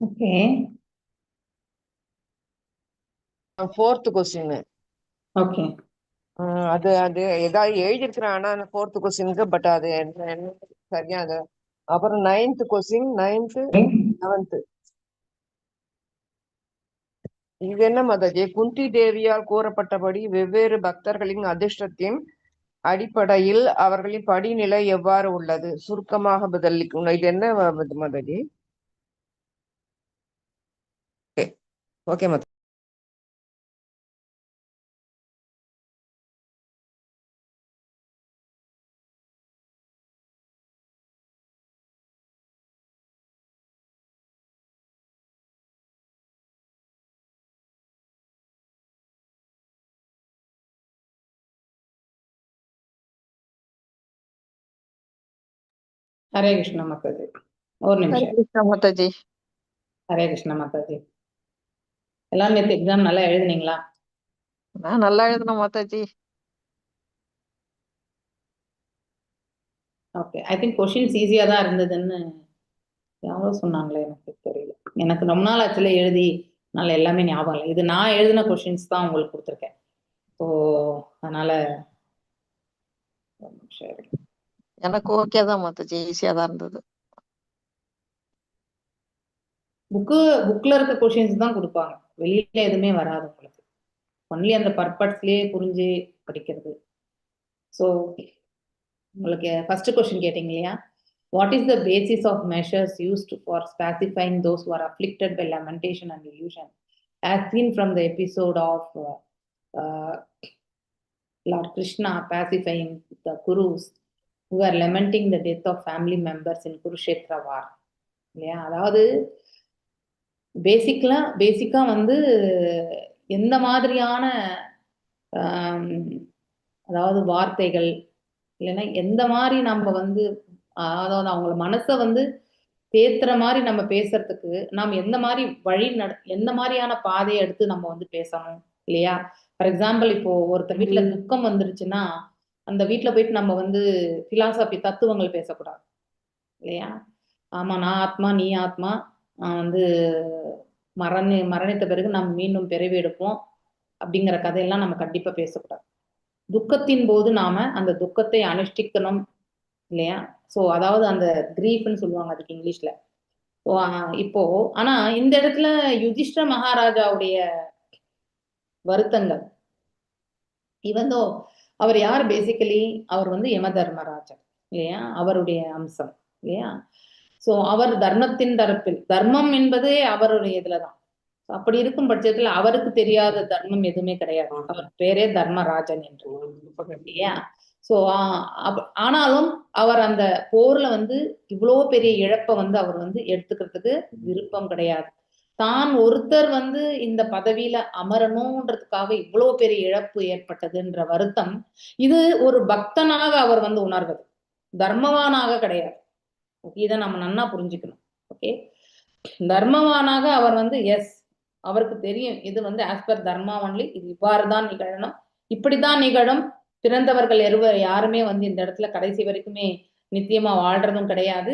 Okay. Fourth question. Okay. அது அது ஏதாவது எழுதியிருக்கிறேன். ஆனா ஃபோர்த் கொஸ்டினுக்கு, பட் அது என்ன என்ன சரியா அது. அப்புறம் நைன்த் கொஸ்டின், நைன்த், லெவன்த். இது என்ன மாதாஜி? குந்தி தேவியால் கூறப்பட்டபடி வெவ்வேறு பக்தர்களின் அதிர்ஷ்டத்தின் அடிப்படையில் அவர்களின் படிநிலை எவ்வாறு உள்ளது? சுருக்கமாக பதிலளிக்கும். இது என்ன மாதாஜி? ஓகே ஓகே மாதா. ஹரே கிருஷ்ணா மாதாஜி, ஒரு ஹரே நிமிஷம். கிருஷ்ணா மாதாஜி. ஹரே கிருஷ்ணா மாதாஜி. எல்லாரும் நேற்று எக்ஸாம் நல்லா எழுதுனீங்களா? நான் நல்லா எழுதினேன் Mataji. Okay, I think questions ஈஸியாக தான் இருந்ததுன்னு யாரோ சொன்னாங்களே, எனக்கு தெரியல. எனக்கு ரொம்ப நாள் ஆச்சுல எழுதி, அதனால எல்லாமே ஞாபகம் இல்லை. இது நான் எழுதின கொஷின்ஸ் தான் உங்களுக்கு கொடுத்துருக்கேன். ஸோ அதனால ஒரு நிமிஷம் இருங்க. எனக்கு ஓகே தான் மாதாஜி, ஈஸியா தான் இருந்தது. புக்ல இருக்க கொஷின்ஸ் தான் கொடுப்பாங்க, வெளியில எதுவுமே வராது உங்களுக்கு. ஒன்லி அந்த பர்பட்ஸ்லயே புரிஞ்சு படிக்கிறது. ஸோ உங்களுக்கு ஃபர்ஸ்ட் கொஸ்டின் கேட்டீங்க இல்லையா? What is the basis of measures used for pacifying those who are afflicted by lamentation and illusion, as seen from the episode of Lord Krishna pacifying the Kurus who are lamenting the death of family members in Kurukshetra war? இல்லையா? அதாவது பேசிக்கா வந்து எந்த மாதிரியான அதாவது வார்த்தைகள் இல்லைன்னா எந்த மாதிரி நம்ம வந்து, அதாவது அவங்கள மனசை வந்து தேத்துற மாதிரி நம்ம பேசுறதுக்கு நாம் எந்த மாதிரி வழி எந்த மாதிரியான பாதையை எடுத்து நம்ம வந்து பேசணும், இல்லையா? ஃபார் எக்ஸாம்பிள், இப்போ ஒருத்தர் வீட்டுல துக்கம் வந்துருச்சுன்னா அந்த வீட்டுல போயிட்டு நம்ம வந்து பிலாசபி தத்துவங்கள் பேசக்கூடாது, இல்லையா? ஆமா, நான் ஆத்மா, நீ ஆத்மா, வந்து மரணித்த பிறகு நம்ம மீண்டும் பிறவி எடுப்போம் அப்படிங்கிற கதையெல்லாம் நம்ம கண்டிப்பா பேசக்கூடாது. துக்கத்தின் போது நாம அந்த துக்கத்தை அனுஷ்டிக்கணும், இல்லையா? ஸோ அதாவது அந்த கிரீஃப்னு சொல்லுவாங்க அதுக்கு இங்கிலீஷ்ல. இப்போ ஆனா இந்த இடத்துல யுதிஷ்டிர மகாராஜாவுடைய வருத்தங்கள், இவந்தோ அவர் யார்? பேசிக்கலி அவர் வந்து யம தர்மராஜர், இல்லையா? அவருடைய அம்சம், இல்லையா? சோ அவர் தர்மத்தின் தரப்பில், தர்மம் என்பதே அவருடைய இதுலதான். அப்படி இருக்கும் பட்சத்துல அவருக்கு தெரியாத தர்மம் எதுவுமே கிடையாது. அவர் பேரே தர்மராஜன் என்று, இல்லையா? சோ ஆனாலும் அவர் அந்த போர்ல வந்து இவ்வளோ பெரிய இழப்பை வந்து அவர் வந்து எடுத்துக்கிறதுக்கு விருப்பம் கிடையாது. தான் ஒருத்தர் வந்து இந்த பதவியில அமரணும்ன்றதுக்காக இவ்வளோ பெரிய இழப்பு ஏற்பட்டதுன்ற வருத்தம், இது ஒரு பக்தனாக அவர் வந்து உணர்வது, தர்மவானாக கிடையாது. இதை நம்ம நன்னா புரிஞ்சுக்கணும். ஓகே, தர்மவானாக அவர் வந்து எஸ் அவருக்கு தெரியும், இது வந்து ஆஸ் பர் தர்மா ஒன்லி, இது இவ்வாறுதான் நிகழணும், இப்படித்தான் நிகழும். பிறந்தவர்கள் யாருமே வந்து இந்த இடத்துல கடைசி வரைக்குமே நித்தியமா வாழ்றதும் கிடையாது,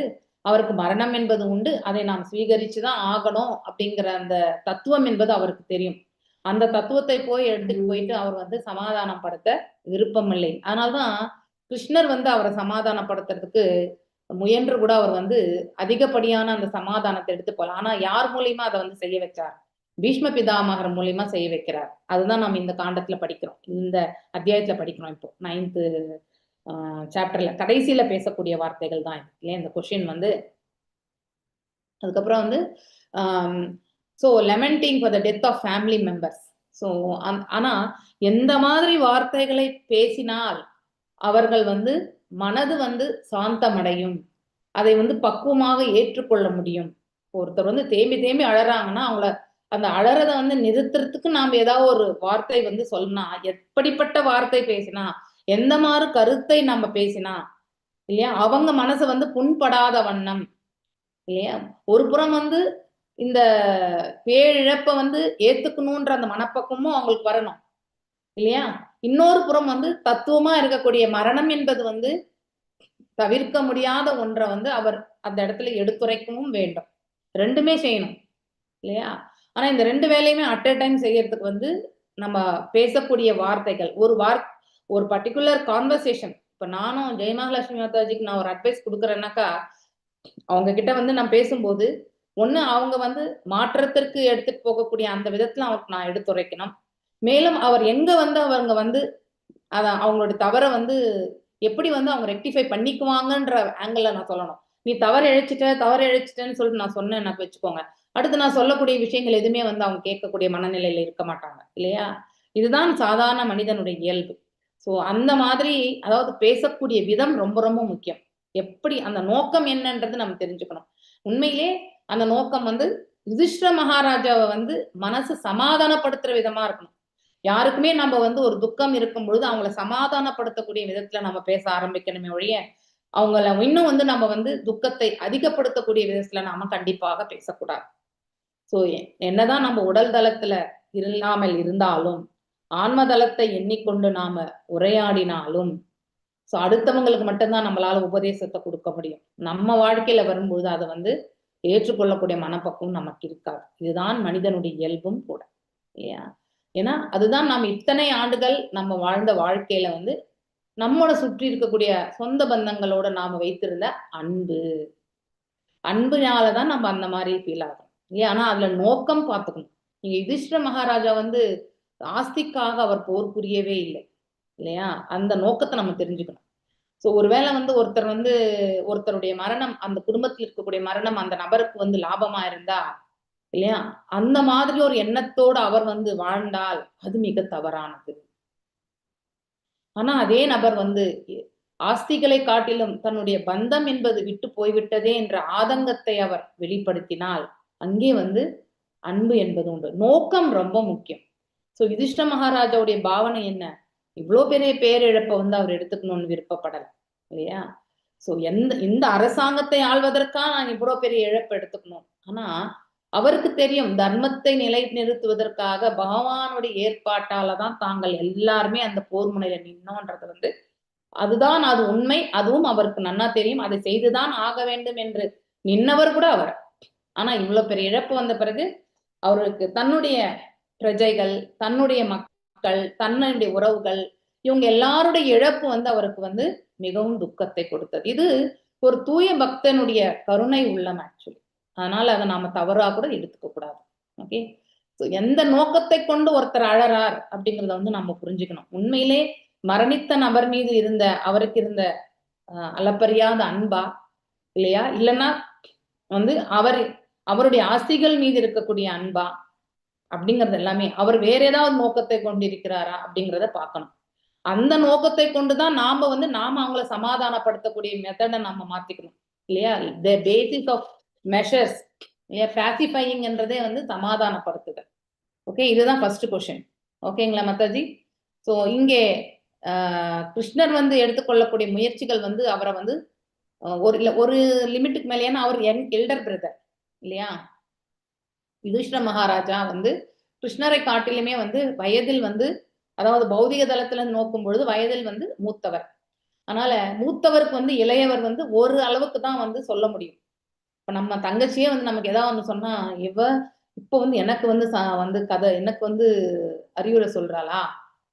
அவருக்கு மரணம் என்பது உண்டு, அதை நாம் சுவீகரிச்சுதான் ஆகணும் அப்படிங்கிற அந்த தத்துவம் என்பது அவருக்கு தெரியும். அந்த தத்துவத்தை போய் எடுத்துட்டு போயிட்டு அவர் வந்து சமாதானம் படுத்த விருப்பம் இல்லை. அதனால்தான் கிருஷ்ணர் வந்து அவரை சமாதானப்படுத்துறதுக்கு முயன்று கூட அவர் வந்து அதிகப்படியான அந்த சமாதானத்தை எடுத்து போகலாம். ஆனா யார் மூலியமா அதை வந்து செய்ய வச்சார்? பீஷ்ம பிதாமகர் மூலியமா செய்ய வைக்கிறார். அதுதான் நம்ம இந்த காண்டத்துல படிக்கிறோம், இந்த அத்தியாயத்துல படிக்கிறோம். இப்போ 9th சாப்டர்ல கடைசியில பேசக்கூடிய வார்த்தைகள் தான் இது, இல்லையா? இந்த கொஸ்டின் வந்து அதுக்கப்புறம் வந்து so lamenting for the death of family members. So ஆனா எந்த மாதிரி வார்த்தைகளை பேசினால் அவர்கள் வந்து மனது வந்து சாந்தமடையும், அதை வந்து பக்குவமாக ஏற்றுக்கொள்ள முடியும். ஒருத்தர் வந்து தேம்பி தேம்பி அழறாங்கன்னா அவங்கள அந்த அழறதை வந்து நிறுத்துறதுக்கு நாம் ஏதாவது ஒரு வார்த்தை வந்து சொன்னா, எப்படிப்பட்ட வார்த்தை பேசினா, எந்த மாதிரி கருத்தை நம்ம பேசினா, இல்லையா, அவங்க மனசு வந்து புண்படாத வண்ணம், இல்லையா? ஒரு புறம் வந்து இந்த பேரிழப்பை வந்து ஏத்துக்கணும்ன்ற அந்த மனப்பக்குவமும் அவங்களுக்கு வரணும், இல்லையா? இன்னொரு புறம் வந்து தத்துவமா இருக்கக்கூடிய மரணம் என்பது வந்து தவிர்க்க முடியாத ஒன்றை வந்து அவர் அந்த இடத்துல எடுத்துரைக்கவும் வேண்டும். ரெண்டுமே செய்யணும். இல்லையா? ஆனா இந்த ரெண்டு வேலையுமே அட் எ டைம் செய்யறதுக்கு வந்து நம்ம பேசக்கூடிய வார்த்தைகள், ஒரு பர்டிகுலர் கான்வர்சேஷன். இப்ப நானும் ஜெயமகாலட்சுமி மாதாஜிக்கு நான் ஒரு அட்வைஸ் கொடுக்குறேன்னாக்கா, அவங்க கிட்ட வந்து நான் பேசும்போது ஒண்ணு அவங்க வந்து மாற்றத்திற்கு எடுத்துட்டு போகக்கூடிய அந்த விதத்துல அவருக்கு நான் எடுத்துரைக்கணும். மேலும் அவர் எங்க வந்து அவங்க வந்து அத அவங்களோட தவறை வந்து எப்படி வந்து அவங்க ரெக்டிஃபை பண்ணிக்குவாங்கன்ற ஆங்கிள் நான் சொல்லணும். நீ தவறு இழைச்சிட்ட தவறு இழைச்சிட்டேன்னு சொல்லிட்டு நான் சொன்னேன் எனக்கு வச்சுக்கோங்க, அடுத்து நான் சொல்லக்கூடிய விஷயங்கள் எதுவுமே வந்து அவங்க கேட்கக்கூடிய மனநிலையில இருக்க மாட்டாங்க, இல்லையா? இதுதான் சாதாரண மனிதனுடைய இயல்பு. சோ அந்த மாதிரி அதாவது பேசக்கூடிய விதம் ரொம்ப ரொம்ப முக்கியம். எப்படி அந்த நோக்கம் என்னன்றது நம்ம தெரிஞ்சுக்கணும். உண்மையிலே அந்த நோக்கம் வந்து யுதிஷ்டிர மகாராஜாவை வந்து மனசு சமாதானப்படுத்துற விதமா இருக்கணும். யாருக்குமே நம்ம வந்து ஒரு துக்கம் இருக்கும் பொழுது அவங்கள சமாதானப்படுத்தக்கூடிய விதத்துல நம்ம பேச ஆரம்பிக்கணுமே ஒழிய, அவங்கள இன்னும் வந்து நம்ம வந்து துக்கத்தை அதிகப்படுத்தக்கூடிய விதத்துல நாம கண்டிப்பாக பேசக்கூடாது. சோ என்னதான் நம்ம உடல் தளத்துல இல்லாமல் இருந்தாலும் ஆன்ம தளத்தை எண்ணிக்கொண்டு நாம உரையாடினாலும், சோ அடுத்தவங்களுக்கு மட்டும்தான் நம்மளால உபதேசத்தை கொடுக்க முடியும். நம்ம வாழ்க்கையில வரும்பொழுது அதை வந்து ஏற்றுக்கொள்ளக்கூடிய மனப்பக்குவம் நமக்கு இருக்காது. இதுதான் மனிதனுடைய இயல்பும் கூட, இல்லையா? ஏன்னா அதுதான் நாம் இத்தனை ஆண்டுகள் நம்ம வாழ்ந்த வாழ்க்கையில வந்து நம்மளோட சுற்றி இருக்கக்கூடிய சொந்த பந்தங்களோட நாம வைத்திருந்த அன்பு, அன்புனாலதான் நம்ம அந்த மாதிரி ஃபீல் ஆகும், இல்லையா? ஆனா அதுல நோக்கம் பார்த்துக்கணும். நீங்க யுதிஷ்டிர மகாராஜா வந்து ஆஸ்திக்காக அவர் போர் புரியவே இல்லை, இல்லையா? அந்த நோக்கத்தை நம்ம தெரிஞ்சுக்கணும். சோ ஒருவேளை வந்து ஒருத்தர் வந்து ஒருத்தருடைய மரணம், அந்த குடும்பத்தில் இருக்கக்கூடிய மரணம் அந்த நபருக்கு வந்து லாபமா இருந்தா, இல்லையா, அந்த மாதிரி ஒரு எண்ணத்தோடு அவர் வந்து வாழ்ந்தால் அது மிக தவறானது. ஆனா அதே நபர் வந்து ஆஸ்திகளை காட்டிலும் தன்னுடைய பந்தம் என்பது விட்டு போய்விட்டதே என்ற ஆதங்கத்தை அவர் வெளிப்படுத்தினால் அங்கே வந்து அன்பு என்பது உண்டு. நோக்கம் ரொம்ப முக்கியம். சோ யுதிஷ்டிர மகாராஜாவுடைய பாவனை என்ன? இவ்வளோ பெரிய பேரிழப்பை வந்து அவர் எடுத்துக்கணும்னு விருப்பப்படலை, இல்லையா? சோ இந்த அரசாங்கத்தை ஆள்வதற்காக நான் இவ்வளோ பெரிய இழப்பு எடுத்துக்கணும். ஆனா அவருக்கு தெரியும், தர்மத்தை நிலை நிறுத்துவதற்காக பகவானுடைய ஏற்பாட்டாலதான் தாங்கள் எல்லாருமே அந்த போர் முனையில நின்னோன்றது வந்து அதுதான் அது உண்மை. அதுவும் அவருக்கு நன்னா தெரியும். அதை செய்துதான் ஆக வேண்டும் என்று நின்னவர் கூட அவர். ஆனா இவ்வளவு பெரிய இழப்பு வந்த பிறகு அவருக்கு தன்னுடைய பிரஜைகள், தன்னுடைய மக்கள், தன்னுடைய உறவுகள், இவங்க எல்லாருடைய இழப்பு வந்து அவருக்கு வந்து மிகவும் துக்கத்தை கொடுத்தது. இது ஒரு தூய பக்தனுடைய கருணை உள்ளம் ஆக்சுவலி. அதனால அதை நாம தவறா கூட எடுத்துக்க கூடாது. ஓகே, ஸோ எந்த நோக்கத்தை கொண்டு ஒருத்தர் அழறார் அப்படிங்கிறத வந்து நம்ம புரிஞ்சுக்கணும். உண்மையிலே மரணித்த நபர் மீது இருந்த அவருக்கு இருந்த அளப்பரியாத அன்பா, இல்லையா, இல்லைன்னா வந்து அவருடைய ஆஸ்திகள் மீது இருக்கக்கூடிய அன்பா அப்படிங்கறது எல்லாமே அவர் வேற ஏதாவது நோக்கத்தை கொண்டிருக்கிறாரா அப்படிங்கிறத பார்க்கணும். அந்த நோக்கத்தை கொண்டுதான் நாம வந்து நாம அவங்கள சமாதானப்படுத்தக்கூடிய மெத்தடை நம்ம மாத்திக்கணும், இல்லையா? த பேசிஸ் ஆஃப் மெஷர்ஸ், இல்லையா, பேசிஃபையிங்ன்றதே வந்து சமாதானப்படுத்துதல். ஓகே, இதுதான் ஃபர்ஸ்ட் கொஸ்டின். ஓகேங்களா மாதாஜி? ஸோ இங்கே கிருஷ்ணர் வந்து எடுத்துக்கொள்ளக்கூடிய முயற்சிகள் வந்து அவரை வந்து ஒரு இல்ல ஒரு லிமிட்டுக்கு மேலே, ஏன்னா அவர் என் எல்டர் பிரதர், இல்லையா? யுதிஷ்டிர மகாராஜா வந்து கிருஷ்ணரை காட்டிலுமே வந்து வயதில் வந்து, அதாவது பௌதிக தளத்துல நோக்கும் பொழுது வயதில் வந்து மூத்தவர். அதனால மூத்தவருக்கு வந்து இளையவர் வந்து ஒரு அளவுக்கு தான் வந்து சொல்ல முடியும். இப்ப நம்ம தங்கச்சியே வந்து நமக்கு ஏதாவது ஒண்ணு சொன்னா, இவ இப்ப வந்து எனக்கு வந்து வந்து கதை எனக்கு வந்து அறிவுரை சொல்றாளா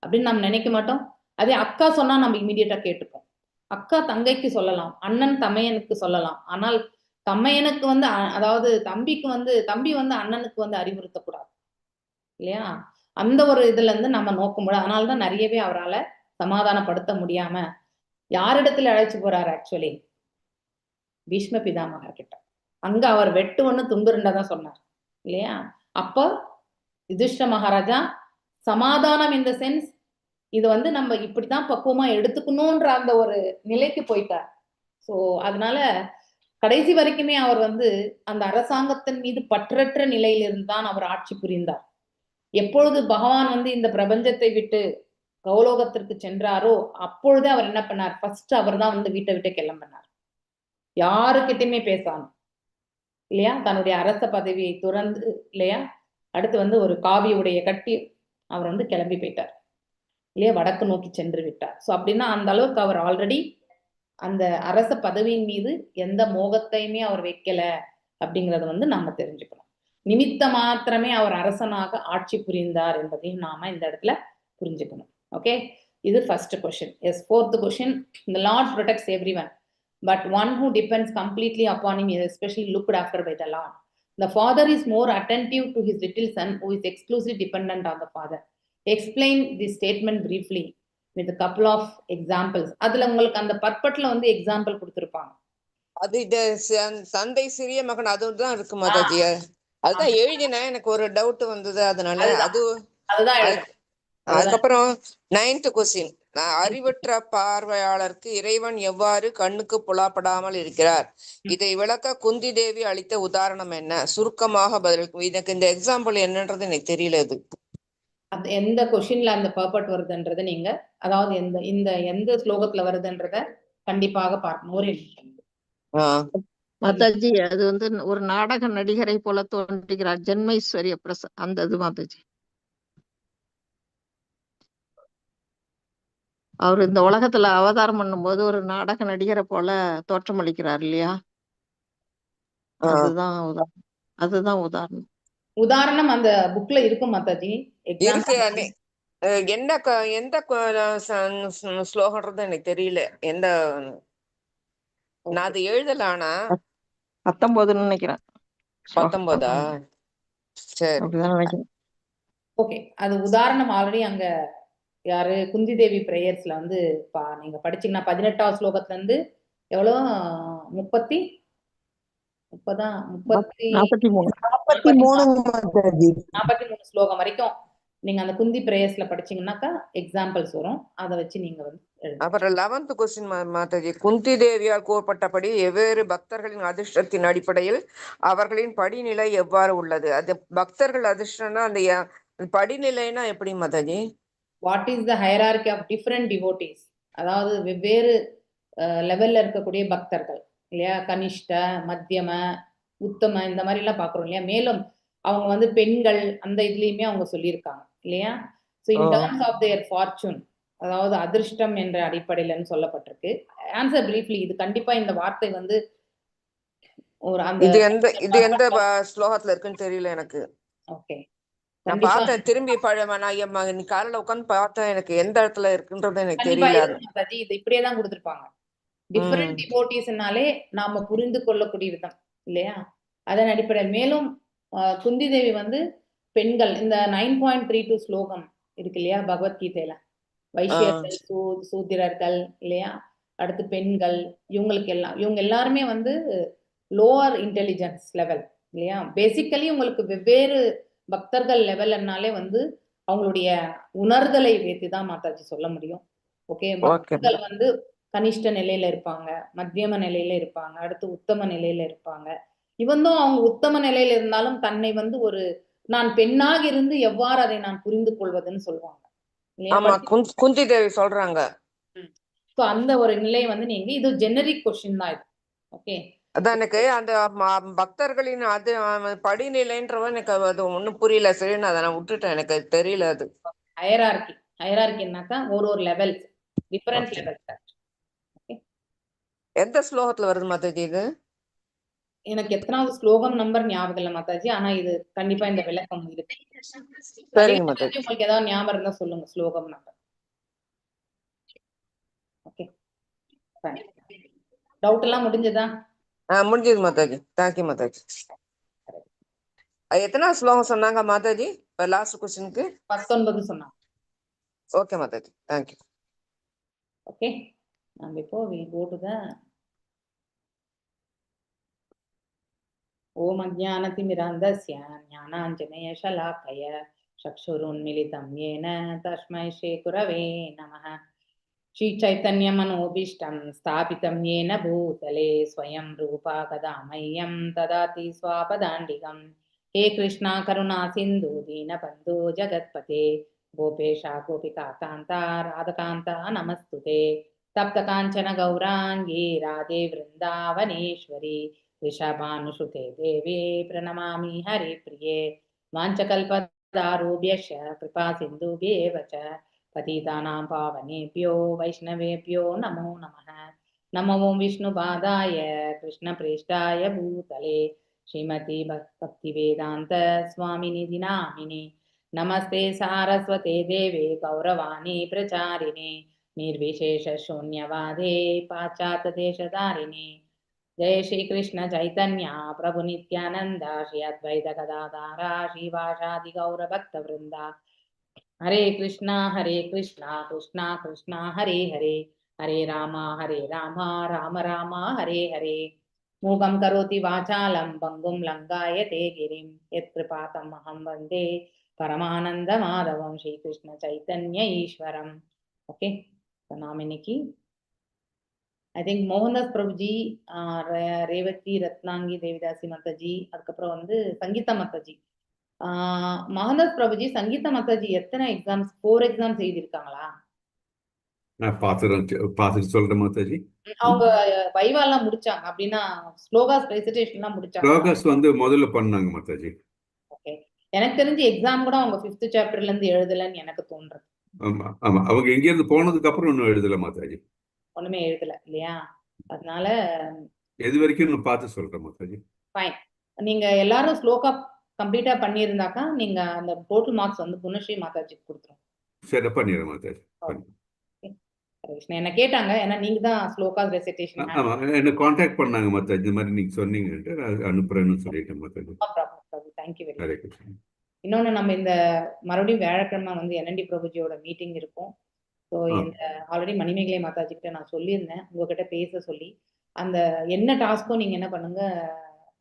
அப்படின்னு நம்ம நினைக்க மாட்டோம். அதே அக்கா சொன்னா நம்ம இமீடியட்டா கேட்டுப்போம். அக்கா தங்கைக்கு சொல்லலாம், அண்ணன் தமையனுக்கு சொல்லலாம். ஆனால் தமையனுக்கு வந்து அதாவது தம்பிக்கு வந்து தம்பி வந்து அண்ணனுக்கு வந்து அறிவுறுத்தக்கூடாது, இல்லையா? அந்த ஒரு இதுல இருந்து நம்ம நோக்கும்போது அதனாலதான் நிறையவே அவரால் சமாதானப்படுத்த முடியாம யாரிடத்துல அழைச்சு போறாரு ஆக்சுவலி? பீஷ்ம பிதாமகர் கிட்ட. அங்க அவர் வெட்டு ஒண்ணு துண்டு ரெண்டாதான் சொன்னார், இல்லையா? அப்போ யுதிஷ்டிர மகாராஜா சமாதானம் இன் the sense இது வந்து நம்ம இப்படித்தான் பக்குவமா எடுத்துக்கணும்ன்ற அந்த ஒரு நிலைக்கு போயிட்டார். சோ அதனால கடைசி வரைக்குமே அவர் வந்து அந்த அரசாங்கத்தின் மீது பற்றற்ற நிலையிலிருந்து தான் அவர் ஆட்சி புரிந்தார். எப்பொழுது பகவான் வந்து இந்த பிரபஞ்சத்தை விட்டு கௌலோகத்திற்கு சென்றாரோ அப்பொழுதே அவர் என்ன பண்ணார்? ஃபர்ஸ்ட் அவர் தான் வந்து வீட்டை விட்டு கிளம்பினார், யாருக்கிட்டையுமே பேசாம, இல்லையா? தன்னுடைய அரச பதவியை துறந்து, இல்லையா, அடுத்து வந்து ஒரு காவி உடைய கட்டி அவர் வந்து கிளம்பி போயிட்டார், இல்லையா, வடக்கு நோக்கி சென்று விட்டார். சோ அப்படின்னா அந்த அளவுக்கு அவர் ஆல்ரெடி அந்த அரச பதவியின் மீது எந்த மோகத்தையுமே அவர் வைக்கல அப்படிங்கறத வந்து நம்ம தெரிஞ்சுக்கணும். நிமித்த மாத்திரமே அவர் அரசனாக ஆட்சி புரிந்தார் என்பதையும் நாம இந்த இடத்துல புரிஞ்சுக்கணும். ஓகே, இது first question. Yes, fourth question. The Lord protects everyone, but one who depends completely upon him is especially looked after by the Lord. The father is more attentive to his little son who is exclusively dependent on the father. Explain this statement briefly with a couple of examples. அதுல உங்களுக்கு அந்த பர்பட்ல வந்து example கொடுத்திருப்பாங்க. அது இது தந்தை சிறிய மகன், அதுதான் இருக்கு மாதாஜி. அதுதான் எழுதினேன், எனக்கு ஒரு டவுட் வந்தது, அதனால. அதுதான். அது அதுதான் எழுதணும். அதுதான். அதுக்கப்புறம் நைன்த் கொஸ்டின், அறிவற்ற பார்வையாளருக்கு இறைவன் எவ்வாறு கண்ணுக்கு புலப்படாமல் இருக்கிறார்? இதை விளக்க குந்தி தேவி அளித்த உதாரணம் என்ன? சுருக்கமாக பதில். எனக்கு இந்த எக்ஸாம்பிள் என்னன்றது எனக்கு தெரியல இது. அது எந்த கொஸ்டின்ல அந்த பர்பட் வருதுன்றதை நீங்க, அதாவது எந்த இந்த எந்த ஸ்லோகத்துல வருதுன்றத கண்டிப்பாக பார்க்கணும். ஒரு நிமிஷம். மாதாஜி, அது வந்து ஒரு நாடக நடிகரை போல தோன்றுகிறார், ஜென்மைஸ்வரிய பிரச அந்த இது மாதாஜி. அவர் இந்த உலகத்துல அவதாரம் பண்ணும்போது ஒரு நாடக நடிகரை போல தோற்றமளிக்கிறார் இல்லையா? அதுதான் உதாரணம், அதுதான் உதாரணம். உதாரணம் அந்த புக்ல இருக்கும் மாதாஜி. இருக்கு. எக்ஸாம்பிள் என்ன எந்த ஸ்லோகன்றது எனக்கு தெரியல. எந்த நான் அது எழுதல, ஆனா 19ன்னு நினைக்கிறேன். 19ஆ? சரி. அப்படிதான் நினைக்கிறேன். ஓகே, அது உதாரணம் ஆல்ரெடி அங்க யாரு குந்தி தேவி பிரேயர்ஸ்ல வந்து நீங்க படிச்சீங்கன்னா 18வது ஸ்லோகத்துல இருந்து எவ்வளோ, முப்பத்தி முப்பதா, முப்பத்தி 43. 43 மாதாஜி. 43 ஸ்லோகம் வரைக்கும் நீங்க அந்த குந்தி பிரேயர்ஸ்ல படிச்சீங்கன்னாக்கா எக்ஸாம்பிள்ஸ் வரும், அதை வச்சு நீங்க வந்து எழுதலாம். அப்புறம் 11th question Mataji, Kunti தேவியால் கூறப்பட்டபடி வெவ்வேறு பக்தர்களின் அதிர்ஷ்டத்தின் அடிப்படையில் அவர்களின் படிநிலை எவ்வாறு உள்ளது? அது பக்தர்கள் அதிர்ஷ்டம்னா அந்த படிநிலைனா எப்படி Mataji? What is the hierarchy of different devotees? அதாவது வெவ்வேறு லெவல்ல இருக்கக்கூடிய பக்தர்கள் இல்லையா? கனிஷ்ட, மத்தியம, உத்தம, இந்த மாதிரி எல்லாம் பாக்குறோம் இல்லையா? மேலும் அவங்க வந்து பெண்கள் அந்த இதுலயுமே அவங்க சொல்லியிருக்காங்க இல்லையா? So in terms of their fortune, அதாவது அதிர்ஷ்டம் என்ற அடிப்படையிலன்னு சொல்லப்பட்டிருக்கு. Answer briefly. இது கண்டிப்பா இந்த வார்த்தை வந்து ஒரு அந்த இது எந்த ஸ்லோகத்துல இருக்குன்னு தெரியல எனக்கு. ஓகே, நான் கண்டிப்பா பார்த்தேன் திரும்பி, நான் இன்னைக்கு காலையில உட்கார்ந்து பார்த்தேன், எனக்கு எந்த இடத்துல இருக்குன்றது எனக்கு கண்டிப்பா தெரியல. இருக்கும் மாதாஜி. இது இப்படியே தான் கொடுத்திருப்பாங்க. டிஃபரெண்ட் டிவோட்டிஸ்னாலே நாம புரிந்து கொள்ளக்கூடிய விதம் இல்லையா? அதன் அடிப்படையில் மேலும் குந்தி தேவி வந்து பெண்கள், இந்த 9.32 ஸ்லோகம் இருக்கு இல்லையா பகவத்கீதையில, வைசியர்கள், சூத்திரர்கள் இல்லையா, அடுத்து பெண்கள், இவங்களுக்கு எல்லாம், இவங்க எல்லாருமே வந்து லோவர் இன்டெலிஜென்ஸ் லெவல் இல்லையா? பேசிக்கலி உங்களுக்கு வெவ்வேறு பக்தர்கள் லெவல்னாலே வந்து அவங்களுடைய உணர்தலை வைத்து தான் மாதாஜி சொல்ல முடியும். ஓகே, பக்தர்கள் வந்து கனிஷ்ட நிலையில இருப்பாங்க, மத்தியம நிலையில இருப்பாங்க, அடுத்து உத்தம நிலையில இருப்பாங்க. இவந்தும் அவங்க உத்தம நிலையில இருந்தாலும் தன்னை வந்து ஒரு நான் பெண்ணாக இருந்து எவ்வாறு அதை நான் புரிந்து கொள்வதுன்னு சொல்லுவாங்க இல்லையா? ஆமா, குந்தி தேவி சொல்றாங்க. ஸோ அந்த ஒரு நிலை வந்து நீங்க, இது ஜெனரிக் கொஸ்டின் தான் இது. ஓகே, அதான் எனக்கு அந்த பக்தர்களின் அது படிநிலைன்றவன் எனக்கு அது ஒண்ணும் புரியல. சரி, நான் அதை நான் விட்டுட்டேன், எனக்கு தெரியல அது. ஹையரார்கி, ஹையரார்கின்னாக்கா ஒரு ஒரு லெவல்ஸ், டிஃபரெண்ட் லெவல்ஸ். ஓகே, எந்த ஸ்லோகத்துல வருது மாதாஜி இது? எனக்கு எத்தனாவது ஸ்லோகம் நம்பர் ஞாபகம் இல்ல மாதாஜி, ஆனா இது கண்டிப்பா இந்த விளக்கம் இருக்கு. சரிங்க மாதாஜி. உங்களுக்கு ஏதாவது ஞாபகம் இருந்தா சொல்லுங்க ஸ்லோகம் நம்பர். ஓகே, டவுட் எல்லாம் முடிஞ்சதா? முடிஞ்சது மாதாஜி. Thank you Mataji. எத்தனை ஸ்லோகம் சொன்னாங்க மாதாஜி இப்ப லாஸ்ட் கொஸ்டினுக்கு? 19 சொன்னாங்க. Okay Mataji, thank you. Okay, நம்ம இப்போ we go to the ஓம் அஜ்ஞானதிமிராந்தஸ்ய ஞானாஞ்சனேயசலாக்கய சக்ஷுருன்மிலிதம் येन தஸ்மை ஸ்ரீ குரவே நமः. ஸ்ரீ சைத்தன்ய மனோபீஷ்டம் ஸ்தாபிதம் येन பூதலே ஸ்வயம் ரூபா கதா மய்யம் ததாதி ஸ்வாபதாண்டிகம். ஹே கிருஷ்ணா கருணா சிந்து தீனபந்து ஜகத்பதே கோபேஷா கோபிகா காந்தா ராதகாந்தா நமஸ்துதே. தப்த காஞ்சன கௌராங்கி ராதே விருந்தாவனேஸ்வரி ரிஷபானுசுதே தேவி பிரணமாமி ஹரிப்ரியே. வாஞ்சகல்பதாரூபியஷ கிருபா சிந்துபேவ ச பதிதானாம் பாவனேபியோ வைஷ்ணவேபியோ நமோ நமः. நமோ ஓம் விஷ்ணுபாதாய கிருஷ்ணபிரேஷ்டாய பூதலே ஸ்ரீமதி பக்தி வேதாந்த சுவாமிநிதி நாமினி. நமஸ்தே சாரஸ்வதே தேவே கௌரவாணி பிரச்சாரிணே निर्विशेष शून्यवादे पाश्चात्य देशधारिणे। जय श्री कृष्ण चैतन्य प्रभु नित्यानंद श्री अद्वैत गदाधारा श्रीवासादि गौर भक्त वृंदा। हरे कृष्णा कृष्णा कृष्णा हरे हरे, हरे रामा राम राम हरे हरे। मूकं करोति वाचालं पङ्गुं लङ्घायते गिरिं यत्कृपातम् अहं वन्दे परमानन्दमाधवं श्रीकृष्ण चैतन्य ईश्वरम्. ஓகே, நாம் இன்னைக்கு I think Mohandas Prabhuji, Revathi Ratnangi devadasi Mataji, அதுக்கப்புறம் வந்து சங்கீதா மாதாஜி. மோகன்தாஸ் பிரபுஜி, சங்கீதா மாதாஜி எத்தனை எக்ஸாம்ஸ்? 4 எக்ஸாம்ஸ் எழுதியிருக்காங்களா? நான் பார்த்துட்டு சொல்றேன் மாதாஜி. அவங்க வைவா எல்லாம் முடிச்சாங்க அப்படின்னா ஸ்லோகாஸ் ரெசிடேஷன் எல்லாம் முடிச்சாங்க. ஸ்லோகாஸ் வந்து முதல்ல பண்ணாங்க மாதாஜி. ஓகே, எனக்கு தெரிஞ்சு எக்ஸாம் கூட அவங்க 5th சாப்டர்ல இருந்து எழுதலன்னு எனக்கு தோன்றது. ஆமா ஆமா, அவங்க எங்க இருந்து போனதுக்கு அப்புறம் ஒன்னும் எழுதல மாதாஜி. ஒண்ணுமே எழுதல இல்லையா? அதனால எது வரைக்கும் நான் பார்த்து சொல்றேன் மாதாஜி. ஃபைன். நீங்க எல்லாரும் ஸ்லோகா கம்ப்ளீட்டா பண்ணியிருந்தாக்கா நீங்க அந்த டோட்டல் மார்க்ஸ் வந்து புனஸ்ரீ மாதாஜிக்கு கொடுத்துரும். சரி, பண்ணிடுறேன் மாதாஜி. என்ன கேட்டாங்க, ஏன்னா நீங்க தான் ஸ்லோகா ரெசிடேஷன். ஆமா, என்ன கான்டாக்ட் பண்ணாங்க மாதாஜி, இந்த மாதிரி நீங்க சொன்னீங்கன்ட்டு நான் அனுப்புறேன்னு சொல்லிட்டேன் Mataji. Thank you very Hare much. Krishna. இன்னொன்னு, நம்ம இந்த மறுபடியும் வியாழக்கிழமை வந்து என்என்டி பிரபுஜியோட மீட்டிங் இருக்கும். ஸோ இந்த ஆல்ரெடி மணிமேகலை மாதாஜி கிட்ட நான் சொல்லியிருந்தேன், உங்ககிட்ட பேச சொல்லி. அந்த என்ன டாஸ்க்கோ நீங்க என்ன பண்ணுங்க,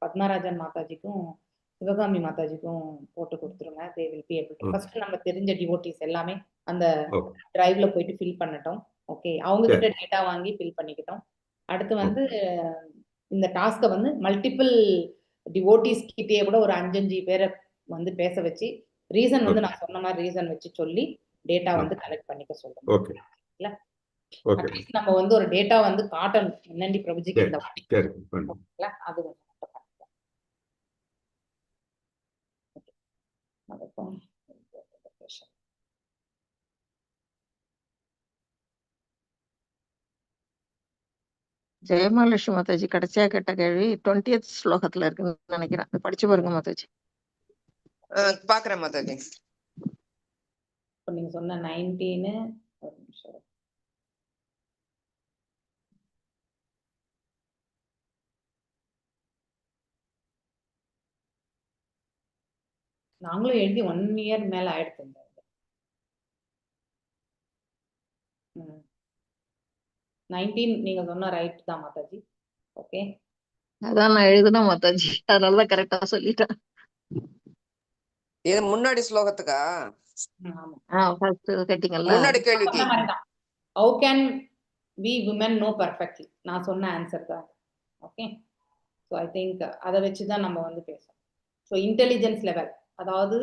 பத்மராஜன் மாதாஜிக்கும் சிவகாமி மாதாஜிக்கும் போட்டு கொடுத்துருங்க. They will be able to. First நம்ம தெரிஞ்ச டிவோட்டிஸ் எல்லாமே அந்த டிரைவ்ல போயிட்டு ஃபில் பண்ணட்டும். ஓகே, அவங்க கிட்ட டேட்டா வாங்கி ஃபில் பண்ணிக்கிட்டோம். அடுத்து வந்து இந்த டாஸ்க்கை வந்து மல்டிபிள் டிவோட்டிஸ் கிட்டேயே கூட ஒரு 5-5 பேரை வந்து பேச வச்சு ரீசன் வந்து நான் சொன்ன மாதிரி ரீசன் வச்சு சொல்லி டேட்டா வந்து கலெக்ட் பண்ணிக்க சொல்லுங்க. ஓகே. இல்ல? ஓகே. அட்லீஸ்ட் நம்ம வந்து ஒரு டேட்டா வந்து காட்டணும் என்னண்டி பிரபுஜிக்கு இந்த வாட்டி. சரி, அது வந்து ஜெயமாலட்சுமி மாதாஜி கடைசியா கேட்ட கேள்வி 20th ஸ்லோகத்துல இருக்குன்னு நினைக்கிறேன். படிச்சு பாருங்க மாதாஜி. பாக்குறேன் மாதாஜி. நீங்க சொன்ன 19, ஒரு நிமிஷம். நாங்களும் எழுதி 1 இயர் மேல ஆயிடுச்சு. 19 நீங்க சொன்ன ரைட் தான் மாதாஜி. ஓகே, அதான் நான் எழுதுன மாதாஜி, அதனாலதான் கரெக்டா சொல்லிட்டேன். இது முன்னாடி ஸ்லோகத்துக்கா? ஃபர்ஸ்ட் கேட்டீங்கல்ல, முன்னாடி கேள்விக்கு. How can we women know perfectly? நான் சொன்ன ஆன்சர் தான். ஓகே, ஸோ I think அதை வச்சுதான் நம்ம வந்து பேசணும். ஸோ இன்டெலிஜென்ஸ் லெவல், அதாவது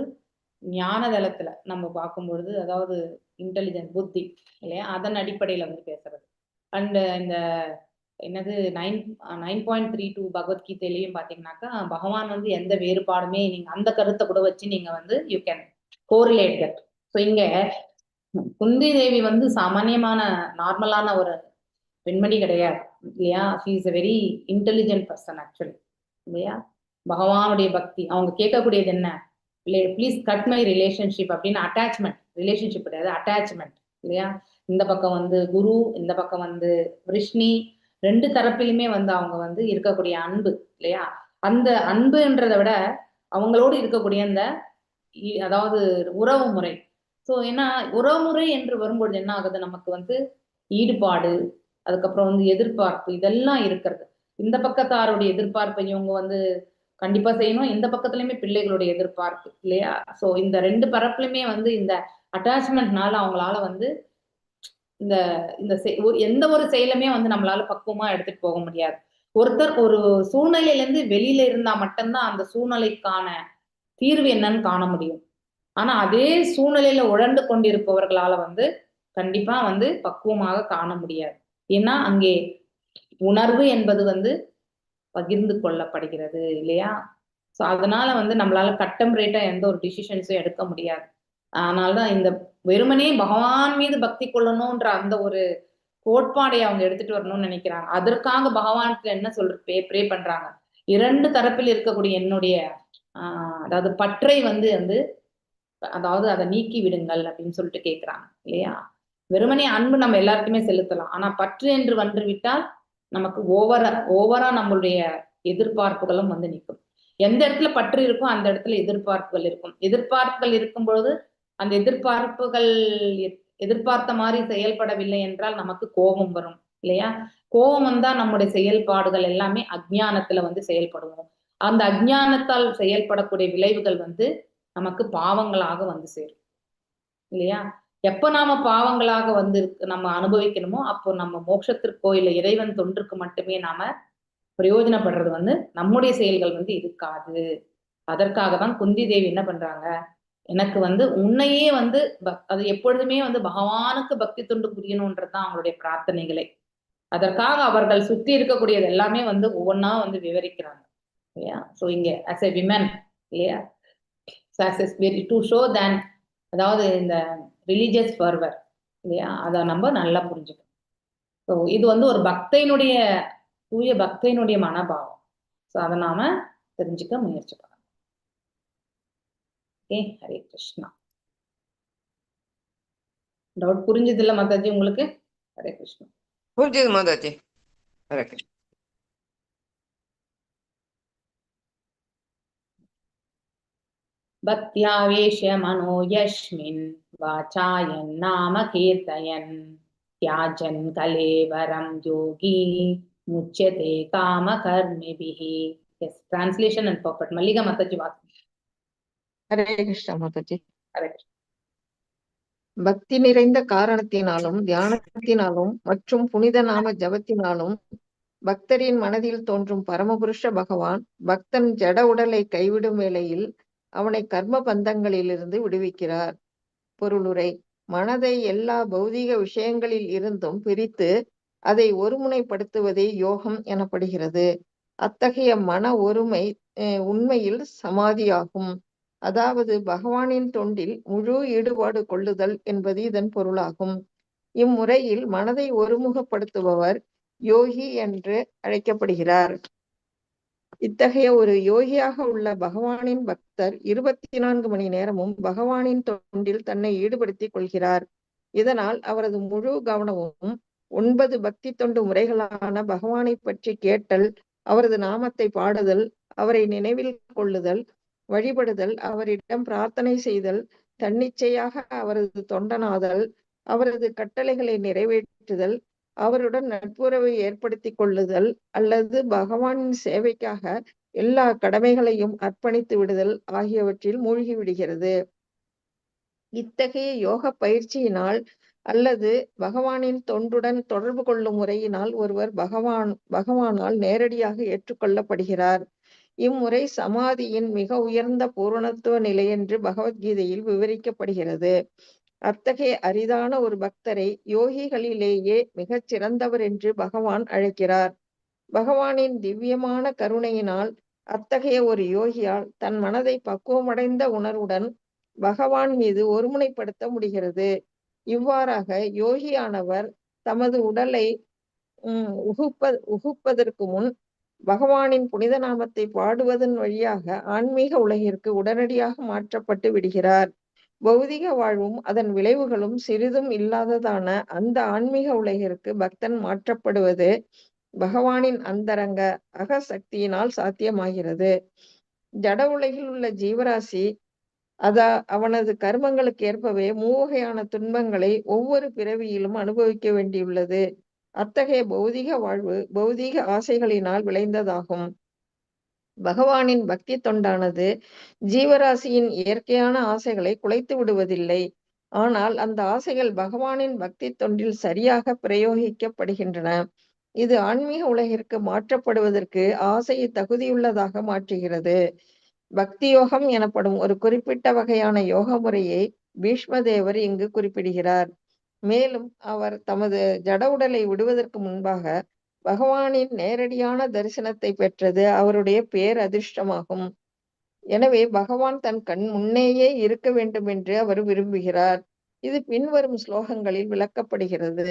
ஞான தளத்துல நம்ம பார்க்கும்பொழுது, அதாவது இன்டெலிஜென்ஸ் புத்தி இல்லையா, அதன் அடிப்படையில வந்து பேசுறது. அண்ட் இந்த என்னது 9.32 பகவத்கீதையிலையும் பாத்தீங்கன்னாக்கா பகவான் வந்து எந்த வேறுபாடுமே நீங்க அந்த கருத்தை கூட வச்சு நீங்க வந்து you can correlate that. So இங்க குந்தி தேவி வந்து சாமானியமான நார்மலான ஒரு பெண்மணி கிடையாது இல்லையா? She is a very intelligent person actually இல்லையா? பகவானுடைய பக்தி அவங்க கேட்கக்கூடியது என்ன, ப்ளீஸ் கட் my relationship அப்படின்னு. அட்டாச்மெண்ட், ரிலேஷன்ஷிப் கிடையாது, அட்டாச்மெண்ட் இல்லையா? இந்த பக்கம் வந்து குரு, இந்த பக்கம் வந்து விஷ்ணி, ரெண்டு தரப்பிலுமே வந்து அவங்க வந்து இருக்கக்கூடிய அன்பு இல்லையா? அந்த அன்புன்றதை விட அவங்களோடு இருக்கக்கூடிய அந்த அதாவது உறவு முறை. ஸோ ஏன்னா உறவுமுறை என்று வரும்பொழுது என்ன ஆகுது, நமக்கு வந்து ஈடுபாடு, அதுக்கப்புறம் வந்து எதிர்பார்ப்பு, இதெல்லாம் இருக்கிறது. இந்த பக்கத்தாருடைய எதிர்பார்ப்பை இவங்க வந்து கண்டிப்பா செய்யணும், இந்த பக்கத்துலயுமே பிள்ளைகளுடைய எதிர்பார்ப்பு இல்லையா? ஸோ இந்த ரெண்டு பரப்புலயுமே வந்து இந்த அட்டாச்மெண்ட்னால அவங்களால வந்து இந்த இந்த எந்த ஒரு செயலுமே வந்து நம்மளால பக்குவமா எடுத்துட்டு போக முடியாது. ஒருத்தர் ஒரு சூழ்நிலையில இருந்து வெளியில இருந்தா மட்டும்தான் அந்த சூழ்நிலைக்கான தீர்வு என்னன்னு காண முடியும். ஆனா அதே சூழ்நிலையில உழண்டு கொண்டிருப்பவர்களால வந்து கண்டிப்பா வந்து பக்குவமாக காண முடியாது. ஏன்னா அங்கே உணர்வு என்பது வந்து பகிர்ந்து கொள்ளப்படுகிறது இல்லையா? ஸோ அதனால வந்து நம்மளால கட்டம் ரேட்டா எந்த ஒரு டிசிஷன்ஸும் எடுக்க முடியாது. அதனாலதான் இந்த வெறுமனே பகவான் மீது பக்தி கொள்ளணும்ன்ற அந்த ஒரு கோட்பாடை அவங்க எடுத்துட்டு வரணும்னு நினைக்கிறாங்க. அதற்காக பகவான்கிட்ட என்ன சொல்ற ப்ரே பண்றாங்க, இரண்டு தரப்பில் இருக்கக்கூடிய என்னுடைய அதாவது பற்றை வந்து வந்து அதாவது அதை நீக்கி விடுங்கள் அப்படின்னு சொல்லிட்டு கேக்குறாங்க இல்லையா? வெறுமனே அன்பு நம்ம எல்லாருக்குமே செலுத்தலாம். ஆனா பற்று என்று வந்து விட்டால் நமக்கு ஓவரா ஓவரா நம்மளுடைய எதிர்பார்ப்புகளும் வந்து நிற்கும். எந்த இடத்துல பற்று இருக்கோ அந்த இடத்துல எதிர்பார்ப்புகள் இருக்கும். எதிர்பார்ப்புகள் இருக்கும் பொழுது அந்த எதிர்பார்ப்புகள் எதிர்பார்த்த மாதிரி செயல்படவில்லை என்றால் நமக்கு கோபம் வரும் இல்லையா? கோபம் வந்தா நம்முடைய செயல்பாடுகள் எல்லாமே அஜ்ஞானத்துல வந்து செயல்படுவோம். அந்த அஜ்ஞானத்தால் செயல்படக்கூடிய விளைவுகள் வந்து நமக்கு பாவங்களாக வந்து சேரும் இல்லையா? எப்ப நாம பாவங்களாக வந்து நம்ம அனுபவிக்கணுமோ அப்போ நம்ம மோட்சத்திற்கோ இல்ல இறைவன் தொன்றுக்கு மட்டுமே நாம பிரயோஜனப்படுறது வந்து நம்முடைய செயல்கள் வந்து இருக்காது. அதற்காக தான் குந்தி தேவி என்ன பண்றாங்க, எனக்கு வந்து உன்னையே வந்து அது எப்பொழுதுமே வந்து பகவானுக்கு பக்தி தொண்டு புரியணும்ன்றதுதான் அவங்களுடைய பிரார்த்தனைகளே. அதற்காக அவர்கள் சுத்தி இருக்கக்கூடியது எல்லாமே வந்து ஒவ்வொன்னா வந்து விவரிக்கிறாங்க இல்லையா? ஸோ இங்க அஸ் எ விமன் இல்லையா, டு ஷோ தேன் அதாவது இந்த ரிலீஜியஸ் ஃபர்வர் இல்லையா, அதை நம்ம நல்லா புரிஞ்சுக்கணும். ஸோ இது வந்து ஒரு பக்தையினுடைய தூய பக்தையினுடைய மனோபாவம். ஸோ அதை நாம தெரிஞ்சுக்க முயற்சி பண்ணணும். ஓகே, ஹரே கிருஷ்ணா. டவுட் புரிஞ்சது இல்ல மாதாஜி உங்களுக்கு? ஹரே கிருஷ்ணா. புரிஞ்சுது மாதாஜி. ஹரே கிருஷ்ணா. பக்தியாவேஷ்ய மனோ யஸ்மின் வாசாயன் நாம கீர்த்தயன் தியாஜன் கலேவரம் யோகி முச்சதே காம கர்மிபிஹி. Yes, translation and purport. Mallika Mataji வாசி. ஹரே கிருஷ்ணா மாதாஜி. ஹரே கிருஷ்ணா. பக்தி நிறைந்த காரணத்தினாலும் தியானத்தினாலும் மற்றும் புனித நாம ஜபத்தினாலும் பக்தரின் மனதில் தோன்றும் பரமபுருஷ பகவான் பக்தன் ஜட உடலை கைவிடும் வேளையில் அவனை கர்ம பந்தங்களிலிருந்து விடுவிக்கிறார். பொருளுரை: மனதை எல்லா பௌதீக விஷயங்களில் இருந்தும் பிரித்து அதை ஒருமுனைப்படுத்துவதே யோகம் எனப்படுகிறது. அத்தகைய மன ஒருமை உண்மையில் சமாதியாகும். அதாவது பகவானின் தொண்டில் முழு ஈடுபாடு கொள்ளுதல் என்பது இதன் பொருளாகும். இம்முறையில் மனதை ஒருமுகப்படுத்துபவர் யோகி என்று அழைக்கப்படுகிறார். இத்தகைய ஒரு யோகியாக உள்ள பகவானின் பக்தர் 24 மணி நேரமும் பகவானின் தொண்டில் தன்னை ஈடுபடுத்திக் கொள்கிறார். இதனால் அவரது முழு கவனமும் 9 பக்தி தொண்டு முறைகளான பகவானை பற்றி கேட்டல், அவரது நாமத்தை பாடுதல், அவரை நினைவில் கொள்ளுதல், வழிபடுதல், அவரிடம் பிரார்த்தனை செய்தல், தன்னிச்சையாக அவரது தொண்டனாதல், அவரது கட்டளைகளை நிறைவேற்றுதல், அவருடன் நட்புறவை ஏற்படுத்தி கொள்ளுதல் அல்லது பகவானின் சேவைக்காக எல்லா கடமைகளையும் அர்ப்பணித்து விடுதல் ஆகியவற்றில் மூழ்கி விடுகிறது. இத்தகைய யோக பயிற்சியினால் அல்லது பகவானின் தொண்டுடன் தொடர்பு கொள்ளும் முறையினால் ஒருவர் பகவானால் நேரடியாக ஏற்றுக்கொள்ளப்படுகிறார். இம்முறை சமாதியின் மிக உயர்ந்த பூரணத்துவ நிலை என்று பகவத்கீதையில் விவரிக்கப்படுகிறது. அத்தகைய அரிதான ஒரு பக்தரை யோகிகளிலேயே மிகச் சிறந்தவர் என்று பகவான் அழைக்கிறார். பகவானின் திவ்யமான கருணையினால் அத்தகைய ஒரு யோகியால் தன் மனதை பக்குவமடைந்த உணர்வுடன் பகவான் மீது ஒருமுனைப்படுத்த முடிகிறது. இவ்வாறாக யோகியானவர் தமது உடலை உகுப்பதற்கு முன் பகவானின் புனித நாமத்தை பாடுவதன் வழியாக ஆன்மீக உலகிற்கு உடனடியாக மாற்றப்பட்டு விடுகிறார். பௌதிக வாழ்வும் அதன் விளைவுகளும் சிறிதும் இல்லாததான அந்த ஆன்மீக உலகிற்கு பக்தன் மாற்றப்படுவது பகவானின் அந்தரங்க அகசக்தியினால் சாத்தியமாகிறது. ஜட உலகில் உள்ள ஜீவராசி அவனது கர்மங்களுக்கு ஏற்பவே மூவகையான துன்பங்களை ஒவ்வொரு பிறவியிலும் அனுபவிக்க வேண்டியுள்ளது. அத்தகைய பௌதிக வாழ்வு பௌதிக ஆசைகளினால் விளைந்ததாகும். பகவானின் பக்தி தொண்டானது ஜீவராசியின் இயற்கையான ஆசைகளை குலைத்து விடுவதில்லை. ஆனால் அந்த ஆசைகள் பகவானின் பக்தி தொண்டில் சரியாக பிரயோகிக்கப்படுகின்றன. இது ஆன்மீக உலகிற்கு மாற்றப்படுவதற்கு ஆசையை தகுதியுள்ளதாக மாற்றுகிறது. பக்தி யோகம் எனப்படும் ஒரு குறிப்பிட்ட வகையான யோக முறையை பீஷ்மதேவர் இங்கு குறிப்பிடுகிறார். மேலும் அவர் தமது ஜட உடலை விடுவதற்கு முன்பாக பகவானின் நேரடியான தரிசனத்தை பெற்றது அவருடைய பேரதிர்ஷ்டமாகும். எனவே பகவான் தன் கண் முன்னேயே இருக்க வேண்டும் என்று அவர் விரும்புகிறார். இது பின்வரும் ஸ்லோகங்களில் விளக்கப்படுகிறது.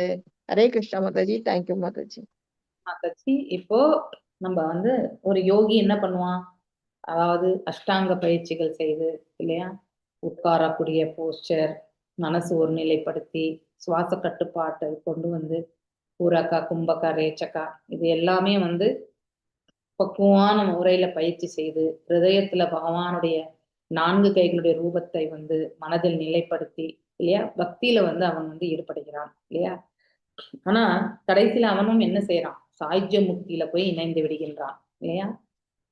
Hare Krishna Mataji. Thank you Mataji. Mataji, இப்போ நம்ம வந்து ஒரு யோகி என்ன பண்ணுவான்? அதாவது அஷ்டாங்க பயிற்சிகள் செய்து, இல்லையா, உட்காரக்கூடிய போஸ்டர், மனசு ஒருநிலைப்படுத்தி, சுவாச கட்டுப்பாட்டை கொண்டு வந்து, பூரக்கா, கும்பக்கா, ரேச்சக்கா, இது எல்லாமே வந்து பக்குவமான முறையில பயிற்சி செய்து, ஹிருதயத்துல பகவானுடைய 4 கைகளுடைய ரூபத்தை வந்து மனதில் நிலைப்படுத்தி, இல்லையா, பக்தியில வந்து அவன் வந்து ஈடுபடுகிறான், இல்லையா? ஆனா கடைசியில அவனும் என்ன செய்யறான்? சாயுஜ்ய முக்தியில போய் இணைந்து விடுகின்றான், இல்லையா?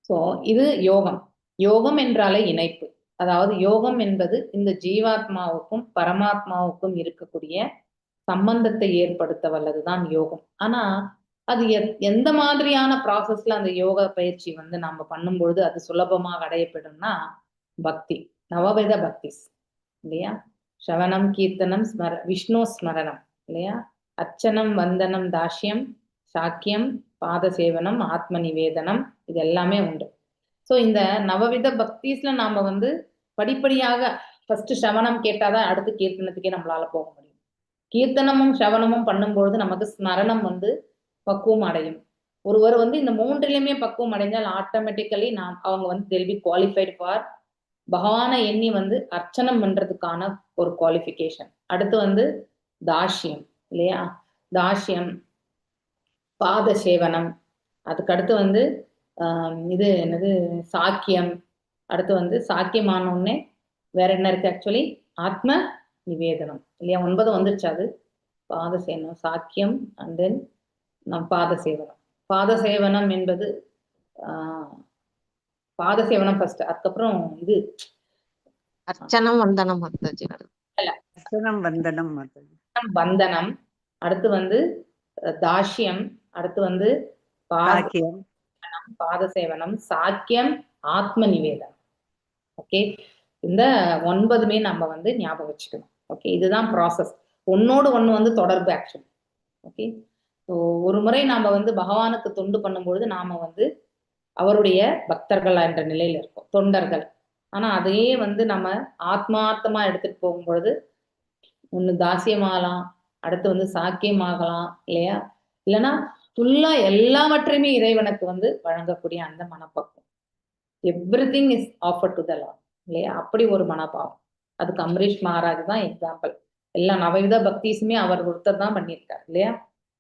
சோ இது யோகம். யோகம் என்றாலே இணைப்பு. அதாவது யோகம் என்பது இந்த ஜீவாத்மாவுக்கும் பரமாத்மாவுக்கும் இருக்கக்கூடிய சம்பந்தத்தை ஏற்படுத்த வல்லதுதான் யோகம். ஆனா அது எந்த மாதிரியான ப்ராசஸ்ல அந்த யோக பயிற்சி வந்து நாம பண்ணும்பொழுது அது சுலபமாக அடையப்படும்னா, பக்தி, நவவித பக்திஸ், இல்லையா? ஸ்ரவணம், கீர்த்தனம், விஷ்ணு ஸ்மரணம், இல்லையா? அர்ச்சனம், வந்தனம், தாஷ்யம், சாக்கியம், பாத சேவனம், ஆத்ம நிவேதனம், இது எல்லாமே உண்டு. ஸோ இந்த நவவித பக்திஸ்ல நாம வந்து படிப்படியாக ஃபர்ஸ்ட் ஸ்ரவணம் கேட்டாதான் அடுத்து கீர்த்தனத்துக்கே நம்மளால போக முடியும். கீர்த்தனமும் ஸ்ரவணமும் பண்ணும்பொழுது நமக்கு ஸ்மரணம் வந்து பக்குவம் அடையும். ஒருவர் வந்து இந்த மூன்றிலுமே பக்குவம் அடைஞ்சால் ஆட்டோமேட்டிக்கலி நாம் அவங்க வந்து தெல் பி குவாலிஃபைட் ஃபார் பகவானை எண்ணி வந்து அர்ச்சனம் பண்றதுக்கான ஒரு குவாலிஃபிகேஷன். அடுத்து வந்து தாஷ்யம், இல்லையா? தாஷ்யம், பாத சேவனம், அதுக்கு அடுத்து வந்து இது என்னது, சாக்கியம். அடுத்து வந்து சாக்கியமான உடனே வேற என்ன இருக்கு ஆக்சுவலி? ஆத்ம நிவேதனம், இல்லையா? 9 வந்துருச்சு. அது பாத சேவனம், சாக்கியம், அண்ட் then நம் பாத சேவனம். பாத சேவனம் என்பது பாத சேவனம் ஃபர்ஸ்ட், அதுக்கப்புறம் இது அர்ச்சனம், வந்தனம் மாதாஜி. அர்ச்சனம், வந்தனம் மாதாஜி. வந்தனம், அடுத்து வந்து தாஷ்யம், அடுத்து வந்து சாக்கியம், பாத சேவனம், சாக்கியம், ஆத்ம நிவேதனம். ஓகே, இந்த 9மே நம்ம வந்து ஞாபகம் வச்சுக்கணும். ஓகே, இதுதான் ப்ராசஸ். ஒன்னோடு ஒண்ணு வந்து தொடர்பு ஆக்சுவலி. ஓகே, ஸோ ஒரு முறை நாம வந்து பகவானுக்கு தொண்டு பண்ணும்பொழுது நாம வந்து அவருடைய பக்தர்கள் என்ற நிலையில இருக்கோம், தொண்டர்கள். ஆனா அதையே வந்து நம்ம ஆத்மார்த்தமா எடுத்துட்டு போகும்பொழுது ஒண்ணு தாசியமாகலாம், அடுத்து வந்து சாக்கியமாகலாம், இல்லையா? இல்லைன்னா ஃபுல்லா எல்லாவற்றையுமே இறைவனுக்கு வந்து வழங்கக்கூடிய அந்த மனப்பக்குவம். Everything is offer to the Lord, இல்லையா? அப்படி ஒரு மனப்பாவம். அதுக்கு அம்பரீஷ் மகாராஜ் தான் எக்ஸாம்பிள். எல்லா நவவித பக்திஸுமே அவர் ஒருத்தர் தான் பண்ணியிருக்காரு, இல்லையா?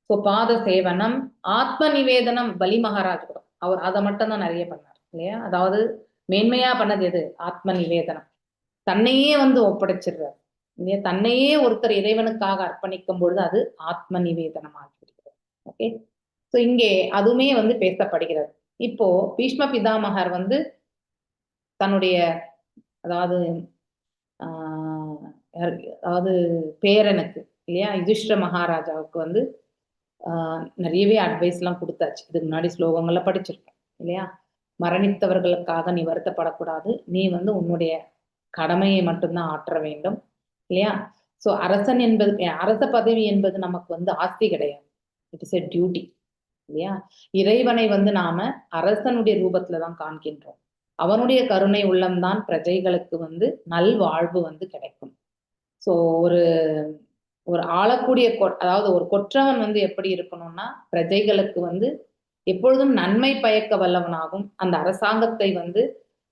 ஸோ பாத சேவனம், ஆத்ம நிவேதனம், பலி மகாராஜ் கூட அவர் அதை மட்டும் தான் நிறைய பண்ணார், இல்லையா? அதாவது மேன்மையா பண்ணது எது? ஆத்ம நிவேதனம். தன்னையே வந்து ஒப்படைச்சிடுறார், இல்லையா? தன்னையே ஒருத்தர் இறைவனுக்காக அர்ப்பணிக்கும் பொழுது அது ஆத்ம நிவேதனம் ஆகிவிடுகிறது. ஓகே, ஸோ இங்கே அதுவுமே வந்து பேசப்படுகிறது. இப்போ பீஷ்ம பிதாமகர் வந்து தன்னுடைய அதாவது அதாவது பேரனுக்கு, இல்லையா, யுதிஷ்டிர மகாராஜாவுக்கு வந்து நிறையவே அட்வைஸ் எல்லாம் கொடுத்தாச்சு. இதுக்கு முன்னாடி ஸ்லோகங்கள்ல படிச்சிருக்கோம், இல்லையா? மரணித்தவர்களுக்காக நீ வருத்தப்படக்கூடாது, நீ வந்து உன்னுடைய கடமையை மட்டும்தான் ஆற்ற வேண்டும், இல்லையா? சோ அரசன் என்பது, அரச பதவி என்பது நமக்கு வந்து ஆஸ்தி கிடையாது, it is a duty, இல்லையா? இறைவனை வந்து நாம அரசனுடைய ரூபத்துலதான் காண்கின்றோம். அவனுடைய கருணை உள்ளம்தான் பிரஜைகளுக்கு வந்து நல்வாழ்வு வந்து கிடைக்கும். சோ ஒரு ஒரு ஆளக்கூடிய அதாவது ஒரு கொற்றவன் வந்து எப்படி இருக்கணும்னா, பிரஜைகளுக்கு வந்து எப்பொழுதும் நன்மை பயக்க வல்லவனாகும், அந்த அரசாங்கத்தை வந்து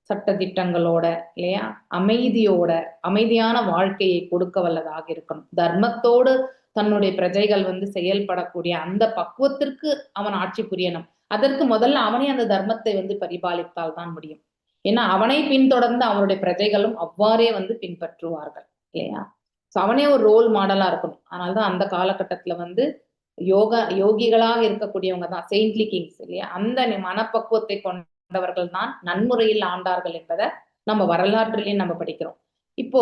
சட்ட திட்டங்களோட, இல்லையா, அமைதியோட, அமைதியான வாழ்க்கையை கொடுக்க வல்லதாக இருக்கணும். தர்மத்தோடு தன்னுடைய பிரஜைகள் வந்து செயல்படக்கூடிய அந்த பக்குவத்திற்கு அவன் ஆட்சி புரியணும். அதற்கு முதல்ல அவனே அந்த தர்மத்தை வந்து பரிபாலித்தால் தான் முடியும். ஏன்னா அவனை பின்தொடர்ந்து அவனுடைய பிரஜைகளும் அவ்வாறே வந்து பின்பற்றுவார்கள், இல்லையா? சோ அவனே ஒரு ரோல் மாடலா இருக்கணும். அதனாலதான் அந்த காலகட்டத்துல வந்து யோகிகளாக இருக்கக்கூடியவங்க தான் செயின்ட்லி கிங்ஸ், இல்லையா? அந்த மனப்பக்குவத்தை கொண்டவர்கள் தான் நன்முறையில் ஆண்டார்கள் என்பதை நம்ம வரலாற்றிலேயே நம்ம படிக்கிறோம். இப்போ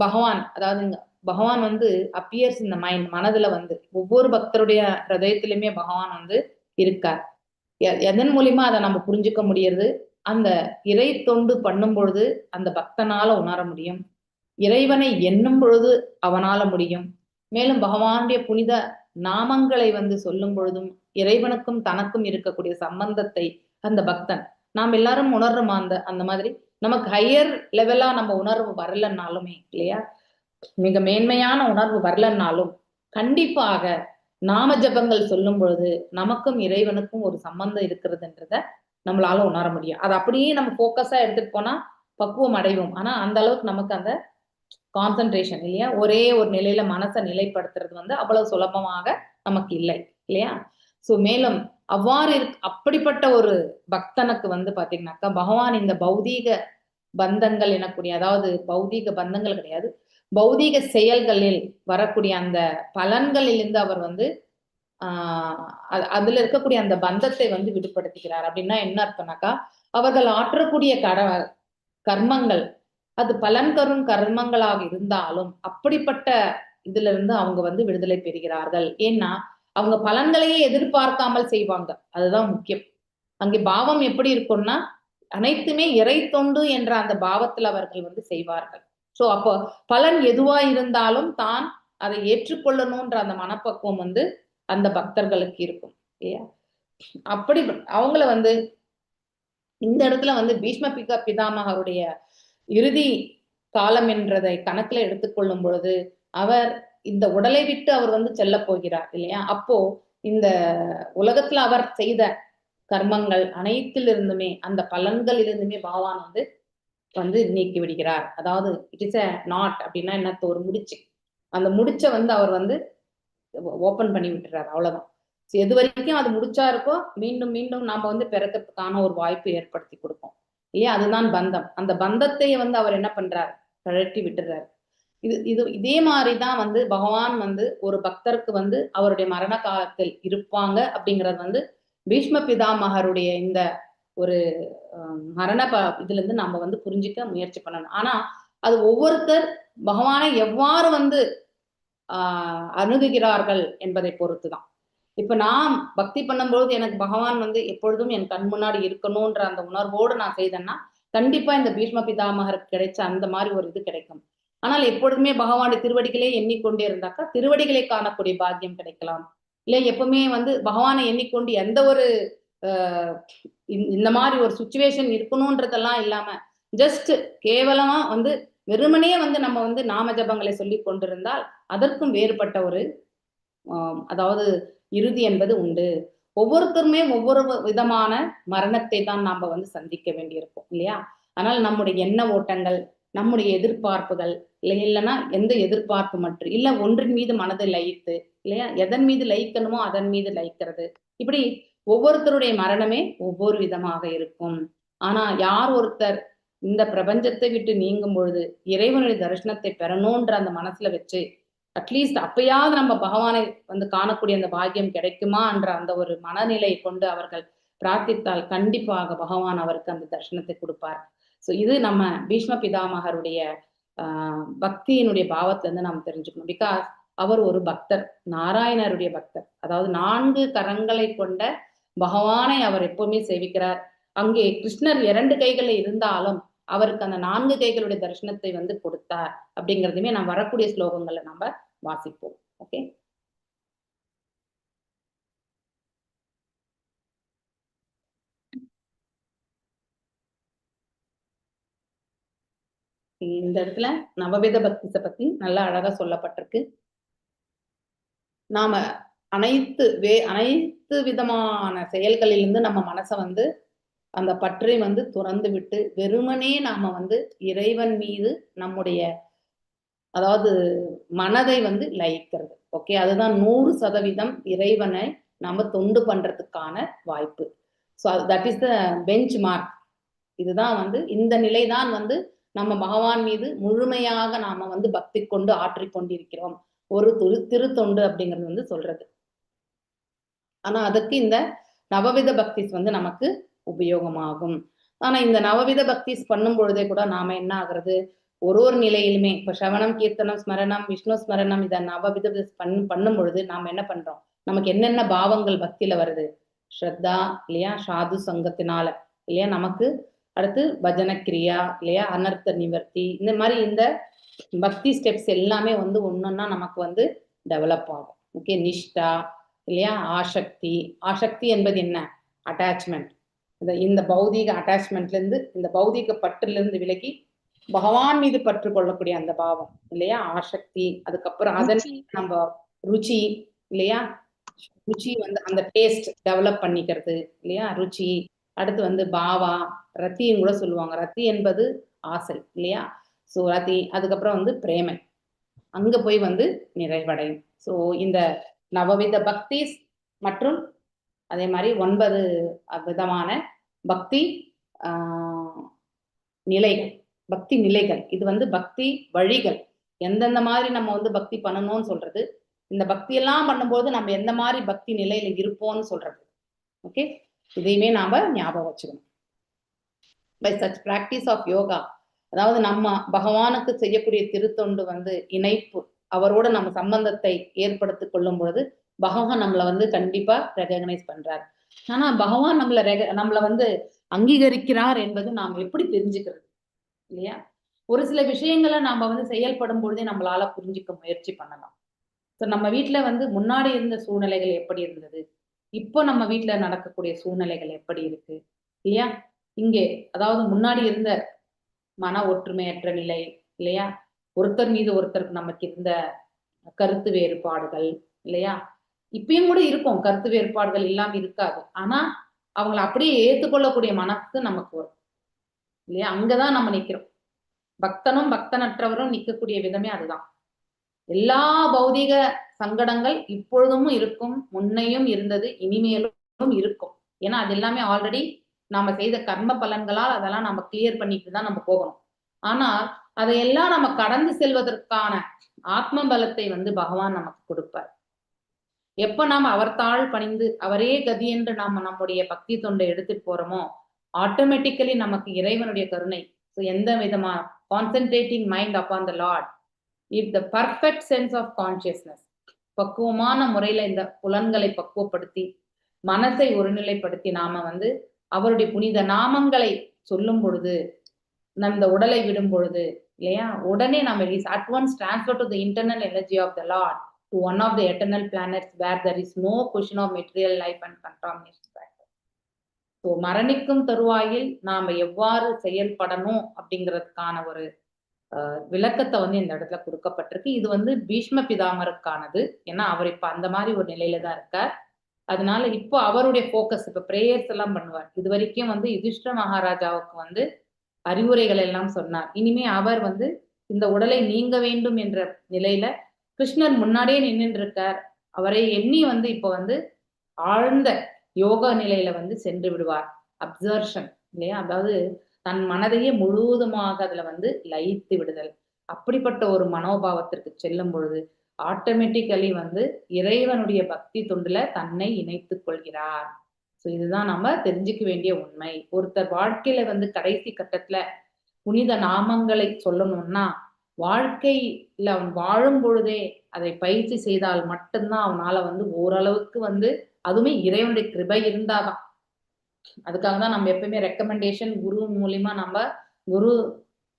பகவான், அதாவது பகவான் வந்து அப்பியர்ஸ் இந்த மைண்ட், மனதுல வந்து ஒவ்வொரு பக்தருடைய ஹிருதயத்திலுமே பகவான் வந்து இருக்கார். எதன் மூலியமா அதை நம்ம புரிஞ்சுக்க முடியுது? அந்த இறை தொண்டு பண்ணும் பொழுது அந்த பக்தனால உணர முடியும். இறைவனை எண்ணும் பொழுது அவனால முடியும். மேலும் பகவானுடைய புனித நாமங்களை வந்து சொல்லும் பொழுதும் இறைவனுக்கும் தனக்கும் இருக்கக்கூடிய சம்பந்தத்தை அந்த பக்தன், நாம் எல்லாரும் உணர்றோமா? அந்த அந்த மாதிரி நமக்கு ஹையர் லெவலா நம்ம உணர்வு வரலன்னாலுமே, இல்லையா, மிக மேன்மையான உணர்வு வரலன்னாலும் கண்டிப்பாக நாம ஜபங்கள் சொல்லும் பொழுது நமக்கும் இறைவனுக்கும் ஒரு சம்பந்தம் இருக்கிறதுன்றத நம்மளால உணர முடியும். அது அப்படியே நம்ம போக்கஸா எடுத்துட்டு போனா பக்குவம் அடைவோம். ஆனா அந்த அளவுக்கு நமக்கு அந்த கான்சன்ட்ரேஷன் இல்லையா, ஒரே ஒரு நிலையில மனசை நிலைப்படுத்துறது வந்து அவ்வளவு சுலபமாக நமக்கு இல்லை இல்லையா. சோ மேலும் அவ்வாறு அப்படிப்பட்ட ஒரு பக்தனுக்கு வந்து பாத்தீங்கன்னாக்கா பகவான் இந்த பௌதீக பந்தங்கள் எனக்கூடிய, அதாவது பௌதீக பந்தங்கள் கிடையாது, பௌதீக செயல்களில் வரக்கூடிய அந்த பலன்களிலிருந்து அவர் வந்து அதுல இருக்கக்கூடிய அந்த பந்தத்தை வந்து விடுபடுத்துகிறார். அப்படின்னா என்ன அர்த்தம்னாக்கா, அவர்கள் ஆற்றக்கூடிய கர்மங்கள் அது பலன் தரும் கர்மங்களாக இருந்தாலும் அப்படிப்பட்ட இதுல இருந்து அவங்க வந்து விடுதலை பெறுகிறார்கள். ஏன்னா அவங்க பலன்களையே எதிர்பார்க்காமல் செய்வாங்க. அதுதான் முக்கியம். அங்கே பாவம் எப்படி இருக்கும்னா அனைத்துமே இறை தொண்டு என்ற அந்த பாவத்தில் அவர்கள் வந்து செய்வார்கள். சோ அப்போ பலன் எதுவா இருந்தாலும் தான் அதை ஏற்றுக்கொள்ளணும்ன்ற அந்த மனப்பக்குவம் வந்து அந்த பக்தர்களுக்கு இருக்கும் இல்லையா. அப்படி அவங்கள வந்து இந்த இடத்துல வந்து பீஷ்ம பிதாமகருடைய இறுதி காலம் என்றதை கணக்குல எடுத்துக்கொள்ளும் பொழுது அவர் இந்த உடலை விட்டு அவர் வந்து செல்ல போகிறார் இல்லையா. அப்போ இந்த உலகத்துல அவர் செய்த கர்மங்கள் அனைத்திலிருந்துமே அந்த பலன்களிலிருந்துமே பகவான் வந்து வந்து நீக்கி விடுகிறார். அதாவது it is a not அப்படின்னா என்ன, ஒரு முடிச்சு, அந்த முடிச்ச வந்து அவர் வந்து ஓபன் பண்ணி விட்டுறாரு, அவ்வளவுதான். எது வரைக்கும் அது முடிச்சா இருக்கோ மீண்டும் மீண்டும் நாம வந்து பிறக்கிறதுக்கான ஒரு வாய்ப்பு ஏற்படுத்தி கொடுப்போம் இல்லையா. அதுதான் பந்தம். அந்த பந்தத்தை வந்து அவர் என்ன பண்றார், கழட்டி விட்டுறாரு. இது இது இதே மாதிரிதான் வந்து பகவான் வந்து ஒரு பக்தருக்கு வந்து அவருடைய மரண காலத்தில் இருப்பாங்க அப்படிங்கிறது வந்து பீஷ்ம பிதாமகருடைய இந்த ஒரு மரண இதுல இருந்து நம்ம வந்து புரிஞ்சிக்க முயற்சி பண்ணணும். ஆனா அது ஒவ்வொருத்தர் பகவானை எவ்வாறு வந்து அணுகுகிறார்கள் என்பதை பொறுத்துதான். இப்ப நான் பக்தி பண்ணும்பொழுது எனக்கு பகவான் வந்து எப்பொழுதும் என் கண் முன்னாடி இருக்கணும்ன்ற அந்த உணர்வோடு நான் செய்தேன்னா கண்டிப்பா இந்த பீஷ்ம பிதாமகருக்கு கிடைச்ச அந்த மாதிரி ஒரு இது கிடைக்கும். ஆனால் எப்பொழுதுமே பகவானுடைய திருவடிகளே எண்ணிக்கொண்டே இருந்தாக்கா திருவடிகளை காணக்கூடிய பாக்கியம் கிடைக்கலாம். இல்லை எப்பவுமே வந்து பகவானை எண்ணிக்கொண்டு எந்த ஒரு இந்த மாதிரி ஒரு சுச்சுவேஷன் இருக்கணும்ன்றதெல்லாம் இல்லாம ஜஸ்ட் கேவலமா வந்து வெறுமனே வந்து நம்ம வந்து நாம ஜபங்களை சொல்லி கொண்டிருந்தால் அதற்கும் வேறுபட்ட ஒரு அதாவது இறுதி என்பது உண்டு. ஒவ்வொருத்தருமே ஒவ்வொரு விதமான மரணத்தை தான் நாம வந்து சந்திக்க வேண்டியிருக்கும் இல்லையா. ஆனால் நம்முடைய எண்ண ஓட்டங்கள், நம்முடைய எதிர்பார்ப்புகள், இல்லை இல்லைன்னா எந்த எதிர்பார்ப்பு மற்றும் இல்லை ஒன்றின் மீது மனதை லயித்து இல்லையா, எதன் மீது லயிக்கணுமோ அதன் மீது லயிக்கிறது, இப்படி ஒவ்வொருத்தருடைய மரணமே ஒவ்வொரு விதமாக இருக்கும். ஆனா யார் ஒருத்தர் இந்த பிரபஞ்சத்தை விட்டு நீங்கும் பொழுது இறைவனுடைய தரிசனத்தை பெறணும்ன்ற அந்த மனசுல வச்சு அட்லீஸ்ட் அப்பயாவது நம்ம பகவானை வந்து காணக்கூடிய அந்த பாக்கியம் கிடைக்குமா என்ற அந்த ஒரு மனநிலை கொண்டு அவர்கள் பிரார்த்தித்தால் கண்டிப்பாக பகவான் அவருக்கு அந்த தரிசனத்தை கொடுப்பார். ஸோ இது நம்ம பீஷ்ம பிதாமகருடைய பக்தியினுடைய பாவத்துல இருந்து நாம் தெரிஞ்சுக்கணும். Because அவர் ஒரு பக்தர், நாராயணருடைய பக்தர். அதாவது 4 கரங்களை கொண்ட பகவானை அவர் எப்பவுமே சேவிக்கிறார். அங்கே கிருஷ்ணர் 2 கைகளில் இருந்தாலும் அவருக்கு அந்த 4 கைகளுடைய தரிசனத்தை வந்து கொடுத்தார் அப்படிங்கிறதுமே நாம் வரக்கூடிய ஸ்லோகங்களை நம்ம வாசிப்போம். ஓகே, இந்த இடத்துல நவவித பக்திஸை பத்தி நல்லா அழகா சொல்லப்பட்டிருக்கு. நாம அனைத்து விதமான செயல்களிலிருந்து நம்ம மனசை வந்து அந்த பற்றை வந்து துறந்து விட்டு வெறுமனே நாம வந்து இறைவன் மீது நம்முடைய அதாவது மனதை வந்து லயிக்கிறது. ஓகே, அதுதான் 100% இறைவனை நம்ம தொண்டு பண்றதுக்கான வாய்ப்பு. So that is the benchmark. இதுதான் வந்து இந்த நிலைதான் வந்து நம்ம பகவான் மீது முழுமையாக நாம வந்து பக்தி கொண்டு ஆற்றி கொண்டிருக்கிறோம் ஒரு திருத்தொண்டு அப்படிங்கிறது வந்து சொல்றது. ஆனா அதுக்கு இந்த நவவித பக்திஸ் வந்து நமக்கு உபயோகமாகும். ஆனா இந்த நவவித பக்திஸ் பண்ணும் பொழுதே கூட நாம என்ன ஆகுறது, ஒரு ஒரு நிலையிலுமே இப்ப சவணம், கீர்த்தனம், ஸ்மரணம், விஷ்ணு ஸ்மரணம், இதை நவவித பண்ணும் பொழுது நாம என்ன பண்றோம், நமக்கு என்னென்ன பாவங்கள் பக்தியில வருது, ஸ்ரத்தா இல்லையா, சாது சங்கத்தினால இல்லையா, நமக்கு அடுத்து பஜன கிரியா இல்லையா, அனர்த்த நிவர்த்தி, இந்த மாதிரி இந்த பக்தி ஸ்டெப்ஸ் எல்லாமே வந்து ஒன்னொன்னா நமக்கு வந்து டெவலப் ஆகும். ஓகே, நிஷ்டா இல்லையா, ஆசக்தி. ஆசக்தி என்பது என்ன, அட்டாச்மெண்ட். இந்த பௌதீக அட்டாச்மெண்ட்ல இருந்து, இந்த பௌதீக பற்றுல இருந்து விலகி பகவான் மீது பற்று கொள்ளக்கூடிய அந்த பாவம் இல்லையா, ஆசக்தி. அதுக்கப்புறம் அதன் நம்ம ருச்சி இல்லையா, ருச்சி வந்து அந்த டேஸ்ட் டெவலப் பண்ணிக்கிறது, இல்லையா? ருச்சி. அடுத்து வந்து பாவா, ரத்தின்னு கூட சொல்லுவாங்க. ரத்தி என்பது ஆசை, இல்லையா? ஸோ ரத்தி, அதுக்கப்புறம் வந்து பிரேமை, அங்க போய் வந்து நிறைவடையும். ஸோ இந்த நவவித பக்திஸ் மற்றும் அதே மாதிரி 9 விதமான பக்தி நிலைகள், பக்தி நிலைகள். இது வந்து பக்தி வழிகள், எந்தெந்த மாதிரி நம்ம வந்து பக்தி பண்ணணும்னு சொல்றது. இந்த பக்தி எல்லாம் பண்ணும்போது நம்ம எந்த மாதிரி பக்தி நிலையில இருப்போம்னு சொல்றது. ஓகே, இதையுமே நாம ஞாபகம் வச்சுக்கணும். By such practice of yoga, அதாவது நம்ம பகவானுக்கு செய்யக்கூடிய திருத்தொண்டு வந்து இணைப்பு, அவரோட நம்ம சம்பந்தத்தை ஏற்படுத்திக் கொள்ளும் பொழுது பகவான் நம்மளை வந்து கண்டிப்பா ரெகக்னைஸ் பண்றார். ஆனா பகவான் நம்மளை வந்து அங்கீகரிக்கிறார் என்பது நாம் எப்படி தெரிஞ்சுக்கிறது, இல்லையா? ஒரு சில விஷயங்களை நாம வந்து செயல்படும் பொழுதே நம்மளால புரிஞ்சுக்க முயற்சி பண்ணலாம். ஸோ நம்ம வீட்டுல வந்து முன்னாடி இருந்த சூழ்நிலைகள் எப்படி இருந்தது, இப்போ நம்ம வீட்டுல நடக்கக்கூடிய சூழ்நிலைகள் எப்படி இருக்கு, இல்லையா? இங்கே அதாவது முன்னாடி இருந்த மன ஒற்றுமையற்ற நிலை, இல்லையா? ஒருத்தர் மீது ஒருத்தருக்கு நமக்கு இருந்த கருத்து வேறுபாடுகள், இல்லையா? இப்பயும் கூட இருக்கும், கருத்து வேறுபாடுகள் இல்லாம இருக்காது. ஆனா அவங்கள அப்படியே ஏத்துக்கொள்ளக்கூடிய மனசு நமக்கு வரும், இல்லையா? அங்கதான் நம்ம நிக்கிறோம். பக்தனும் பக்தனற்றவரும் நிக்கக்கூடிய விதமே அதுதான். எல்லா பௌதிக சங்கடங்கள் இப்பொழுதும் இருக்கும், முன்னையும் இருந்தது, இனிமேலும் இருக்கும். ஏன்னா அது எல்லாமே ஆல்ரெடி நாம செய்த கர்ம பலன்களால் அதெல்லாம் நம்ம கிளியர் பண்ணிட்டு தான் நம்ம போகணும். ஆனால் அதையெல்லாம் நம்ம கடந்து செல்வதற்கான ஆத்ம பலத்தை வந்து பகவான் நமக்கு கொடுப்பார். எப்ப நாம் அவர் தாழ் பணிந்து அவரே கதி என்று நாம நம்முடைய பக்தி தொண்டை எடுத்துட்டு போறோமோ, ஆட்டோமேட்டிக்கலி நமக்கு இறைவனுடைய கருணை. ஸோ எந்த விதமா concentrating mind upon the Lord, if the perfect sense of consciousness, பக்குவமான முறையில இந்த புலன்களை பக்குவப்படுத்தி மனசை ஒருநிலைப்படுத்தி நாம வந்து அவருடைய புனித நாமங்களை சொல்லும் பொழுது, நம்ம உடலை விடும் பொழுது, இல்லையா, உடனே நம்ம is at once transfer to the internal energy of the Lord to one of the eternal planets where there is no question of material life and contamination factor. So மரணிக்கும் தருவாயில் நாம எவ்வாறு செயல்படணும் அப்படிங்கிறதுக்கான ஒரு விளக்கத்தை வந்து இந்த இடத்துல கொடுக்கப்பட்டிருக்கு. இது வந்து பீஷ்ம பிதாமருக்கானது. ஏன்னா அவர் இப்ப அந்த மாதிரி ஒரு நிலையில தான் இருக்கார். அதனால இப்போ அவருடைய ஃபோக்கஸ் இப்ப பிரேயர்ஸ் எல்லாம் பண்ணுவார். இது வரைக்கும் வந்து யுதிஷ்ட மகாராஜாவுக்கு வந்து அறிவுரைகள் எல்லாம் சொன்னார். இனிமே அவர் வந்து இந்த உடலை நீங்க வேண்டும் என்ற நிலையில கிருஷ்ணர் முன்னாடியே நின்னுட்டு இருக்கார். அவரை எண்ணி வந்து இப்ப வந்து ஆழ்ந்த யோகா நிலையில வந்து சென்று விடுவார். அப்சர்ஷன், இல்லையா? அதாவது தன் மனதையே முழுவதுமாக அதுல வந்து லயித்து விடுதல். அப்படிப்பட்ட ஒரு மனோபாவத்திற்கு செல்லும் பொழுது ஆட்டோமேட்டிக்கலி வந்து இறைவனுடைய பக்தி தொண்டுல தன்னை இணைத்துக் கொள்கிறார். ஸோ இதுதான் நம்ம தெரிஞ்சுக்க வேண்டிய உண்மை. ஒருத்தர் வாழ்க்கையில வந்து கடைசி கட்டத்துல புனித நாமங்களை சொல்லணும்னா வாழ்க்கையில அவன் வாழும் பொழுதே அதை பயிற்சி செய்தால் மட்டும்தான் அவனால வந்து ஓரளவுக்கு வந்து, அதுவுமே இறைவனுடைய கிருபை இருந்தாதான். அதுக்காக தான் நம்ம எப்பயுமே ரெக்கமெண்டேஷன் குரு மூலியமா நம்ம குரு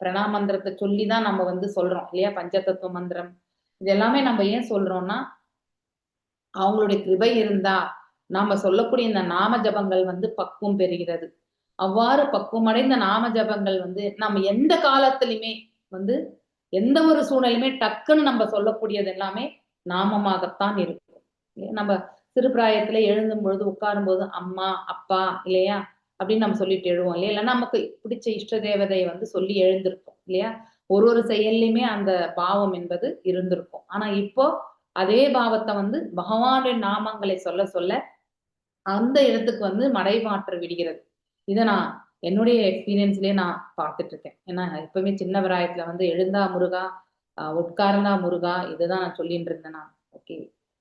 பிரணாமந்திரத்தை சொல்லிதான் நம்ம வந்து சொல்றோம், இல்லையா? பஞ்சதத்துவ மந்திரம் இது எல்லாமே நம்ம ஏன் சொல்றோம்னா, அவங்களுடைய கிருபை இருந்தா நாம சொல்லக்கூடிய இந்த நாம ஜபங்கள் வந்து பக்குவம் பெறுகிறது. அவ்வாறு பக்குவம் அடைந்த நாம ஜபங்கள் வந்து நம்ம எந்த காலத்திலுமே வந்து எந்த ஒரு சூழ்நிலையுமே டக்குன்னு நம்ம சொல்லக்கூடியது எல்லாமே நாமமாகத்தான் இருக்கும். நம்ம சிறு பிராயத்துல எழுந்தும் பொழுது உட்காரும் போது அம்மா அப்பா, இல்லையா, அப்படின்னு நம்ம சொல்லிட்டு எழுவோம், இல்லையா? இல்லைன்னா நமக்கு பிடிச்ச இஷ்ட தேவதையை வந்து சொல்லி எழுந்திருப்போம், இல்லையா? ஒரு ஒரு செயல்லையுமே அந்த பாவம் என்பது இருந்திருக்கும். ஆனா இப்போ அதே பாவத்தை வந்து பகவானுடைய நாமங்களை சொல்ல சொல்ல அந்த இடத்துக்கு வந்து மடைமாற்ற விடுகிறது. இதை நான் என்னுடைய எக்ஸ்பீரியன்ஸ்லயே நான் பார்த்துட்டு இருக்கேன். ஏன்னா எப்பவுமே சின்ன பிராயத்துல வந்து எழுந்தா முருகா, உட்கார்ந்தா முருகா, இதுதான் நான் சொல்லிட்டு இருந்தேன் நான். ஓகே,